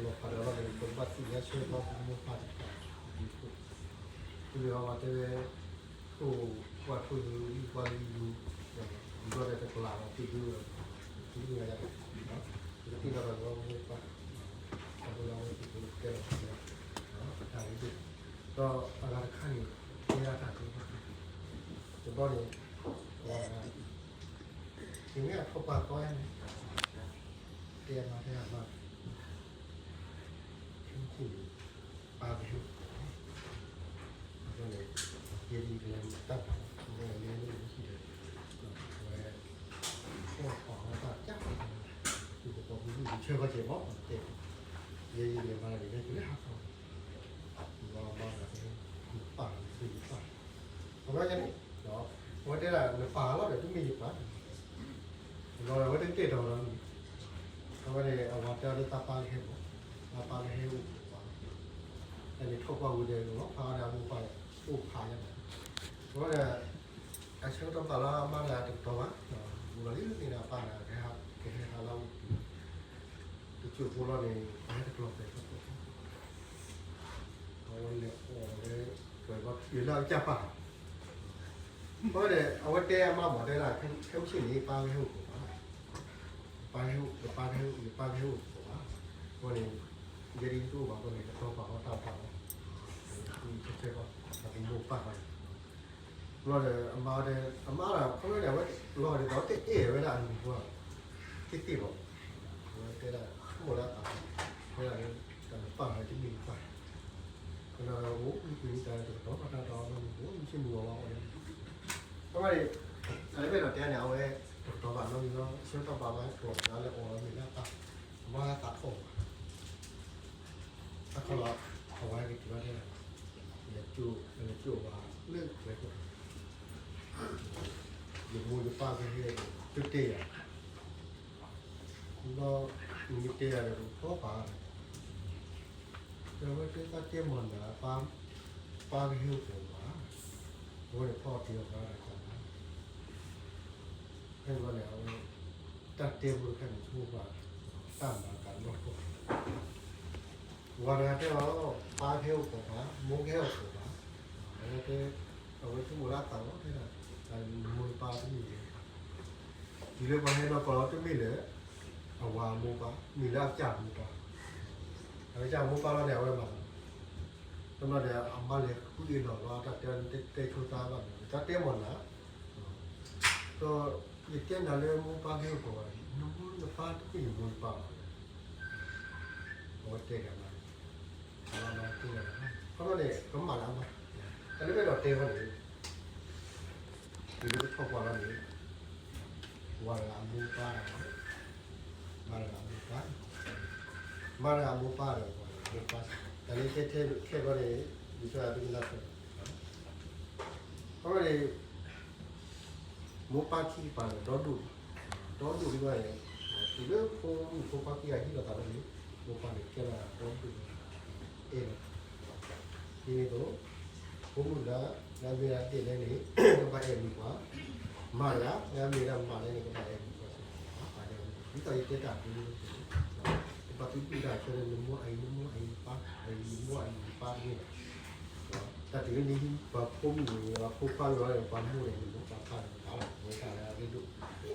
က့ၤလီၤ ပဆၢကတီၢ်ဘၣ်လီၤ ပလီၤမုၢ်လီၤဖးဒီးလီၤန့ၣ် ပကဘၣ်သ့ၣ်ညါဆၢကတီၢ်ပမိၢ်ပၢ်တဖၣ်, ဒ်သိး, တုၤလၢအဝဲတဲဝဲ, အိၣ်ကွၢ်ထွဲယိၤလံကွၢ်လံယိၤ, ယူၤထီၣ်ဒီးတကလးလီၤ သ့ၣ်ဒိၣ်, သ့ၣ်ဒိၣ်ညါယၤ, ပကသ့ၣ်နီၣ်ဒီးပမိၢ်ပၢ်, အဃိလၢအဝဲသ့ၣ်ကဲလီၤ, တၢ်ဂ့ၢ်ဒိၣ်, ဒီးအဂၤတခါန့ၣ်, တဲဒၣ်တၢ်သ့, တဘျီန့ၣ်, ပှၤ, မ့ၢ်အထီၣ်ပှၢ်သီယါန့ၣ်, တဲအမါတဲအမါ, ခဲမုၢ်ဆ့ၣ်န့ၣ်, ပၢ်ကဟဲအိၣ်, အဃိန့ၣ်, ယဲဒ်ကလဲၤတၢ်ပာ်, လဲၤလၢလၢဟံၣ်ဒီး, အဝဲ, အိၣ်ပာ်ဝဲတၢ်ကၢ်, သူၣ်ကပီၤပူၤဆၢကီၢ်စဲးမး, တဲ, ယဲယလဲၤမၤတၢ်န့ၣ် လဲၤတုၤလၢဟးဖီ, ဘၣ်ဘၣ်ဒီး, နပၢ်န့ၣ် နပၢ်, အဝဲန့ၣ်, အဝဲတဲဒၣ်နပၢ်လီၤဒီးတမ့ၢ်ယပၢ်, လီၤဒီးအဝဲတတဲတီၤလီၤ, အဝဲန့ၣ် အဝၤတဲအီၤလၢသးပၢ်ကဟဲမး, သးပၢ်ကဟဲအိၣ်ပှၤ, တၢ်န့ၣ်ထီၣ်ပှၢ်ဝံၤဒီးလီၤဖးအီၤဒီးအမိၢ်ပၢ်အိၣ်ဖးယါန့ၣ်, အဝဲဒီး, အဆၢကတီၢ်ဘၣ်လီၤအမါတဂၤတကတီၢ်ဘၣ်, ဘူးလီၤလံန့ၣ်ဒီးအပၢ်တဂၤ, ကဟဲဟးလၢအအိၣ်ပူၤ, တစိၢ်ဖိလီၤန့ၣ် ပှၤဟဲတကျီၤပဲာ်ထီၣ် အဝဲလဲၤအီၣ်ဝဲ, ပှဲၤဘီတုၤလၢအကစၢ်ပၢ်, အဃိန့ၣ် အဝဲတဲအမါမး တဲဒၣ် ခဲမုၢ်ဆ့ၣ်န့ၣ် ပၢ်ကဟဲအိၣ်ကိးပှၤ, ပၢ်ကဟဲအိၣ်, ပၢ်ကဟဲအိၣ်ကိးပှၤ, အဃိန့ၣ်, ယဲဒ်တအိၣ်ဘၣ်အဃိန့ၣ် ကတီၤပာ်ဃီတၢ်ပာ်လီၤ, ဆၢကတီၢ်, ပမိၢ်ပၢ်ဃီန့ၣ် ဘျီဒီး အမါတဲ, အမါဒီး ခီဖျိန့ၣ် အဝဲလီၤဒ်သိးတအဲၣ်ဝဲဒၣ်အမံၤပှၢ်, တသ့ၣ်ဘၣ်, အဝဲတဲဒၣ် အိၣ်လၢအသး, တဲဒၣ်လၢ တၢ်နပၢ်လီၤတမ့ၢ်နပၢ်, အိၣ်ကွံာ်တၢ်တကတီၢ်ဘၣ်တၢ်တအီၣ်နီတမံၤဘၣ်, မ့ၢ်ဆ့ၣ်မုၢ်ဂီၤဘၣ်အီၣ်လၢ, အဝဲန့ၣ်, အဝဲဒၣ်တဲန့ၣ် အဝဲတကတီၢ်ဘၣ်နီတမံၤလီၤ, ဆၢကတီၢ်ဘၣ်ဝဲ ပှၤလၢအီၣ်လီၤမ့ၤလၢအသး, အဝဲသးထီၣ်ဘၣ်, တၢ်ခီလီၤ, အဝဲက့ၤတုၤဘၣ်တဲ, လဲၤကၠိၣ်ဝဲလၢကျဲခိၣ်, ယမိၢ်ယပၢ်ကဟဲ, တတဲယၤ, ဒီး, မ့ၢ်တဲယၤဒီး ပဖီပာ်, ဒီးအဝဲတဲသးတဲမီၢ်နၤ, ပၢ်ကဟဲအိၣ်ကီးဘၣ်, အဝဲန့ၣ်ဖီအီၣ်တ့ၢ်အီၣ်သးဒီးကၢ်နၤ, ဖဲန့ၣ်ဘျီန့ၣ် အဝဲ, တၢ်တဲဖိတခါန့ၣ် ဆိပာ်, တၢ်မၤကၤလီၢ်ခိၣ် ပှၤတဂၤတဲအီၤ, ပၢ်ကဟဲအိၣ်ကီးဘၣ်, မိၢ်ကဟဲအိၣ်ကီးဘၣ်, အဝဲတဲ, အဝဲဆိကမိၣ်လၢအသးလီၤ, တဲဒၣ်, မိၢ်ပၢ်တမ့ၢ်လၢ, တုၤလၢပှၤဟဲနီၢ်ကီၢ်လီၤတမ့ၢ်လၢ, အဝၤအမိၢ်ပၢ်, မ့ၢ်လၢအကစၢ်မိၢ်ပၢ်, အကစၢ်မိၢ်ပၢ်လီၤန့ၣ် အဝဲမၤသး, တဘျီန့ၣ် အမါလဲၤဃုအ့ၣ်လီၤလီၤ တၢ်တဲ, တဲဆိသးဘၣ်န့ၣ် တၢ်တဲမီၢ်နၤ ဒီးယတဲနၤလၢမိၢ်ပၢ်ကဟဲအိၣ်ကီးဘၣ်, နမိၢ်နပၢ်တမ့ၢ်ယမိၢ်ယပၢ်ဘၣ်, အဝဲတဲက့ၤမး, အမါတဲက့ၤ, ခီဖျိန့ၣ် ကမၣ်လၢအမါ, တၢ်လၢပအဲၣ်ဒိးတဲဃီန့ၣ်, တုၤလၢပထီၣ်ပှၢ်လီၤန့ၣ်, ဝၤတဂၤအမိၢ်ပၢ်, မါတဂၤအမိၢ်ပၢ်, မါတဂၤအမိၢ်ပၢ်ဒီးဝၤတဂၤအမိၢ်ပၢ်, တၢ်လၢထဲထဲခဲအံၤန့ၣ်, ယဆိကမိၣ်သုကနၢ်ပၢၢ်, ခီဖျိန့ၣ် မိၢ်ပၢ်ခံကပၤန့ၣ် ဒီဒိၣ်, ဒီဒိၣ်ဒ်ဝဲန့ၣ်, တုၤလၢဖိမုၣ်ဖိခွါခံဂၤဟံးလိာ်သးလီၤန့ၣ်, မိၢ်ပၢ်န့ၣ်ကဲလီၤဒီဒိၣ်, အဲၣ်လီၤ, ဒ်န့ၣ်အသိး, ဖိမုၣ်လၢ, လၢအမ့ၢ်ဒၣ်ဒဲးလဲၣ်န့ၣ်, ကဘၣ်အဲၣ်မုၣ်ပှၢ်, မါတဂၤ, လၢအမ့ၢ်ဒၣ်မါလဲၣ်န့ၣ် ကဘၣ်အဲၣ်မုၣ်ပှၢ်, ဒ်သိးယတဲတၢ်ဒ်န့ၣ်, ပပာ်သူၣ်ဒူၣ်တၢ်ဆၢန့ၣ် နမိၢ်အအံၤ နမိၢ်အအံၤနပၢ်, အအံၤနမိၢ်အအံၤနပၢ်တမ့ၢ်ဘၣ် တၢ်တုၤလၢနဟံးပှၤဖိမုၣ်န့ၣ် ပှၤဖိခွါန့ၣ် ပှၤမိၢ်န့ၣ် နမိၢ်ပှၤပၢ်န့ၣ် ပှၤလီၤ အဝဲတၢ်လၢအရ့ဒိၣ်, တ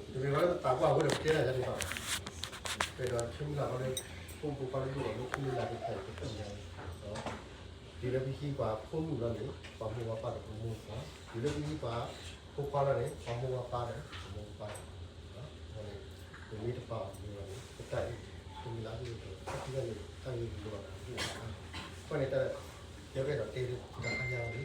မ့ၢ်ဘၣ်လၢပသးပှၢ်ဝဲဒီးပတဲတၢ်ယါန့ၣ်ဘၣ်, ပအဲၣ်ဒိးဆၢမုၢ်လၢ်ဘၣ်လၢ ဖိမုၣ်ဖိခွါလၢဒိၣ်လီၤလၢခိမုၢ်လၢ်သ့ၣ်တဖၣ်အံၤ ပသ့ၣ်ညါန့ၣ်, တုၤလၢပဟံးပှၤဖိမုၣ်လီၤန့ၣ် ပှၤမိၢ်ပှၤပၢ်ဒီးပမိၢ်ပှၢ်, တုၤလၢပဟံးပှၤဖိခွါလီၤန့ၣ် ပှၤမိၢ်ပှၤပၢ်ဒီးပမိၢ်ပှၢ်, အဃိန့ၣ် ပမ့ၢ်တပာ်အီၤန့ၣ်လီၤန့ၣ် ပတၢ်အ့ၣ်န့ၣ် တမ့ၢ်လၢအဂ့ၢ်အကျိၤ တၢ်သံတၢ်န့ၣ် တၢ်ဂ့ၢ်လိာ်သးတအိၣ်ဘၣ်, အဃိန့ၣ်တၢ် ယကအဲၣ်ဒိးတဲလၢတၢ်ခါညါအံၤန့ၣ်, ဒ်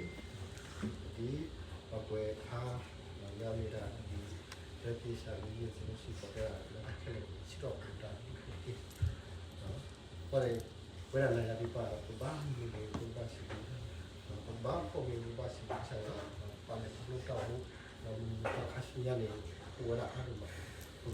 ပှၤကွဲးအခါ လၢအမ့ၢ်ဒၣ်ဒ် လၢက့ၤစၢ်လၢယ့ၣ်ၡူးစံးပတြၢၤလၢတၢ်ခဲလၢာ်န့ၣ် စံးထီၣ်ပတြၢၤတၢ်လၢတၢ်ခဲလၢာ်န့ၣ် အဃိန့ၣ် ပဝဲဒၣ်နၤယၤသ့ၣ်တဖၣ် ပဘၣ်မုာ်ဂ့ၤ ပဘၣ်စံးဘျုး, ပဘၣ်ဖှီၣ်ဂ့ၤ ပဘၣ်စံးဘျုးကစၢ်ယွၤ, ပာ်လဲၤခီဖျိတၢ်အိၣ်မူ, ဒီးမုၢ်နံၤခါဆူညါန့ၣ် အိၣ်ဝဲဒၣ်အါဒိၣ်မး, ပကသူၣ်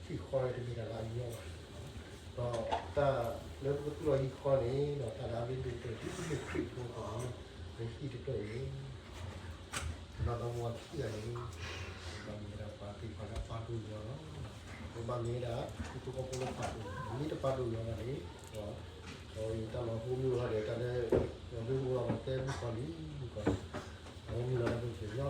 ထီၣ်ဟံၣ်ဃီန့ၣ် တမ့ၢ်တၢ်လၢအညီဘၣ်, ဒီးတၢ်လၢပကသူၣ်ထီၣ်ဟံၣ်ဃီန့ၣ် ဒီးတၢ်လၢအရ့ဒိၣ်ကတၢၢ်ဒ်ပမ့ၢ်ခရံာ်ဖိအသိးန့ၣ် ပဟံၣ်တဖျၢၣ်အံၤန့ၣ် ပနီၢ်ဒီမါဝၤခံဂၤန့ၣ် ပဘၣ်မ့ၢ်ဝဲဒၣ်ပှၤသ့ၣ်တဖၣ်လၢအပၢ်ဒိၣ်ယွၤလီၤ. ပဘၣ်မ့ၢ်ဝဲဒၣ် ထံဖိကီၢ်ဖိလၢပၢ်ဒိၣ်ယွၤ, မ့ၢ်တပၢ်ဒိၣ်ယွၤဘၣ်န့ၣ် ဒီးတၢ်လီၤဟိမုၢ်လီၤဒီး တၢ်လၢ ယွၤမ့ၢ်အိၣ်လီၤ ပတဲမုၣ်ကီၤလံၢ် မုၣ်ကီၤလံၢ်, အဝဲမ့ၢ်လီၤတၢ်ပကစၢ်ယွၤ,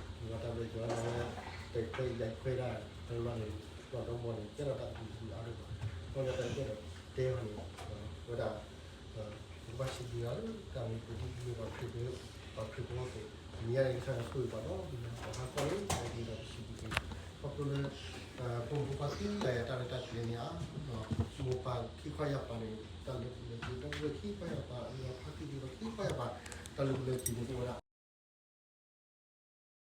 မ့ၢ်လီၤတၢ်ပကစၢ်ယွၤ အဝဲ တခွဲးယခွဲးဒၣ် တလီၢ်န့ၣ် နီၢ်ဒီမါန့ၣ် ကဲထီၣ်တၢ်အုၣ်အုၣ်အါဒိၣ်မး, အဃိန့ၣ်တၢ်ကဲထီၣ်တဲအီၤန့ၣ် ဝဲဒၣ် ပကဘၣ်စံးဘျုးယွၤလၢတၢ်မ့ၢ်ပဒိၣ်မ့ၢ်ပှၤခရံာ်ဖိ, ပှၤခရံာ်ဖိအသိး, တနံၤအံၤန့ၣ် ကစၢ်ယွၤဆိၣ်ဂ့ၤပှၤဒီး ပှၤဟးဂီၤလၢအဂ့ၤဒီးပစံးဘျုးက့ၤ, ခီဖျိလၢ ဖိမုၣ်ဖိခွါခံဂၤအံၤတၢ်ရဲၣ်တၢ်ကျဲၤန့ၣ်ဧါ, မိၢ်ပၢ်ခံခွါယာ်ပာ်န့ၣ် တၢ်လၢပလၢၤက့ၤ ဒီပုၢ်ဝဲၢ်ခံခွါယာ်ပာ် အဝဲဖါတံၢ်ဒီးခံခွါယာ်ပာ် တၢ်လၢပလၢၤက့ၤန့ၣ်အိၣ်ဝဲဒၣ်